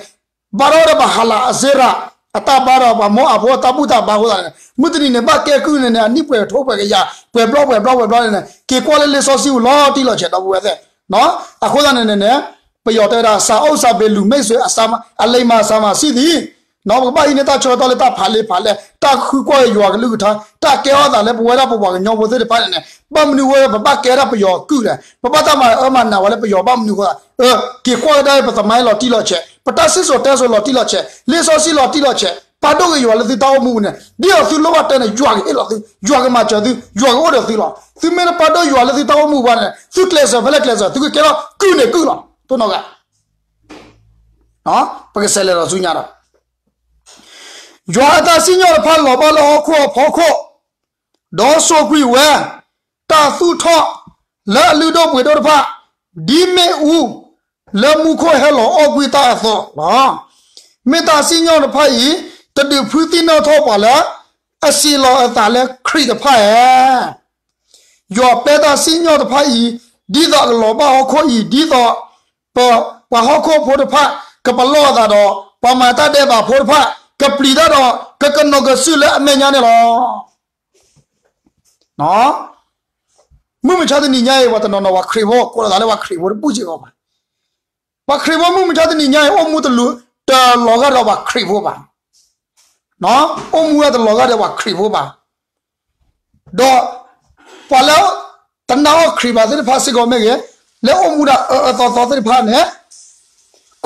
ဘၣ်ထီၣ်ဝဲဒၣ်ဘၣ်ဟးလးအစ့ရၤ အတၢ်ဘါဒီးပှၤမိၢ်အဖိအတၢ်ဘူၣ်တၢ်ဘါအဃိသတးန့ၣ် မုၢ်တနံၤန့ၣ် ဘၣ်ကဲကုၢ်န့ၣ်န့ၣ် အနံၣ်ပှဲၤထိပှဲၤကယၤ ပှဲၤဘျီပှဲၤဘျီပှဲၤဘျီန့ၣ်န့ၣ် က့ၤကွၢ်လၢလံာ်စီဆှံပူၤလီၤတံၢ်လီၤဆဲး ဒီပုၢ်ဝဲၢ်သ့ၣ် အဃိသတးန့ၣ်န့ၣ်န့ၣ် ပယီၤတဲဝဲဒၣ် စးအိၣ်စးဘ့းလူၤမိတ်ဆွေ အလိမ္မာစၢမၤဆံၣ်သံ ပကဘၣ်ဟံးန့ၢ်တၢ်ဆၢကတီၢ်လၢတၢ်ဖးလံာ်ဖးလဲၢ် တၢ်ဃုကွၢ်က့ၤယွၤကလုၢ်ကထါ တၢ်ကဲထီၣ်သးလၢပဝဲဒၣ်ပပှၤကညီဖိသ့ၣ်တဖၣ်န့ၣ်န့ၣ် ဘၣ်မနုၤအဃိပဘၣ်ကဲဒၣ်ပယီၤကုၢ်လဲၣ် ပဘၣ်တၢ်မၤအၢမၤနးဝဲလၢပယီၤဘၣ်မနုၤအဃိ က့ၤကွၢ်ကဒါပသမိုင်းလီၤတံၢ်လီၤဆဲး ပတၢ်စံၣ်စိၤတဲစိၤလီၤတံၢ်လီၤဆဲး လံာ်စီဆှံလီၤတံၢ်လီၤဆဲး ပာ်ဒိၣ်က့ၤယွၤလၢသုတၢ်အိၣ်မူပူၤန့ၣ် ဒ်သိးသုလိၣ်ဘၣ်တဲန့ၣ် ယွၤကဟ့ၣ်လီၤသု ယွၤကမၤစၢၤသု ယွၤကအိၣ်ဒီးသုလီၤ. သုမ့ၢ်တပာ်ဒိၣ်ယွၤလၢသုတၢ်အိၣ်မူပူၤဘၣ်န့ၣ် သုကျဲးစၢးဖဲလဲၣ်ကျဲးစၢး သုကကဲထီၣ်ကုၢ်န့ၣ်ကုၢ်လီၤ တိၢ်နီၣ်ဂၤ ပကစးလဲၤဒီးဆူညါဒီး ယွၤအတၢ်စံၣ်ညီၣ်တဖၣ်လီၤဘၣ်လၢဟီၣ်ခိၣ်အဖီခိၣ်, ဒီးစိာ်ကွံာ်ဝဲ တၢ်သူၣ်ထီၣ်လၢအလုၢ်ဒိၣ်ပှ့ၤဒိၣ်တဖၣ်, ဒ်မ့ၣ်အူလၢမူခိၣ်ဟဲလီၤအီၣ်ကွံာ်တၢ်အသိးလီၤ. မ့ၢ်တၢ်စံၣ်ညီၣ်တဖၣ်အံၤ တဒုးဖုသံၣ်နီၣ်ထီၣ်ပှၤလၢ အစံးလီၤအသးလၢခရံာ်တဖၣ်ဧါ. ယွၤပျဲတၢ်စံၣ်ညီၣ်တဖၣ်အံၤ ဒ်သိးအကလီၤဘၣ်ဟီၣ်ခိၣ်အံၤ, ဒ်သိး ပ ပှၤဟီၣ်ခိၣ်ဖိတဖၣ် ကပလီၢ်အသးဒီး ပှၤမၤတၢ်ဒဲးဘးဖိတဖၣ် ကပျံၤတၢ်ဒီး ကကနိးကစုာ်လၢအမဲာ်ညါန့ၣ်လီၤ. မုၢ်မဆါတနံၤညါအံၤ ပှၤတနီၤနီၤ ပှၤခရံာ်ဖိ ကိးလီၤသးလၢပှၤခရံာ်ဖိတဘူၣ်စ့ၢ်ကီးဘၣ်. ပှၤခရံာ်ဖိမုၢ်မဆါတနံၤညါအံၤ အိၣ်မူတလူၤ တလီၤဂာ်ဒီးပှၤခရံာ်ဖိဘၣ်. အိၣ်မူဝဲတလီၤဂာ်ဒီးပှၤခရံာ်ဖိဘၣ်. ဒီးပှၤလၢတနာ်အီၤခရံာ်ဘၣ်သ့ၣ်တဖၣ်စ့ၢ်ကီးမ့ၢ်ဂ့ၤ, လၢအိၣ်မူဒၣ်အၢအၢသီသီသ့ၣ်တဖၣ်န့ၣ်,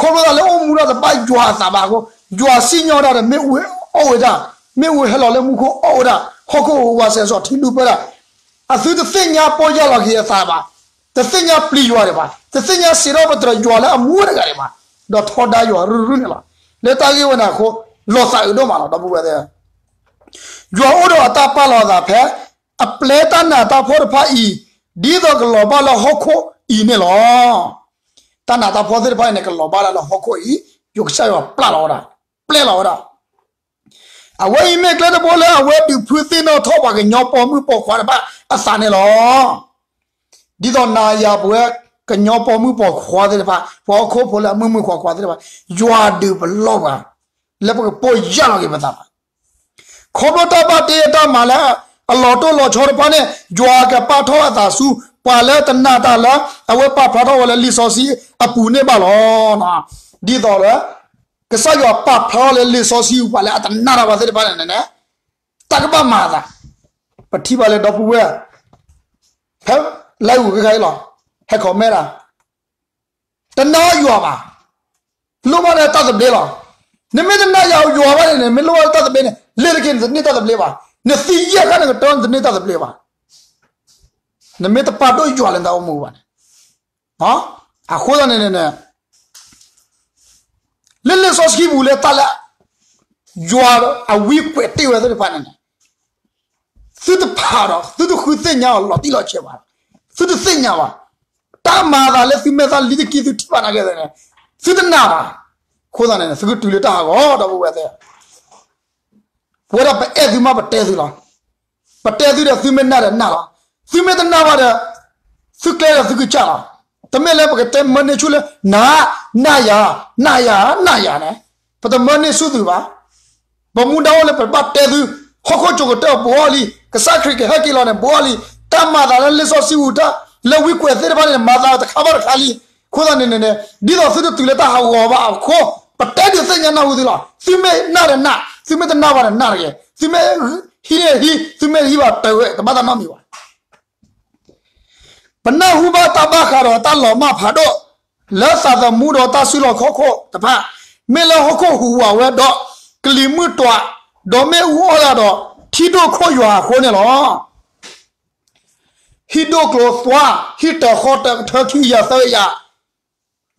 ခီဖျိသးလၢအိၣ်မူဒၣ်တဘၣ်ယွၤအသးဘၣ်အဃိ, ယွၤစံၣ်ညီၣ်ဒၣ်ဒီးမ့ၣ်အူအီၣ်ဝဲဒၣ်, မ့ၣ်အူဟဲလီၤလၢမူခိၣ်အီၣ်ဝဲဒၣ်, ဟီၣ်ခိၣ်ဝးစဲၤစီၤထံလူၢ်ပၢဒၣ်, အသုတသ့ၣ်ညါပီၢ်ယၢ်လီၤက့ၤအသးဘၣ်, တသ့ၣ်ညါပျံၤယွၤဒံးဘၣ်, တသ့ၣ်ညါစံးထီၣ်ပတြၢၤယွၤလၢအမူတဂၤဒံးဘၣ်, ဒီးထီဒါယွၤရုၢ်ရုၢ်န့ၣ်လီၤ. လၢတၢ်ဂ့ၢ်ဝဲန့ၣ်အဃိ, လီၤသးအုးဒိၣ်မးလီၤ ဒီပုၢ်ဝဲၢ်သ့ၣ်ဧၢ. ယွၤအိၣ်ဒီးအတၢ်ပာ်လီၤအသးဖဲ အပျဲတၢ်နးတၢ်ဖှီၣ်တဖၣ်အံၤ, ဒ်သိးကလီၤဘၣ်လၢဟီၣ်ခိၣ်အံၤန့ၣ်လီၤ. တၢ်နးတၢ်ဖှီၣ်သ့ၣ်တဖၣ်အံၤန့ၣ် ကလီၤဘၣ်ဒၣ်လၢဟီၣ်ခိၣ်အံၤ, ယွၤကစၢ်ယွၤပျဲလီၤဝဲဒၣ်, ပျဲလီၤဝဲဒၣ်. အဝဲအံၤမ့ၢ်ကျဲတဘိလၢအဝဲဒုးဖုသ့ၣ်နီၣ်ထီၣ်ပှၤကညီပိာ်မုၣ်ပိာ်ခွါတဖၣ်အသးန့ၣ်လီၤ. ဒ်သိးနၤယၤပဝဲကညီပိာ်မုၣ်ပိာ်ခွါသ့ၣ်တဖၣ်, ပှၤဟီၣ်ခိၣ်ဖိလၢအမုၣ်မုၣ်ခွါခွါသ့ၣ်တဖၣ်, ယွၤဒုးပလီၢ်ပှၤ, လၢပကပီၢ်ယၢ်လီၤက့ၤပသးဘၣ်. ခီဖျိတၢ်ဘၣ်တ့အတၢ်မၤလၢအလီၤတိၢ်လီၤဆီတဖၣ်န့ၣ် ယွၤကပာ်ထီၣ်အသးဆူ ပှၤလၢတနာ်တၢ်လၢအဝဲပာ်ဖျါထီၣ်ဝဲလၢလံာ်စီဆှံအပူၤန့ၣ်ဘၣ်လီၤ. ဒ်သိးလၢ ကစၢ်ယွၤပာ်ဖျါထီၣ်လၢလံာ်စီဆှံပူၤ ပှၤလၢအတနာ်တၢ်ဘၣ်သ့ၣ်တဖၣ်န့ၣ်န့ၣ် တၢ်ကဘၣ်မၤအသး, ပထံၣ်ဘၣ်လၢဒီပုၢ်ဝဲၢ် ဖဲ live ပူၤခဲခါအံၤလီၤ, ဟဲ comment ဒၣ်, တနာ်ယွၤဘၣ်, လိၣ်ဘၣ်လၢတၢ်သဘျ့လီၤ. နမ့ၢ်တနာ်ယွၤဘၣ်န့ၣ်န့ၣ် မ့ၢ်လိၣ်ဘၣ်လၢတၢ်သဘျ့န့ၣ် လ့ၤတက့ၢ် နတန့ၢ်တၢ်သဘျ့ဘၣ်. နသံယဲၢ်ခါန့ၣ်ကတၢၢ် နတန့ၢ်တၢ်သဘျ့ဘၣ်. နမ့ၢ်တပာ်ဒိၣ်ယွၤလၢနတၢ်အိၣ်မူဘၣ်န့ၣ်, အဃိသတးန့ၣ်န့ၣ် လၢလံာ်စီဆှံပူၤလၢတၢ်လၢ ယွၤအဝံကွဲးတ့ၢ်ဝဲသ့ၣ်တဖၣ်န့ၣ်န့ၣ် သုတဖးဒီး သုတဃုသ့ၣ်ညါအီၤလီၤတံၢ်လီၤဆဲးဘၣ်, သုတသ့ၣ်ညါဘၣ်. တၢ်မၤအသးလၢသုမဲာ်သၣ်လံတက့ၢ် သုထံၣ်ဘၣ်နာ်က့သ့ၣ်န့ၣ် သုတနာ်ဘၣ်. အဃိသတးန့ၣ် သုကတုၤလၢတၢ်ဟးဂီၤ ဒီပုၢ်ဝဲၢ်သ့ၣ် ပဝဲဒၣ်ပအဲၣ်သုမးပတဲသုလီၤ. ပတဲသုဒီးသုမ့ၢ်နာ်ဒီးနာ်လီၤ. သုမ့ၢ်တနာ်ဘၣ်ဒီး သုကျဲဒီးသုကစၢ်လီၤ. တမ့ၢ်လၢပကတဲမၢန့ၢ်ဆူၣ်လၢ နာ်, နာ်ယၤ, နာ်ယၤ, နာ်ယၤန့ၣ် ပတမၢန့ၢ်ဆူၣ်သုဘၣ်. ပမူဒါအိၣ်လၢပဘၣ်တဲသု, ဟီၣ်ခိၣ်ကၠိကတၢၢ်ဘူးအီၤလံ, ကစၢ်ခရံာ်ကဟဲက့ၤလီၤန့ၣ် ဘူးအီၤလံ, တၢ်မၤသးလၢလံာ်စီဆှံပူၤတၢ်လၢဝံကွဲးသ့ၣ်တဖၣ်န့ၣ် မၤသးတခါဘၣ်တခါလံ. အဃိသတးန့ၣ်န့ၣ် ဒ်သိးသုတတုၤလၢတၢ်ဟးဂီၤဘၣ်အဃိ ပတဲဒုးသ့ၣ်ညါနၢ်ဟူသုလီၤ. သုမ့ၢ်နာ်ဒီးနာ်, သုမ့ၢ်တနာ်ဘၣ်ဒီးနာ်တဂ့ၤ. သုမ့ၢ်ဟံးန့ၢ်ဟံး, သုမ့ၢ်တဟံးဘၣ်တဂ့ၤ, တဘၣ်တၢ်နီတမံၤဘၣ်. ပနၢ်ဟူဘၣ်တၢ်ဘၣ်ဃးဒီးတၢ်လီၤမၢ်ဖးဒိၣ် လၢသးသမူဒီးတၢ်စုလီၢ်ခီၣ်ခိၣ်တဖၣ်, မ့ၢ်လၢဟီၣ်ခိၣ်ဟူးဝးဝဲဒီး ကလံၤမုၢ်တွး, ဒီးမ့ၣ်အူအီၣ်ဒၣ်ဒီး ထံဒိၣ်ခိၣ်ယွၤအဃိန့ၣ်လီၤ. ဟံၣ်ဒိၣ်ကျိၤသွါ, ဟံၣ်တၢၤဃီတၢၤကထၢ ခံကယၤသၢကယၤ,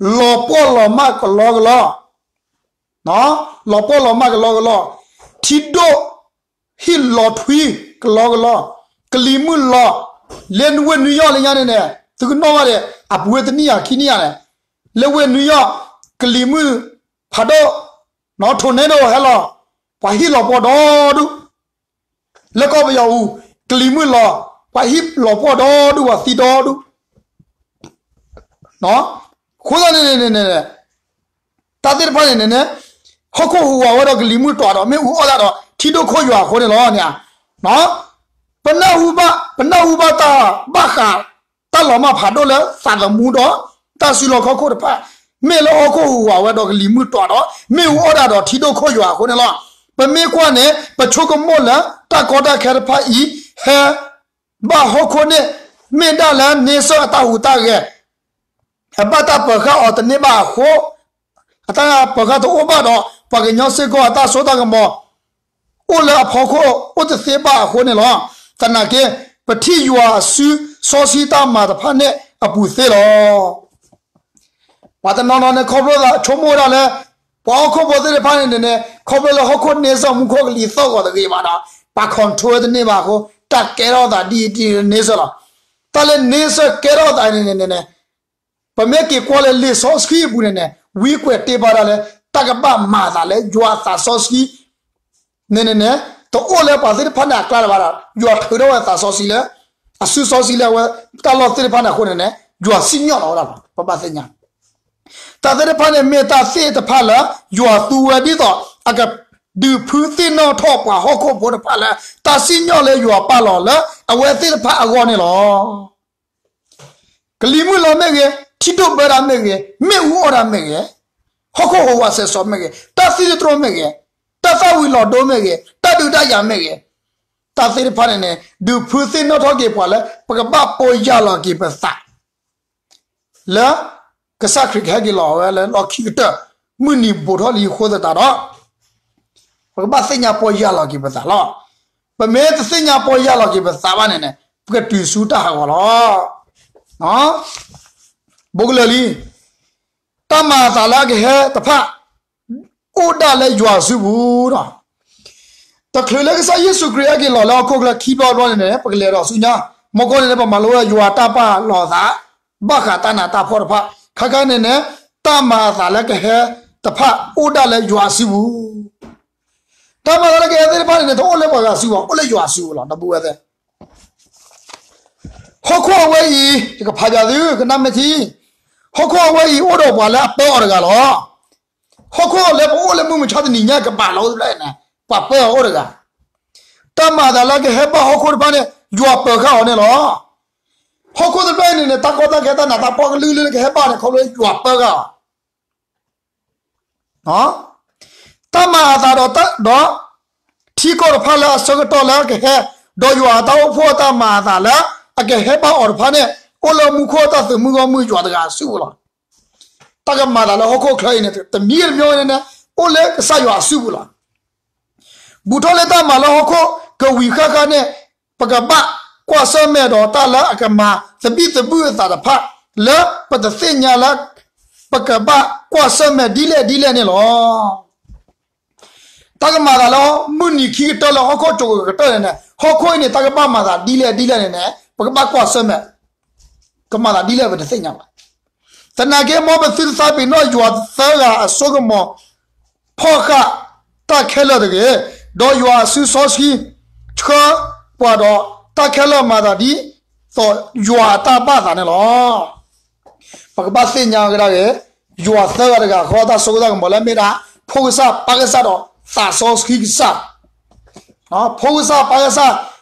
လီၤပှီၢ်လီၤမၢ်ကလီကလီ, လီၤပှီၢ်လီၤမၢ်ကလီကလီ, ထံဒိၣ် ဟံၣ်လီၤထွံကလီကလီ, ကလံၤမုၢ်လီၤ, လၢဝ့ၢ်နူယီၣ်လၢညါန့ၣ်န့ၣ် သုကနီၣ်ဘၣ်ဒီး အပူၤဝဲတနံၣ်ယၤခံနံၣ်ယၤန့ၣ်, လၢဝ့ၢ်နူယီၣ် ကလံၤမုၢ်ဖးဒိၣ်, နီၣ် tornado ဟဲလီၤ, ပှၤဟံၣ်လီၤပှီၢ်ဒီဒူၣ် လၢကီၢ်ပယီၤအူ, ကလံၤမုၢ်လီၤ, ပှၤဟံၣ်လီၤပှီၢ်ဒီဒူၣ် ပှၤသံဒီဒူၣ်. အဃိသတးန့ၣ်န့ၣ် တၢ်သ့ၣ်တဖၣ်န့ၣ်န့ၣ် ဟီၣ်ခိၣ်ဟူးဝးဝဲဒီးကလံၤမုၢ်တွးဒီး မ့ၣ်အူအီၣ်ဒၣ်ဒီး ထံဒိၣ်ခိၣ်ယွၤအဃိန့ၣ်လီၤန့ၣ်. ပနၢ်ဟူဘၣ်, ပနၢ်ဟူဘၣ်တၢ်ဘၣ်ဃး တၢ်လီၤမၢ်ဖးဒိၣ်လၢသးသမူဒီး တၢ်စုလီၢ်ခီၣ်ခိၣ်တဖၣ်, မ့ၢ်လၢဟီၣ်ခိၣ်ဟူးဝးဝဲဒီးကလံၤမုၢ်တွးဒီး မ့ၣ်အူအီၣ်ဒၣ်ဒီးထံဒိၣ်ခိၣ်ယွၤအဃိန့ၣ်လီၤ. ပမ့ၢ်ကွၢ်န့ၣ် ပဆိကမိၣ်လၢတၢ်ကီတၢ်ခဲတဖၣ်အံၤ ဟဲ ဘၣ်ဟီၣ်ခိၣ်န့ၣ် မ့ၢ်ဒၣ်လၢန့ဆၢၣ်အတၢ်ဟူးတၢ်ဂဲၤ, အဘၣ်တၢ်ပၢၤဃာ်အီၤတန့ၢ်ဘၣ်အဃိ, အတၢ်ပၢၤဃာ်တအိၣ်ဘၣ်ဒီး ပှၤကညီစ့ၢ်ကီးအတၢ်စိတၢ်ကမီၤ အိၣ်လၢအဖီခိၣ်အိၣ်တသ့ဘၣ်အဃိန့ၣ်လီၤ. သနာ်က့ ပထံၣ်ယွၤအစုစီဆှံတၢ်မၤတဖၣ်န့ၣ်အပူၤသ့လီၤ. ပှၤတနီၤနီၤန့ၣ် ခီဖျိလၢဆိကမိၣ်ဝဲဒၣ်လၢ ပှၤဟီၣ်ခိၣ်ဖိသ့ၣ်တဖၣ်န့ၣ်န့ၣ် ခီဖျိလၢဟီၣ်ခိၣ်န့ဆၢၣ်မူခိၣ်ကလံၤသီၣ်ဂီၤတဂ့ၤဘၣ်ဒီး ပှၤ control ဝဲတန့ၢ်ဘၣ်အဃိ တၢ်ကဲထီၣ်သးဒ်အံၤဒ်န့ဆၢၣ်လီၤ. တၢ်လၢန့ဆၢၣ်ကဲထီၣ်သးန့ၣ်န့ၣ်န့ၣ် ပမ့ၢ်က့ၤကွၢ်လၢလံာ်စီဆှံအပူၤန့ၣ်န့ၣ် ဝံကွဲးတ့ၢ်ဘၣ်ဒၣ်လၢ တၢ်ကဘၣ်မၤသးလၢယွၤအသးစီဆှံ န့ၣ်န့ၣ်န့ၣ် တအိၣ်လၢပှၤသ့ၣ်တဖၣ်န့ၣ်အကျါလၢၤဘၣ်ဒီး ယွၤထုးထီၣ်ဝဲသးစီဆှံလၢ အစုစီဆှံလၢအဝဲတၢ်လီၢ်သ့ၣ်တဖၣ်န့ၣ်အဃိန့ၣ်န့ၣ် ယွၤစံၣ်ညီၣ်လီၤဝဲဒၣ်လီၤ. ပဘၣ်သ့ၣ်ညါ တၢ်သ့ၣ်တဖၣ်န့ၣ်မ့ၢ်တၢ်သ့ၣ်တဖၣ်လၢ ယွၤသူဝဲဒ်သိး အကဒုးဖုသ့ၣ်နီၣ်ထီၣ်ပှၤဟီၣ်ခိၣ်ဖိတဖၣ်လၢ တၢ်စံၣ်ညီၣ်လၢယွၤပာ်လီၤလၢအဝဲသ့ၣ်တဖၣ်အဂီၢ်န့ၣ်လီၤ. ကလံၤမုၢ်လီၤမ့ၢ်ဂ့ၤ, ထံဒိၣ်ဘၢတၢ်မ့ၢ်ဂ့ၤ, မ့ၣ်အူအီၣ်တၢ်မ့ၢ်ဂ့ၤ, ဟီၣ်ခိၣ်ဟူးဝးစဲးစီၤမ့ၢ်ဂ့ၤ, တၢ်သံတတြိမ့ၢ်ဂ့ၤ, တၢ်သၣ်ဝံၤလီၤဒိမ့ၢ်ဂ့ၤ, တၢ်ဒုးတၢ်ယၤမ့ၢ်ဂ့ၤ, တၢ်သ့ၣ်တဖၣ်န့ၣ်န့ၣ် ဒုးဖုသ့ၣ်နီၣ်ထီၣ်က့ၤပှၤလၢ ပကဘၣ်ပီၢ်ယၢ်လီၤက့ၤပသး လၢ ကစၢ်ခရံာ်ကဟဲက့ၤလီၤဝဲလၢလီၢ်ခံကတၢၢ် မုၢ်နံၤဘူးထီၣ်လံအဃိသတးဒီး ပကဘၣ်သ့ၣ်ညါပီၢ်ယၢ်လီၤက့ၤပသးလီၤ. ပမ့ၢ်တသ့ၣ်ညါပီၢ်ယၢ်လီၤက့ၤပသးဘၣ်န့ၣ်န့ၣ် ပကတုၤဆူတၢ်ဟးဂီၤလီၤ. ဘိးကလၢာ်လံ တၢ်မၤအသးလၢအကဟဲတဖၣ် အိၣ်ဒၣ်လၢယွၤစုပူၤဒီး တချုးလၢကစၢ်ယ့ၣ်ၡူးခရံာ်ဟဲက့ၤလီၤလၢဟီၣ်ခိၣ်ချၢခံဘျီတဘျီန့ၣ်န့ၣ် ပကလဲၤဒီးဆူညါ မ့ၢ်ကီၢ်န့ၣ်န့ၣ် ပမၤလိဝဲယွၤတၢ်ပာ်လီၤအသး ဘၣ်ဃးတၢ်နးတၢ်ဖှီၣ်တဖၣ် ခါခါန့ၣ်န့ၣ် တၢ်မၤအသးလၢကဟဲတဖၣ်အိၣ်ဒၣ်လၢယွၤစုပူၤ တၢ်မၤအသးလၢကဟဲသ့ၣ်တဖၣ်န့ၣ်န့ၣ် တအိၣ်လၢပှၤဂၤစုပူၤဘၣ် အိၣ်လၢယွၤစုပူၤလီၤ ဒီပုၢ်ဝဲၢ်သ့ၣ် ဟီၣ်ခိၣ်အဝဲအံၤ ယကဖးပၠးသု ကနၣ်မ့ၢ်ထံ ဟီၣ်ခိၣ်အဝဲအံၤအိၣ်ဒီးပှၤလၢအပၢအီၤတဂၤလီၤ. ဟီၣ်ခိၣ်လၢပအိၣ်လၢမုၢ်မဆါတနံၤညါကဘၣ်လီၤအိၣ်တဘျီန့ၣ် ပှၤပၢအီၤအိၣ်တဂၤ တၢ်မၤအသးလၢကဟဲဘၣ်ဟီၣ်ခိၣ်တဖၣ်န့ၣ် ယွၤပၢၤဃာ်အီၤန့ၣ်လီၤ. ဟီၣ်ခိၣ်တဖျၢၣ်အံၤန့ၣ်န့ၣ် တၢ်ကီတၢ်ခဲတၢ်နးတၢ်ဖှီၣ်ကလုာ်ကလုာ်လၢကဟဲဘၣ်န့ၣ် ခီဖျိယွၤပၢၤဃာ်အီၤ တၢ်မၤအသးဒီး ဒီး ထံကီၢ်တဖၣ်လၢအဆၢကတီၢ်လၢကဟဲ, ဒီးယွၤအတၢ်အိၣ်ဖှိၣ်အတၢ်မၤအသးလၢ အကဟဲဘၣ်အီၤတဖၣ်န့ၣ် အိၣ်လၢမူခိၣ်အတၢ်သုးမုၢ်ဂီၢ်မုၢ်ယွၤတဂၤအစုပူၤလီၤ. တၢ်ကမၤအသးလၢဟီၣ်ခိၣ်ချၢအံၤန့ၣ် တမံၤတမံၤန့ၣ် အိၣ်လၢကစၢ်ယွၤအစုပူၤလီၤ. ဘူးထီၣ်လၢတၢ်မၤလၢဟီၣ်ခိၣ်ကဝံၤဃၣ်ဃၣ်န့ၣ် ပကဘၣ်ကွၢ်ဆၢၣ်မဲာ်ဒီးတၢ်လၢအကမၤသဘံၣ်သဘုၣ်အသးတဖၣ် လၢပတသ့ၣ်ညါလၢ ပကဘၣ်ကွၢ်ဆၢၣ်မဲာ်ဒ်လဲၣ်ဒ်လဲၣ်န့ၣ်လီၤ. တၢ်ကမၤသးလၢမုၢ်နံၤခံကတၢၢ်လၢဟီၣ်ခိၣ်ကိၤကတၢၢ်န့ၣ်န့ၣ် ဟီၣ်ခိၣ်အံၤန့ၣ် တၢ်ကဘၣ်မၤသးဒ်လဲၣ်ဒ်လဲၣ်န့ၣ်န့ၣ် ပကဘၣ်ကွၢ်ဆၢၣ်မဲာ် ကမၤသးဒ်လဲၣ်ပတသ့ၣ်ညါဘၣ်. သနာ်က့ မ်ပသုတသးပ့ၤနီၣ်ယွၤသၢဂၤအစိကမီၤ ဖီၣ်ဃာ်တၢ်ခဲလၢာ်တဂ့ၤ, ဒီးယွၤအစုစီဆှံဆှၢပှၤဒီး တၢ်ခဲလၢာ်မၤသးဒ်သိးယွၤအတၢ်ဘၣ်သးန့ၣ်လီၤ. ပကဘၣ်သ့ၣ်ညါကဒါက့ၤ ယွၤသၢဂၤတဂၤဃီတၢ်စိကမီၤလၢမ့ၢ်ဒၣ် ဖိကစၢ်, ပၢ်ကစၢ်ဒီးသးစီဆှံကစၢ် ဖိကစၢ်, ပၢ်ကစၢ်,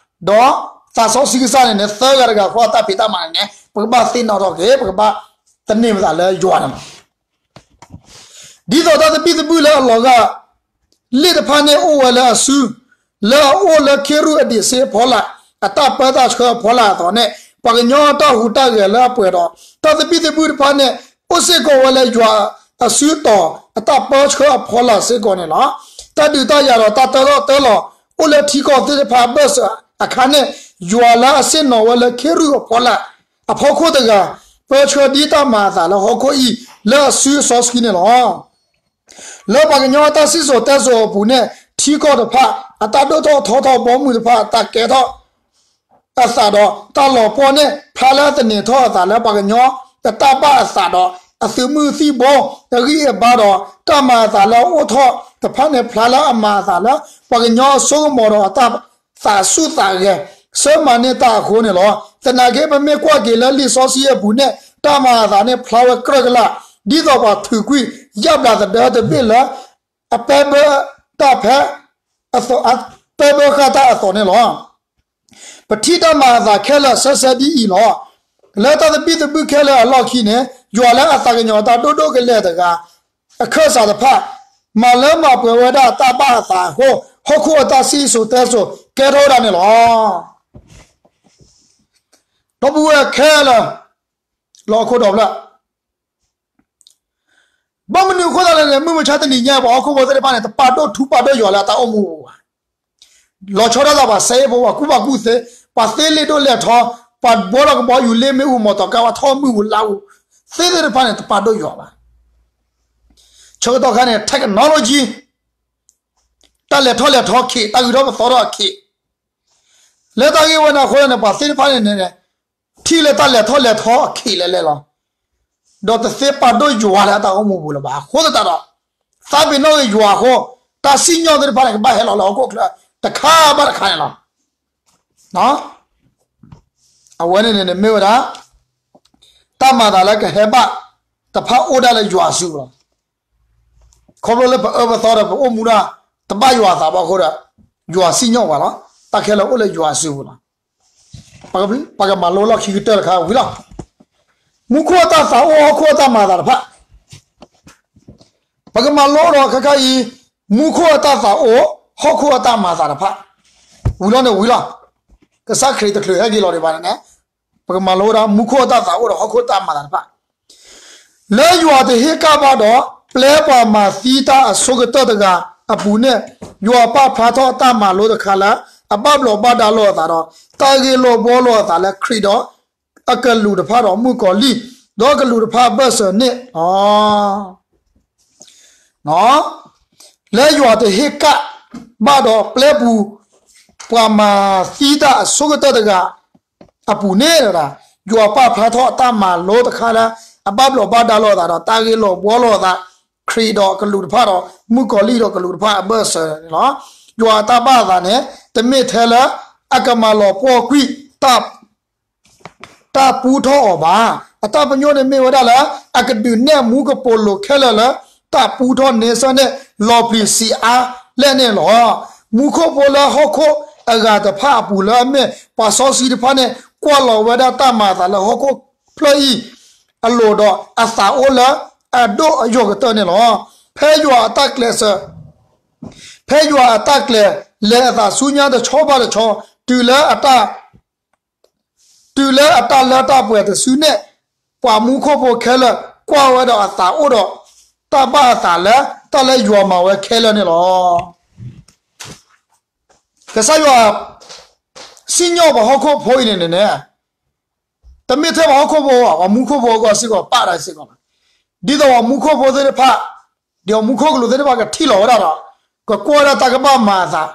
ဒီးသးစီဆှံကစၢ်န့ၣ်န့ၣ် သၢဂၤတဂၤဃီအတၢ်ဖံးတၢ်မၤန့ၣ်န့ၣ် ပကဘၣ်သ့ၣ်နီၣ်ထီၣ်က့ၤ ပကဘၣ်သန့ၤပသးလၢယွၤန့ၣ်လီၤ. ဒ်သိးတၢ်သဘံၣ်သဘုၣ်လၢအလီၤဂာ်လ့ၣ်တဖၣ်န့ၣ်အိၣ်ဝဲလၢအစု, လၢအအိၣ်လၢခ့ရူၣ်အဒံးဆ့အဖီလာ်, အတၢ်ပၢတၢ်ဆှၢအဖီလာ်အသိးန့ၣ်, ပှၤကညီအတၢ်ဟူးတၢ်ဂဲၤလၢအပှဲၤဒီး တၢ်သဘံၣ်သဘုၣ်တဖၣ်န့ၣ် အိၣ်စ့ၢ်ကီးဝဲလၢယွၤအစုတီၤအတၢ်ပၢဆှၢအဖီလာ်စ့ၢ်ကီးန့ၣ်လီၤ. တၢ်ဒုးတၢ်ယၤဒီးတၢ်တၢထီၣ်တၢလီၤ အိၣ်လၢထံကီၢ်သ့ၣ်တဖၣ်အဘၢၣ်စၢၤအခါန့ၣ်, ယွၤလၢအဆ့ၣ်နီၤဝဲလၢခ့ရူၣ်အဖီလာ် အဖီခိၣ်တဂၤ ပၢဆှၢဒ်တၢ်မၤအသးလၢဟီၣ်ခိၣ်အံၤ လၢအစုအစီဆှံန့ၣ်လီၤ. လၢပှၤကညီအတၢ်စံၣ်စိၤတဲစိၤအပူၤန့ၣ် ထံကီၢ်တဖၣ် အတၢ်ဒိၣ်ထီၣ်ထီထီၣ်ဘီမုၢ်တဖၣ် အတၢ်ကဲထီၣ်အသးဒီး တၢ်လီၤပှီၢ်န့ၣ် ဖျါလၢအသန့ၤထီၣ်အသးလၢပှၤကညီအတၢ်ဘၣ်အသးဒီး အသုးမုၢ်သံၣ်ဘိ အဂံၢ်အဘါဒီး တၢ်မၤအသးလၢအအိၣ်ထီၣ်တဖၣ်န့ၣ် ဖျါလၢအမၤအသးလၢ ပှၤကညီအစိကမီၤဒီးအတၢ်သးဆူၣ်သးဂဲၤ ဆၢမၤန့ၢ်တၢ်အဃိန့ၣ်လီၤ. သနာ်က့ပမ့ၢ်ကွၢ်က့ၤလၢလံာ်စီဆှံအပူၤန့ၣ် တၢ်မၤအသးန့ၣ်ဖျါဝဲကြၢးကလာ် ဒ်သိးပှၤထုးကွံာ်ယၣ်ဘျးသဒၢတဘ့ၣ်လၢ အပဲဘၢတၢ်ဖဲ အပဲဘၢဃာ်တၢ်အသိးန့ၣ်လီၤ. ပထံၣ်တၢ်မၤအသးခဲလၢာ်ဆၢဆၢဒ်အံၤလီၤ. လၢတၢ်သဘံၣ်သဘုၣ်ခဲလၢာ်အလီၢ်ခံန့ၣ် ယွၤလၢအသးကညီၤတၢ်ဒိၣ်ဒိၣ်ကလဲာ်တဂၤ အခၢၣ်စးတဖၣ် မၤလၢမၤပှဲၤဝဲဒၣ်တၢ်ဘၣ်အသးအဃိ ဟီၣ်ခိၣ်အတၢ်စံၣ်စိၤတဲစိၤကဲထီၣ်ဝဲဒၣ်န့ၣ်လီၤ. ဒီပုၢ်ဝဲၢ်ခဲလၢာ် လၢဟီၣ်ခိၣ်ဒီဖျၢၣ် ဘၣ်မနုၤအဃိသတးလဲၣ်န့ၣ် မုၢ်မဆါတနံၤညါ ပှၤဟီၣ်ခိၣ်ဖိသ့ၣ်တဖၣ်န့ၣ် တပာ်ဒိၣ်ထူပာ်ဒိၣ်ယွၤလၢအတၢ်အိၣ်မူပူၤဘၣ်. လီၤဆီဒၣ်တၢ်ပှၤစဲအ့ၣ်ဖိ ပှၤကူၣ်ဘၣ်ကူၣ်သ့, ပှၤသ့လ့ၣ်ဒိၣ်လဲၢ်ထီ, ပှၤဘှီထီၣ်ကဘီယူၤလ့ၣ်မ့ၣ်အူမီၤတီၤကါ ပှၤထီၣ်မုၢ်ပူၤလါပူၤ, သ့သ့ၣ်တဖၣ်န့ၣ် တပာ်ဒိၣ်ယွၤဘၣ်. ဆၢကတီၢ်ခါန့ၣ် technology တၢ်လဲၤထီၣ်လဲၤထီခံး, တၢ်ဂုၤထီၣ်ပသီထီၣ်အခံး, လၢတၢ်ဂ့ၢ်ဝဲန့ၣ်အဃိန့ၣ် ပှၤသ့ၣ်တဖၣ်န့ၣ်န့ၣ် ထံၣ်လၢတၢ်လဲၤထီၣ်လဲၤထီအခံးလဲၣ်လဲၣ်လီၤ. ဒီးတသ့ပာ်ဒိၣ်ယွၤလၢအတၢ်အိၣ်မူပူၤလၢၤဘၣ်. အဃိသတးဒီး သးပ့ၤနီၣ်ဂ့ၤယွၤအဃိ တၢ်စံၣ်ညီၣ်သ့ၣ်တဖၣ်န့ၣ် ကဘၣ်ဟဲလီၤလၢဟီၣ်ခိၣ်ချၢတခါဘၣ်တခါန့ၣ်လီၤ. အဝဲန့ၣ်န့ၣ်မ့ၢ်ဝဲဒၣ် တၢ်မၤသးလၢကဟဲဘၣ်တဖၣ်အိၣ်ဒၣ်လၢယွၤအစုပူၤလီၤ. ခီဖျိလၢပအၢပသီဒီးပအိၣ်မူဒၣ် တဘၣ်ယွၤအသးဘၣ်အဃိဒီး ယွၤစံၣ်ညီၣ်ပှၤလီၤ. တၢ်ခဲလၢာ်အိၣ်လၢယွၤအစုပူၤလီၤ. ပကမၤလိလီၢ်ခံကတၢၢ်တခါဝံၤလီၤ. မူခိၣ်အတၢ်သးအိၣ် ဟီၣ်ခိၣ်အတၢ်မၤသးတဖၣ် ပကမၤလိဒီးခဲခါအံၤ မူခိၣ်အတၢ်သးအိၣ် ဟီၣ်ခိၣ်အတၢ်မၤသးတဖၣ် ဝံၤလီၤန့ၣ်ဝံၤလီၤ. ကစၢ်ခရံာ်တချုးဟဲက့ၤလီၤဒံးဘၣ်န့ၣ်န့ၣ် ပကမၤလိဝဲဒၣ် မူခိၣ်အတၢ်သးအိၣ်ဒီးဟီၣ်ခိၣ်အတၢ်မၤသးတဖၣ် လၢယွၤတဟ့ၣ်ကၣ်ဘၣ်ဒီး ပျဲပှၤမၤသံတၢ်အဆိကတၢၢ်တဂၤအပူၤန့ၣ် ယွၤပာ်ဖျါထီၣ်အတၢ်မၤလိတခါလၢ အဘၣ်ဘျီးဘၣ်ဒါလိာ်အသးဒီး တၢ်ဂ့ၢ်လိာ်ဘှီလိာ်အသးလၢခရံာ်ဒီး အကလူးတဖၣ်ဒီးမုၣ်ကီၤလံၢ် ဒီးကလူးတဖၣ်အဘၢၣ်စၢၤန့ၣ်လီၤ. လၢယွၤတဟ့ၣ်ကၣ်ဘၣ်ဒီးပျဲပူၤ ပှၤမၤသံတၢ်အဆိကတၢၢ်တဂၤအပူၤန့ၣ် ယွၤပာ်ဖျါထီၣ်အတၢ်မၤလိတခါလၢ အဘၣ်ဘျီးဘၣ်ဒါလိာ်အသးဒီး တၢ်ဂ့ၢ်လိာ်ဘှီလိာ်အသး ခရံာ်ဒီးကလူးတဖၣ်ဒီး မုၣ်ကီၤလံၢ်ဒီးကလူးတဖၣ်အဘၢၣ်စၢၤန့ၣ်လီၤ. ယွၤအတၢ်ဘၣ်အသးန့ၣ် တမ့ၢ်ထဲလၢအကမၤလီၤပှီၢ်ကွံာ် တၢ်ပူထီၣ်အီၤဘၣ်. အတၢ်ပညိၣ်န့ၣ်မ့ၢ်ဝဲဒၣ်လၢ အကဒုးနဲၣ်မူကပိာ်လိၤခဲလၢာ်လၢ တၢ်ပူထီၣ်န့ဆၢၣ်န့ၣ် လီၤပျံၤဆံးအါလဲၣ်န့ၣ်လီၤ. မူခိၣ်ဖိလၢဟီၣ်ခိၣ် အဂၤတဖၣ်အပူၤလၢအမ့ၢ်ပှၤစီဆှံတဖၣ်န့ၣ် ကွၢ်လီၤဝဲဒၣ်တၢ်မၤအသးလၢဟီၣ်ခိၣ်ဖျၢၣ်အံၤအလိၤဒီး အသးအိၣ်လၢအဒိၣ်အယိာ်ကတၢၢ်န့ၣ်လီၤ. ဖဲယွၤအတၢ်ကျဲးစၢး ဖဲယွၤအတၢ်ကျဲၤလဲၤအသးဆူညါတဆီဘၣ်တဆီ တုၤလၢအတၢ် တုၤလၢအတၢ်လၢတၢ်ပှဲၤတစုန့ၣ် ပှၤမူခိၣ်ဖိခဲလၢာ် ကွၢ်ဝဲဒီးအသးအိၣ်ဒီး တၢ်ဘၣ်အသးလၢ တၢ်လၢယွၤမၤဝဲခဲလၢာ်န့ၣ်လီၤ. ကစၢ်ယွၤ စံၣ်ညီၣ်ပှၤဟီၣ်ခိၣ်ဖိအံၤန့ၣ်န့ၣ် တမ့ၢ်ထဲပှၤဟီၣ်ခိၣ်ဖိဘၣ် ပှၤမူခိၣ်ဖိအဂီၢ်စ့ၢ်ကီး ပာ်ဒၣ်စ့ၢ်ကီးလီၤ. ဒ်သိးပှၤမူခိၣ်ဖိသ့ၣ်တဖၣ် ဒီးမူခိၣ်ကလူးသ့ၣ်တဖၣ်ကထံၣ်လီၤဝဲဒၣ်ဒီး ကကွၢ်ဝဲဒၣ်တၢ်ကဘၣ်မၤအသး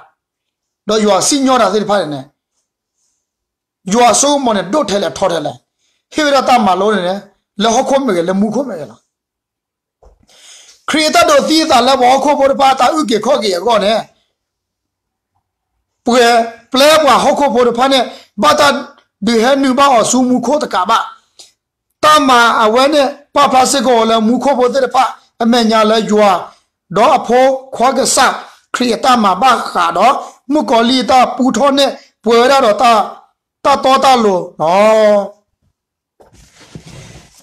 ဒီးယွၤစံၣ်ညီၣ်တၢ်သ့ၣ်တဖၣ်န့ၣ်န့ၣ် ယွၤအစိကမီၤန့ၣ် ဒိၣ်ထဲလဲၣ်ထီထဲလဲၣ်, ဟ့ၣ်ဝဲဒၣ်တၢ်မၤလိန့ၣ်န့ၣ် လၢဟီၣ်ခိၣ်မ့ၢ်ဂ့ၤ လၢမူခိၣ်မ့ၢ်ဂ့ၤလီၤ. ခရံာ်အတၢ်ဒိးသံအသးလၢပှၤဟီၣ်ခိၣ်ဖိတဖၣ်အတၢ်အုၣ်က့ၤခီၣ်က့ၤအဂီၢ်န့ၣ် ပှဲၤပျဲပှၤဟီၣ်ခိၣ်ဖိတဖၣ်န့ၣ် ဘၣ်တၢ်ဒုးဟဲနုာ်ဘၣ်အီၤဆူမူခိၣ်တကးဘၣ်. တၢ်မၤအဝဲန့ၣ် ပာ်ဖျါစ့ၢ်ကီးအီၤလၢမူခိၣ်ဖိသ့ၣ်တဖၣ် အမဲာ်ညါလၢယွၤ ဒီးအဖိခွါကစၢ်ခရံာ်အတၢ်မၤဘၣ်ဃးဒီး မုၣ်ကီၤလံၢ်အတၢ်ပူထီၣ်န့ၣ် ပှဲၤဝဲဒၣ်ဒီးတၢ်တီတၢ်လိၤလီၤ.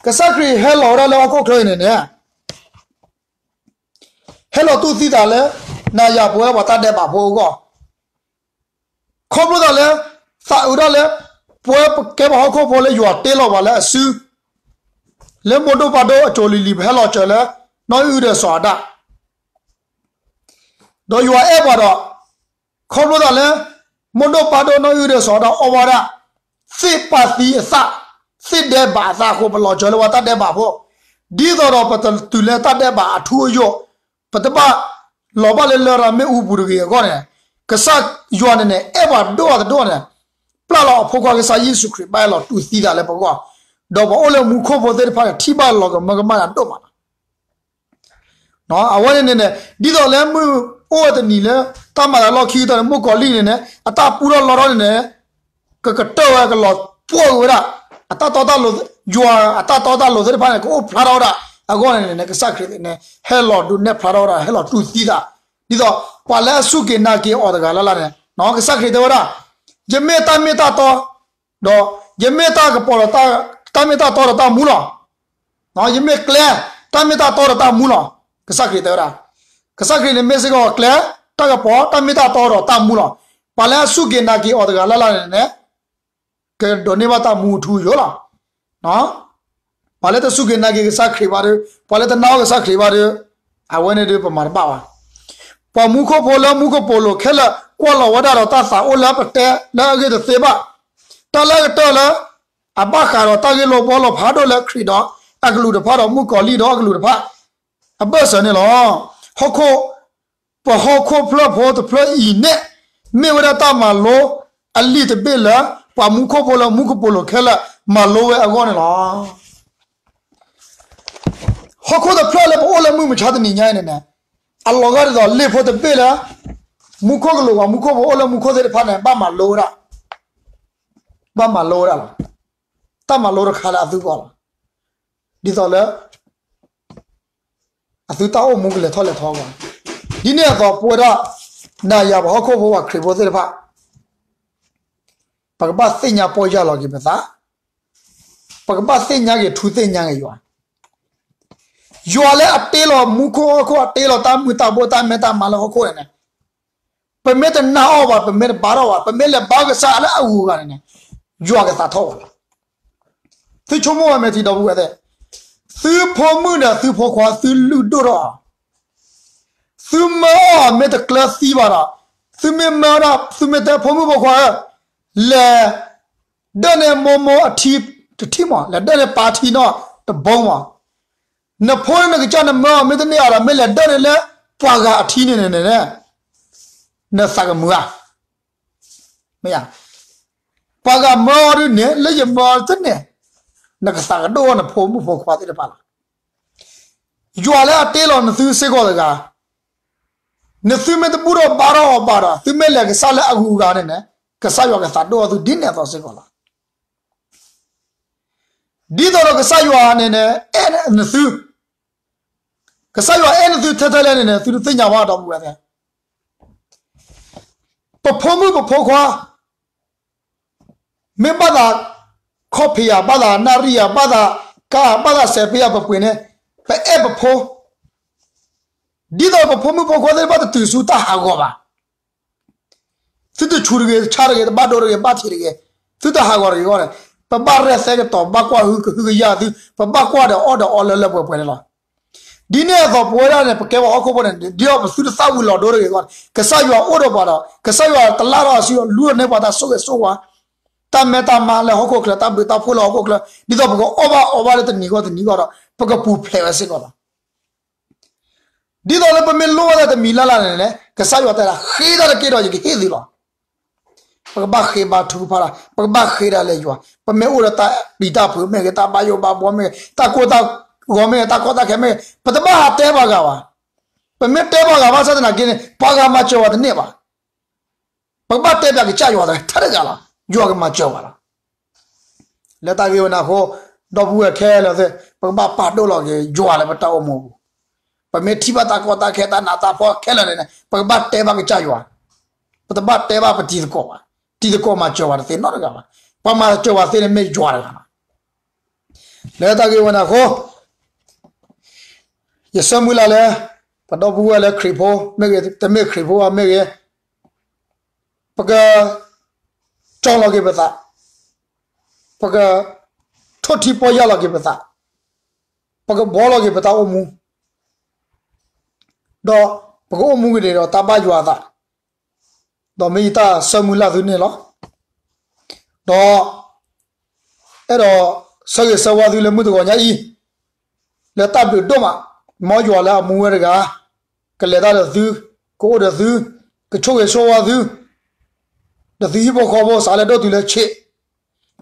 ကစၢ်ခရံာ်ဟဲလီၤဝဲဒၣ်လၢဟီၣ်ခိၣ်ချၢအံၤန့ၣ်န့ၣ် ဟဲလီၤတူၢ်သံသးလၢ နၤယၤပဝဲပှၤတၢ်ဒဲးဘးဖိအဂီၢ်, ခီဖျိသးလၢ သးအုးဒၣ်လၢ ပဝဲပကဲပှၤဟီၣ်ခိၣ်ဖိလၢယွၤတ့လီၤပှၤလၢအစု လၢမိၢ်ဒိၣ်ပၢ်ဒိၣ်အစိၤလံၤလံၤ ပဟဲလီၤစၢၤလၢ နီၢ်အံၣ်အုဒီးစီၤအၤဒၣ် ဒီးယွၤအဲၣ်ပှၤဒီး ခီဖျိသးလၢ မိၢ်ဒိၣ်ပၢ်ဒိၣ်နီၢ်အံၣ်အုဒီးစီၤအၤဒၣ်အီၣ်ဘၣ်ဒၣ် သ့ၣ်ပာ်သံအသၣ်, သ့ၣ်ဒဲးဘးအသၣ်အဃိ ပလီၤစၢၤလၢပှၤတၢ်ဒဲးဘးဖိ, ဒ်သိးဒီးပတတုၤလၢတၢ်ဒဲးဘးအထူအယိာ်, ပတဘၣ်လီၤဘၣ်လၢလရာ်မ့ၣ်အူပူၤတဂ့ၤအဂီၢ်န့ၣ်, ကစၢ်ယွၤန့ၣ်န့ၣ် အဲၣ်ပှၤဒိၣ်အတဒိၣ်န့ၣ်, ပျၢ်လီၤအဖိခွါကစၢ်ယ့ၣ်ၡူးခရံာ်ဘၣ်အဲၣ်လီၤတူၢ်သံသးလၢပဂီၢ်, ဒီးပှၤအိၣ်လၢမူခိၣ်ဖိသ့ၣ်တဖၣ်န့ၣ် ထံၣ်ဘၣ်လီၤကမၢကမၣ်တၢ်ဒိၣ်မးလီၤ. အဝဲန့ၣ်န့ၣ်န့ၣ် ဒ်သိးလၢမုၢ်အိၣ်ဝဲတနံၤလၢ တၢ်မၤသးလီၢ်ခံကတၢၢ်န့ၣ် မုၣ်ကီၤလံၢ်န့ၣ်န့ၣ် အတၢ်ပူထီၣ်လီထီၣ်န့ၣ်န့ၣ် ကကတၢၢ်ဝဲကလီၤပှီၢ်က့ၤဝဲဒၣ် အတၢ်တီတၢ်လိၤ, ယွၤအတၢ်တီတၢ်လိၤသ့ၣ်တဖၣ်န့ၣ် ကအိၣ်ဖျါထီၣ်ဝဲဒၣ်အဂီၢ်န့ၣ်န့ၣ် ကစၢ်ခရံာ်န့ၣ် ဟဲလီၤဒုးနဲၣ်ဖျါထီၣ်ဝဲဒၣ် ဟဲလီၤတူၢ်သံသး, ဒ်သိး ပှၤလၢအစူၢ်က့ၤနာ်က့ၤအီၤတဂၤလၢ်လၢ်န့ၣ် ကစၢ်ခရံာ်တဲဝဲဒၣ် ယမ့ၢ်တၢ်မ့ၢ်တၢ်တီ ဒီးယမ့ၢ်တၢ်ကပီၤဒီး တၢ်မ့ၢ်တၢ်တီဒီးတၢ်မူလီၤ. ယမ့ၢ်ကျဲ, တၢ်မ့ၢ်တၢ်တီဒီးတၢ်မူလီၤ. ကစၢ်ခရံာ်တဲဝဲဒၣ်, ကစၢ်ခရံာ်န့ၣ်မ့ၢ်စ့ၢ်ကီးကျဲ, တၢ်ကပီၤ, တၢ်မ့ၢ်တၢ်တီဒီးတၢ်မူလီၤ. ပှၤလၢအစူၢ်က့ၤနာ်က့ၤအီၤတဂၤလၢ်လၢ်န့ၣ်န့ၣ် ကဒိးန့ၢ်ဘၣ်တၢ်မူအထူအယိာ်လီၤ. ပှၤလၢတစူၢ်က့ၤနာ်က့ၤကစၢ်ခရံာ်ဘၣ်ဒီး, ပှၤလၢတနာ်အီၤကစၢ်ခရံာ်ဘၣ်ဒီး, အဝဲန့ၣ်ဒီးပမၤတဘၣ်ဘၣ်. ပှၤမူခိၣ်ဖိလၢမူကပိာ်လိၤခဲလၢာ် ကွၢ်လီၤဝဲဒၣ်ဒီးတၢ်သးအိၣ်လၢပတဲလၢအဂ့ၢ်တသ့ဘၣ်. တၢ်လၢအကတၢၢ်လၢ အဘၣ်ဃးဒီးတၢ်ဂ့ၢ်လိာ်ဘှီလိာ်ဖးဒိၣ်လၢခရံာ်ဒီးအကလူးတဖၣ်ဒီးမုၣ်ကီၤလံၢ်ဒီးအကလူးတဖၣ် အဘၢၣ်စၢၤန့ၣ်လီၤ. ဟီၣ်ခိၣ်, ပဟီၣ်ခိၣ်ဖျၢၣ်ဖိတဖျၢၣ်အံၤန့ၣ် မ့ၢ်ဝဲဒၣ်တၢ်မၤလိအလံာ်တဘ့ၣ်လၢ ပှၤမူခိၣ်ဖိလၢမူကပိာ်လိၤခဲလၢာ် မၤလိဝဲအဂီၢ်န့ၣ်လီၤ. ဟီၣ်ခိၣ်တဖျၢၣ်လၢပအိၣ်လၢမုၢ်မဆါတနံၤညါအံၤန့ၣ်န့ၣ်, အလီၤဂာ်ဒ်သိးလ့ၣ်ဖိတဘ့ၣ်လၢ မူခိၣ်ကလူး ပှၤမူခိၣ်ဖိအိၣ်လၢမူခိၣ်သ့ၣ်တဖၣ်န့ၣ် ဘၣ်မၤလိဝဲဒၣ်, ဘၣ်မၤလိဝဲဒၣ်လီၤ. တၢ်မၤလိတခါလၢအသုဂီၢ်လီၤ. ဒ်သိးလၢ အသုတၢ်အိၣ်မူကလဲၤထီၣ်လဲၤထီအဂီၢ်, ဒ်န့ၣ်အသိးပဝဲဒၣ် နၤယၤပှၤဟီၣ်ခိၣ်ဖိပှၤခရံာ်ဖိသ့ၣ်တဖၣ် ပကဘၣ်သ့ၣ်ညါပီၢ်ယၢ်လီၤက့ၤပသး, ပကဘၣ်သ့ၣ်ညါက့ၤထူသ့ၣ်ညါက့ၤယွၤ, ယွၤလၢအတ့လီၤမူခိၣ်ဟီၣ်ခိၣ် အတ့လီၤတၢ်မုၢ်တၢ်ဘိတၢ်မဲတၢ်မါလၢဟီၣ်ခိၣ်န့ၣ်န့ၣ်, ပမ့ၢ်တနာ်အီၤဘၣ် ပမ့ၢ်တဘါထီၣ်ဘၣ် ပမ့ၢ်လဲၤဘါကစၢ်လၢအဂုၤအဂၤန့ၣ်န့ၣ်, ယွၤကသးထီၣ်ဝဲလီၤ. သုဆိကမိၣ်ဝဲမ့ၢ်ထံဒီပုၢ်ဝဲၢ်သ့ၣ်, သုဖိမုၣ်ဒီးသုဖိခွါ သုလုၢ်ဒိၣ်ထီၣ်အီၤ, သုမၢအီၤမ့ၢ်တကျၢၤသံဘၣ်ဒီး, သုမ့ၢ်မၢဒၣ် သုမ့ၢ်တဲဖိမုၣ်ဖိခွါဧၢ, လဲၤ ဒၢၣ်န့ၢ်မိၢ်မိၢ်အထံတထံၣ်မး လဲၤဒၢၣ်န့ၢ်ပၢ်ထံနီတဘိမး, နဖိန့ၣ်နကစၢ်နမၢအီၤမ့ၢ်တန့ၢ်အီၤဒီး မ့ၢ်လဲၤဒၢၣ်န့ၢ်လၢပှၤဂၤအထံန့ၣ်န့ၣ်န့ၣ်, နသးကမုာ်ဧါ, မ့ၢ်ဧါ, ပှၤဂၤမၢအီၤဒုးန့ၣ် လၢယမၢအီၤတန့ၢ်, နကသးကဒိၣ်အီၤ နဖိမုၣ်ဖိခွါသ့ၣ်တဖၣ်လီၤ. ယွၤလၢအတ့လီၤနသုစ့ၢ်ကီးတဂၤ, နသုမ့ၢ်တဘူၣ်ထီၣ်ဘါထီၣ်အီၤဘၣ်ဒီး သုမ့ၢ်လဲၤကစၢ်လၢအဂုၤအဂၤန့ၣ်န့ၣ်, ကစၢ်ယွၤကသးဒိၣ်အီၤသုဒ်န့ၣ်အသိးစ့ၢ်ကီးလီၤ. ဒ်သိးဒီးကစၢ်ယွၤန့ၣ်န့ၣ် အဲၣ်နသု, ကစၢ်ယွၤအဲၣ်နသုထဲထဲလဲၣ်န့ၣ်န့ၣ် သုတသ့ၣ်ညါဘၣ်ဒီပုၢ်ဝဲၢ်သ့ၣ်, ပဖိမုၣ်ပဖိခွါ မ့ၢ်ဘၣ်သးခီၣ်ဖံးယၤ, ဘၣ်သးနၣ်ရံၣ်ယၤ, ဘၣ်သးကါ, ဘၣ်သးစဲးဖ့ယၤပပှ့ၤန့ၣ်, ပအဲၣ်ပဖိ, ဒ်သိးပဖိမုၣ်ဖိခွါသ့ၣ်တဖၣ်တတုၤဆူတၢ်ဟးဂီၤဘၣ်. သုတဆူၣ်တဂ့ၤ, တဆါတဂ့ၤ, တဘၣ်ဒိတဂ့ၤ, ဘၣ်ထံးတဂ့ၤ, သုတဟးဂီၤတဂ့ၤအဂီၢ်န့ၣ်, ပဘၣ်ရဲၣ်သဲကတီၤ, ဘၣ်ကွၢ်ဟုကဟုကယာ်သု, ပဘၣ်ကွၢ်ဒီးအီၣ်ဒီးအီလၢလၢပှဲၤပှဲၤန့ၣ်လီၤ. ဒ်န့ၣ်အသိးပဝဲဒၣ်န့ၣ် ပကဲပှၤဟီၣ်ခိၣ်ဖိန့ၣ် ဒ်သိးပသုတသၣ်ဝံၤလီၤဒိတဂ့ၤအဂီၢ်န့ၣ်, ကစၢ်ယွၤအိၣ်ဒီးပှၤဒီး ကစၢ်ယွၤတလၢ်ထီၣ်အစုဒီး လူထီၣ်န့ၢ်ပှၤတၢ်ဆိၣ်ဂ့ၤဆိၣ်ဝါ, တၢ်မဲတၢ်မါလၢဟီၣ်ခိၣ်ချၢ, တၢ်ဘျုးတၢ်ဖှိၣ်လၢဟီၣ်ခိၣ်ချၢ, ဒ်သိးပကအီၣ်ဘၣ်အီဘၣ်လၢတနံၤဂီၢ်တနံၤဂီၢ်ဒီး ပကပူၤဖျဲးဝဲစ့ၢ်ကီးလီၤ. ဒ်သိးလၢပမ့ၢ်လိၣ်ဘၣ်တၢ်တမံၤလၢ်လၢ်န့ၣ်န့ၣ် ကစၢ်ယွၤတဲဒၣ် ဃ့တၢ်တက့ၢ်ဒီးယကဟ့ၣ်သုလီၤ. ပကဘၣ်ဃ့ဘါထုကဖၣ်တၢ်, ပကဘၣ်ဃ့တၢ်လၢယွၤ, ပမ့ၢ်အိၣ်ဒီးတၢ်ပျံၤတၢ်ဖုးမ့ၢ်ဂ့ၤ, တၢ်ဘၣ်ယိၣ်ဘၣ်ဘှီမ့ၢ်ဂ့ၤ, တၢ်ကိၢ်တၢ်ဂီၤမ့ၢ်ဂ့ၤ, တၢ်ကီတၢ်ခဲမ့ၢ်ဂ့ၤ, ပတဘၣ်ဟးတဲပှၤဂၤဘၣ်. ပမ့ၢ်တဲပှၤဂၤဘၣ်ဆၣ်သနာ်က့န့ၣ် ပှၤဂၤမၤစၢၤပှၤတန့ၢ်ဘၣ်. ပကဘၣ်တဲပှၤကစၢ်ယွၤတဂၤထဲတဂၤလီၤ, ယွၤကမၤစၢၤပှၤလီၤ. လၢတၢ်ဂ့ၢ်ဝဲန့ၣ်အဃိ, ဒီပုၢ်ဝဲၢ်ခဲလၢာ်သ့ၣ်, ပကဘၣ်ပာ်ဒိၣ်လီၤက့ၤယွၤလၢပတၢ်အိၣ်မူအပူၤ, ပမ့ၢ်ထံၣ်ဘၣ်တၢ်ကီတၢ်ခဲတၢ်နးတၢ်ဖှီၣ်ခဲလၢာ်န့ၣ်န့ၣ် ပကဘၣ်တဲဘၣ်ကစၢ်ယွၤ, ပတဘၣ်တဲဘၣ်ပတံၤသကိးဘၣ်. တံၤသကိးမၤစၢၤပှၤတသ့နီတဂၤဘၣ်. ပှၤမၤစၢၤပှၤသ့န့ၣ်မ့ၢ်ယွၤတဂၤလီၤ. လၢတၢ်ဂ့ၢ်ဝဲန့ၣ်အဃိ, ယဆၢမုၢ်လၢ်လၢ ပဒီပုၢ်ဝဲၢ်လၢခရံာ်ဖိမ့ၢ်ဂ့ၤ, တမ့ၢ်ခရံာ်ဖိဘၣ်မ့ၢ်ဂ့ၤ, ပက ကၠီလီၤက့ၤပသး, ပက ထိၣ်ထံပီၢ်ယၢ်လီၤက့ၤပသး, ပကဘှီလီၤက့ၤပတၢ်အိၣ်မူ, ဒီးပကအိၣ်မူက့ၤဒီးတၢ်ဘၣ်ယွၤအသး, ဒီးမ့ၢ်ယတၢ်ဆၢမုၢ်လၢ်သုန့ၣ်လီၤ. ဒီး အဲၣ်ဒိးဆၢဂ့ၤဆၢဝါသုလၢမုၢ်တဂီၤညါအံၤ, လၢတၢ်ဘျုးဒိၣ်မး, မ်ယွၤလၢအမူဝဲတဂၤ ကလဲၤတၢ်ဒီးသု, ကအိၣ်ဒီးသု, ကဆိၣ်ဂ့ၤဆိၣ်ဝါသု, ဒီးသုဟံၣ်ဖိဃီဖိစးလၢဒိၣ်တုၤလၢဆံး, ခီ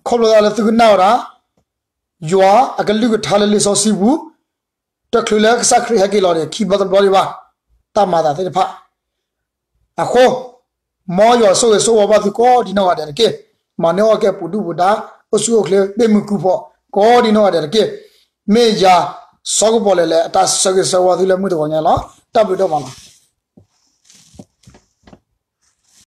ဖျိလၢသုကနၣ်ဝဲဒၣ် ယွၤအကလုၢ်ကထါလၢလံာ်စီဆှံပူၤ, တချုးလၢကစၢ်ခရံာ်ဟဲက့ၤလီၤန့ၣ် ခံဘျီတဘျီဒံးဘၣ်, တၢ်မၤသးသ့ၣ်တဖၣ် အဃိ, မ်ယွၤဆိၣ်ဂ့ၤဆိၣ်ဝါဘၣ်သုကိးဒံးနီၢ်ဂၤဒဲးတက့ၢ်. မၤန့ၢ်အီၣ်ကဲပူၤဒုၣ်ပူၤဒါ, အိၣ်ဆူၣ်အိၣ်ချ့ ဘ့ၣ်မုၢ်ကုဖီ ကိးဒံးနီၢ်ဂၤဒဲးတက့ၢ်. မ့ၢ်ယၤ စီၤကပီၤလဲၣ်လဲၣ် အတၢ်ဆၢဂ့ၤဆၢဝါသုလၢမုၢ်တဂီၤညါလီၤ. တၢ်ဘျုးဒိၣ်မးလီၤ.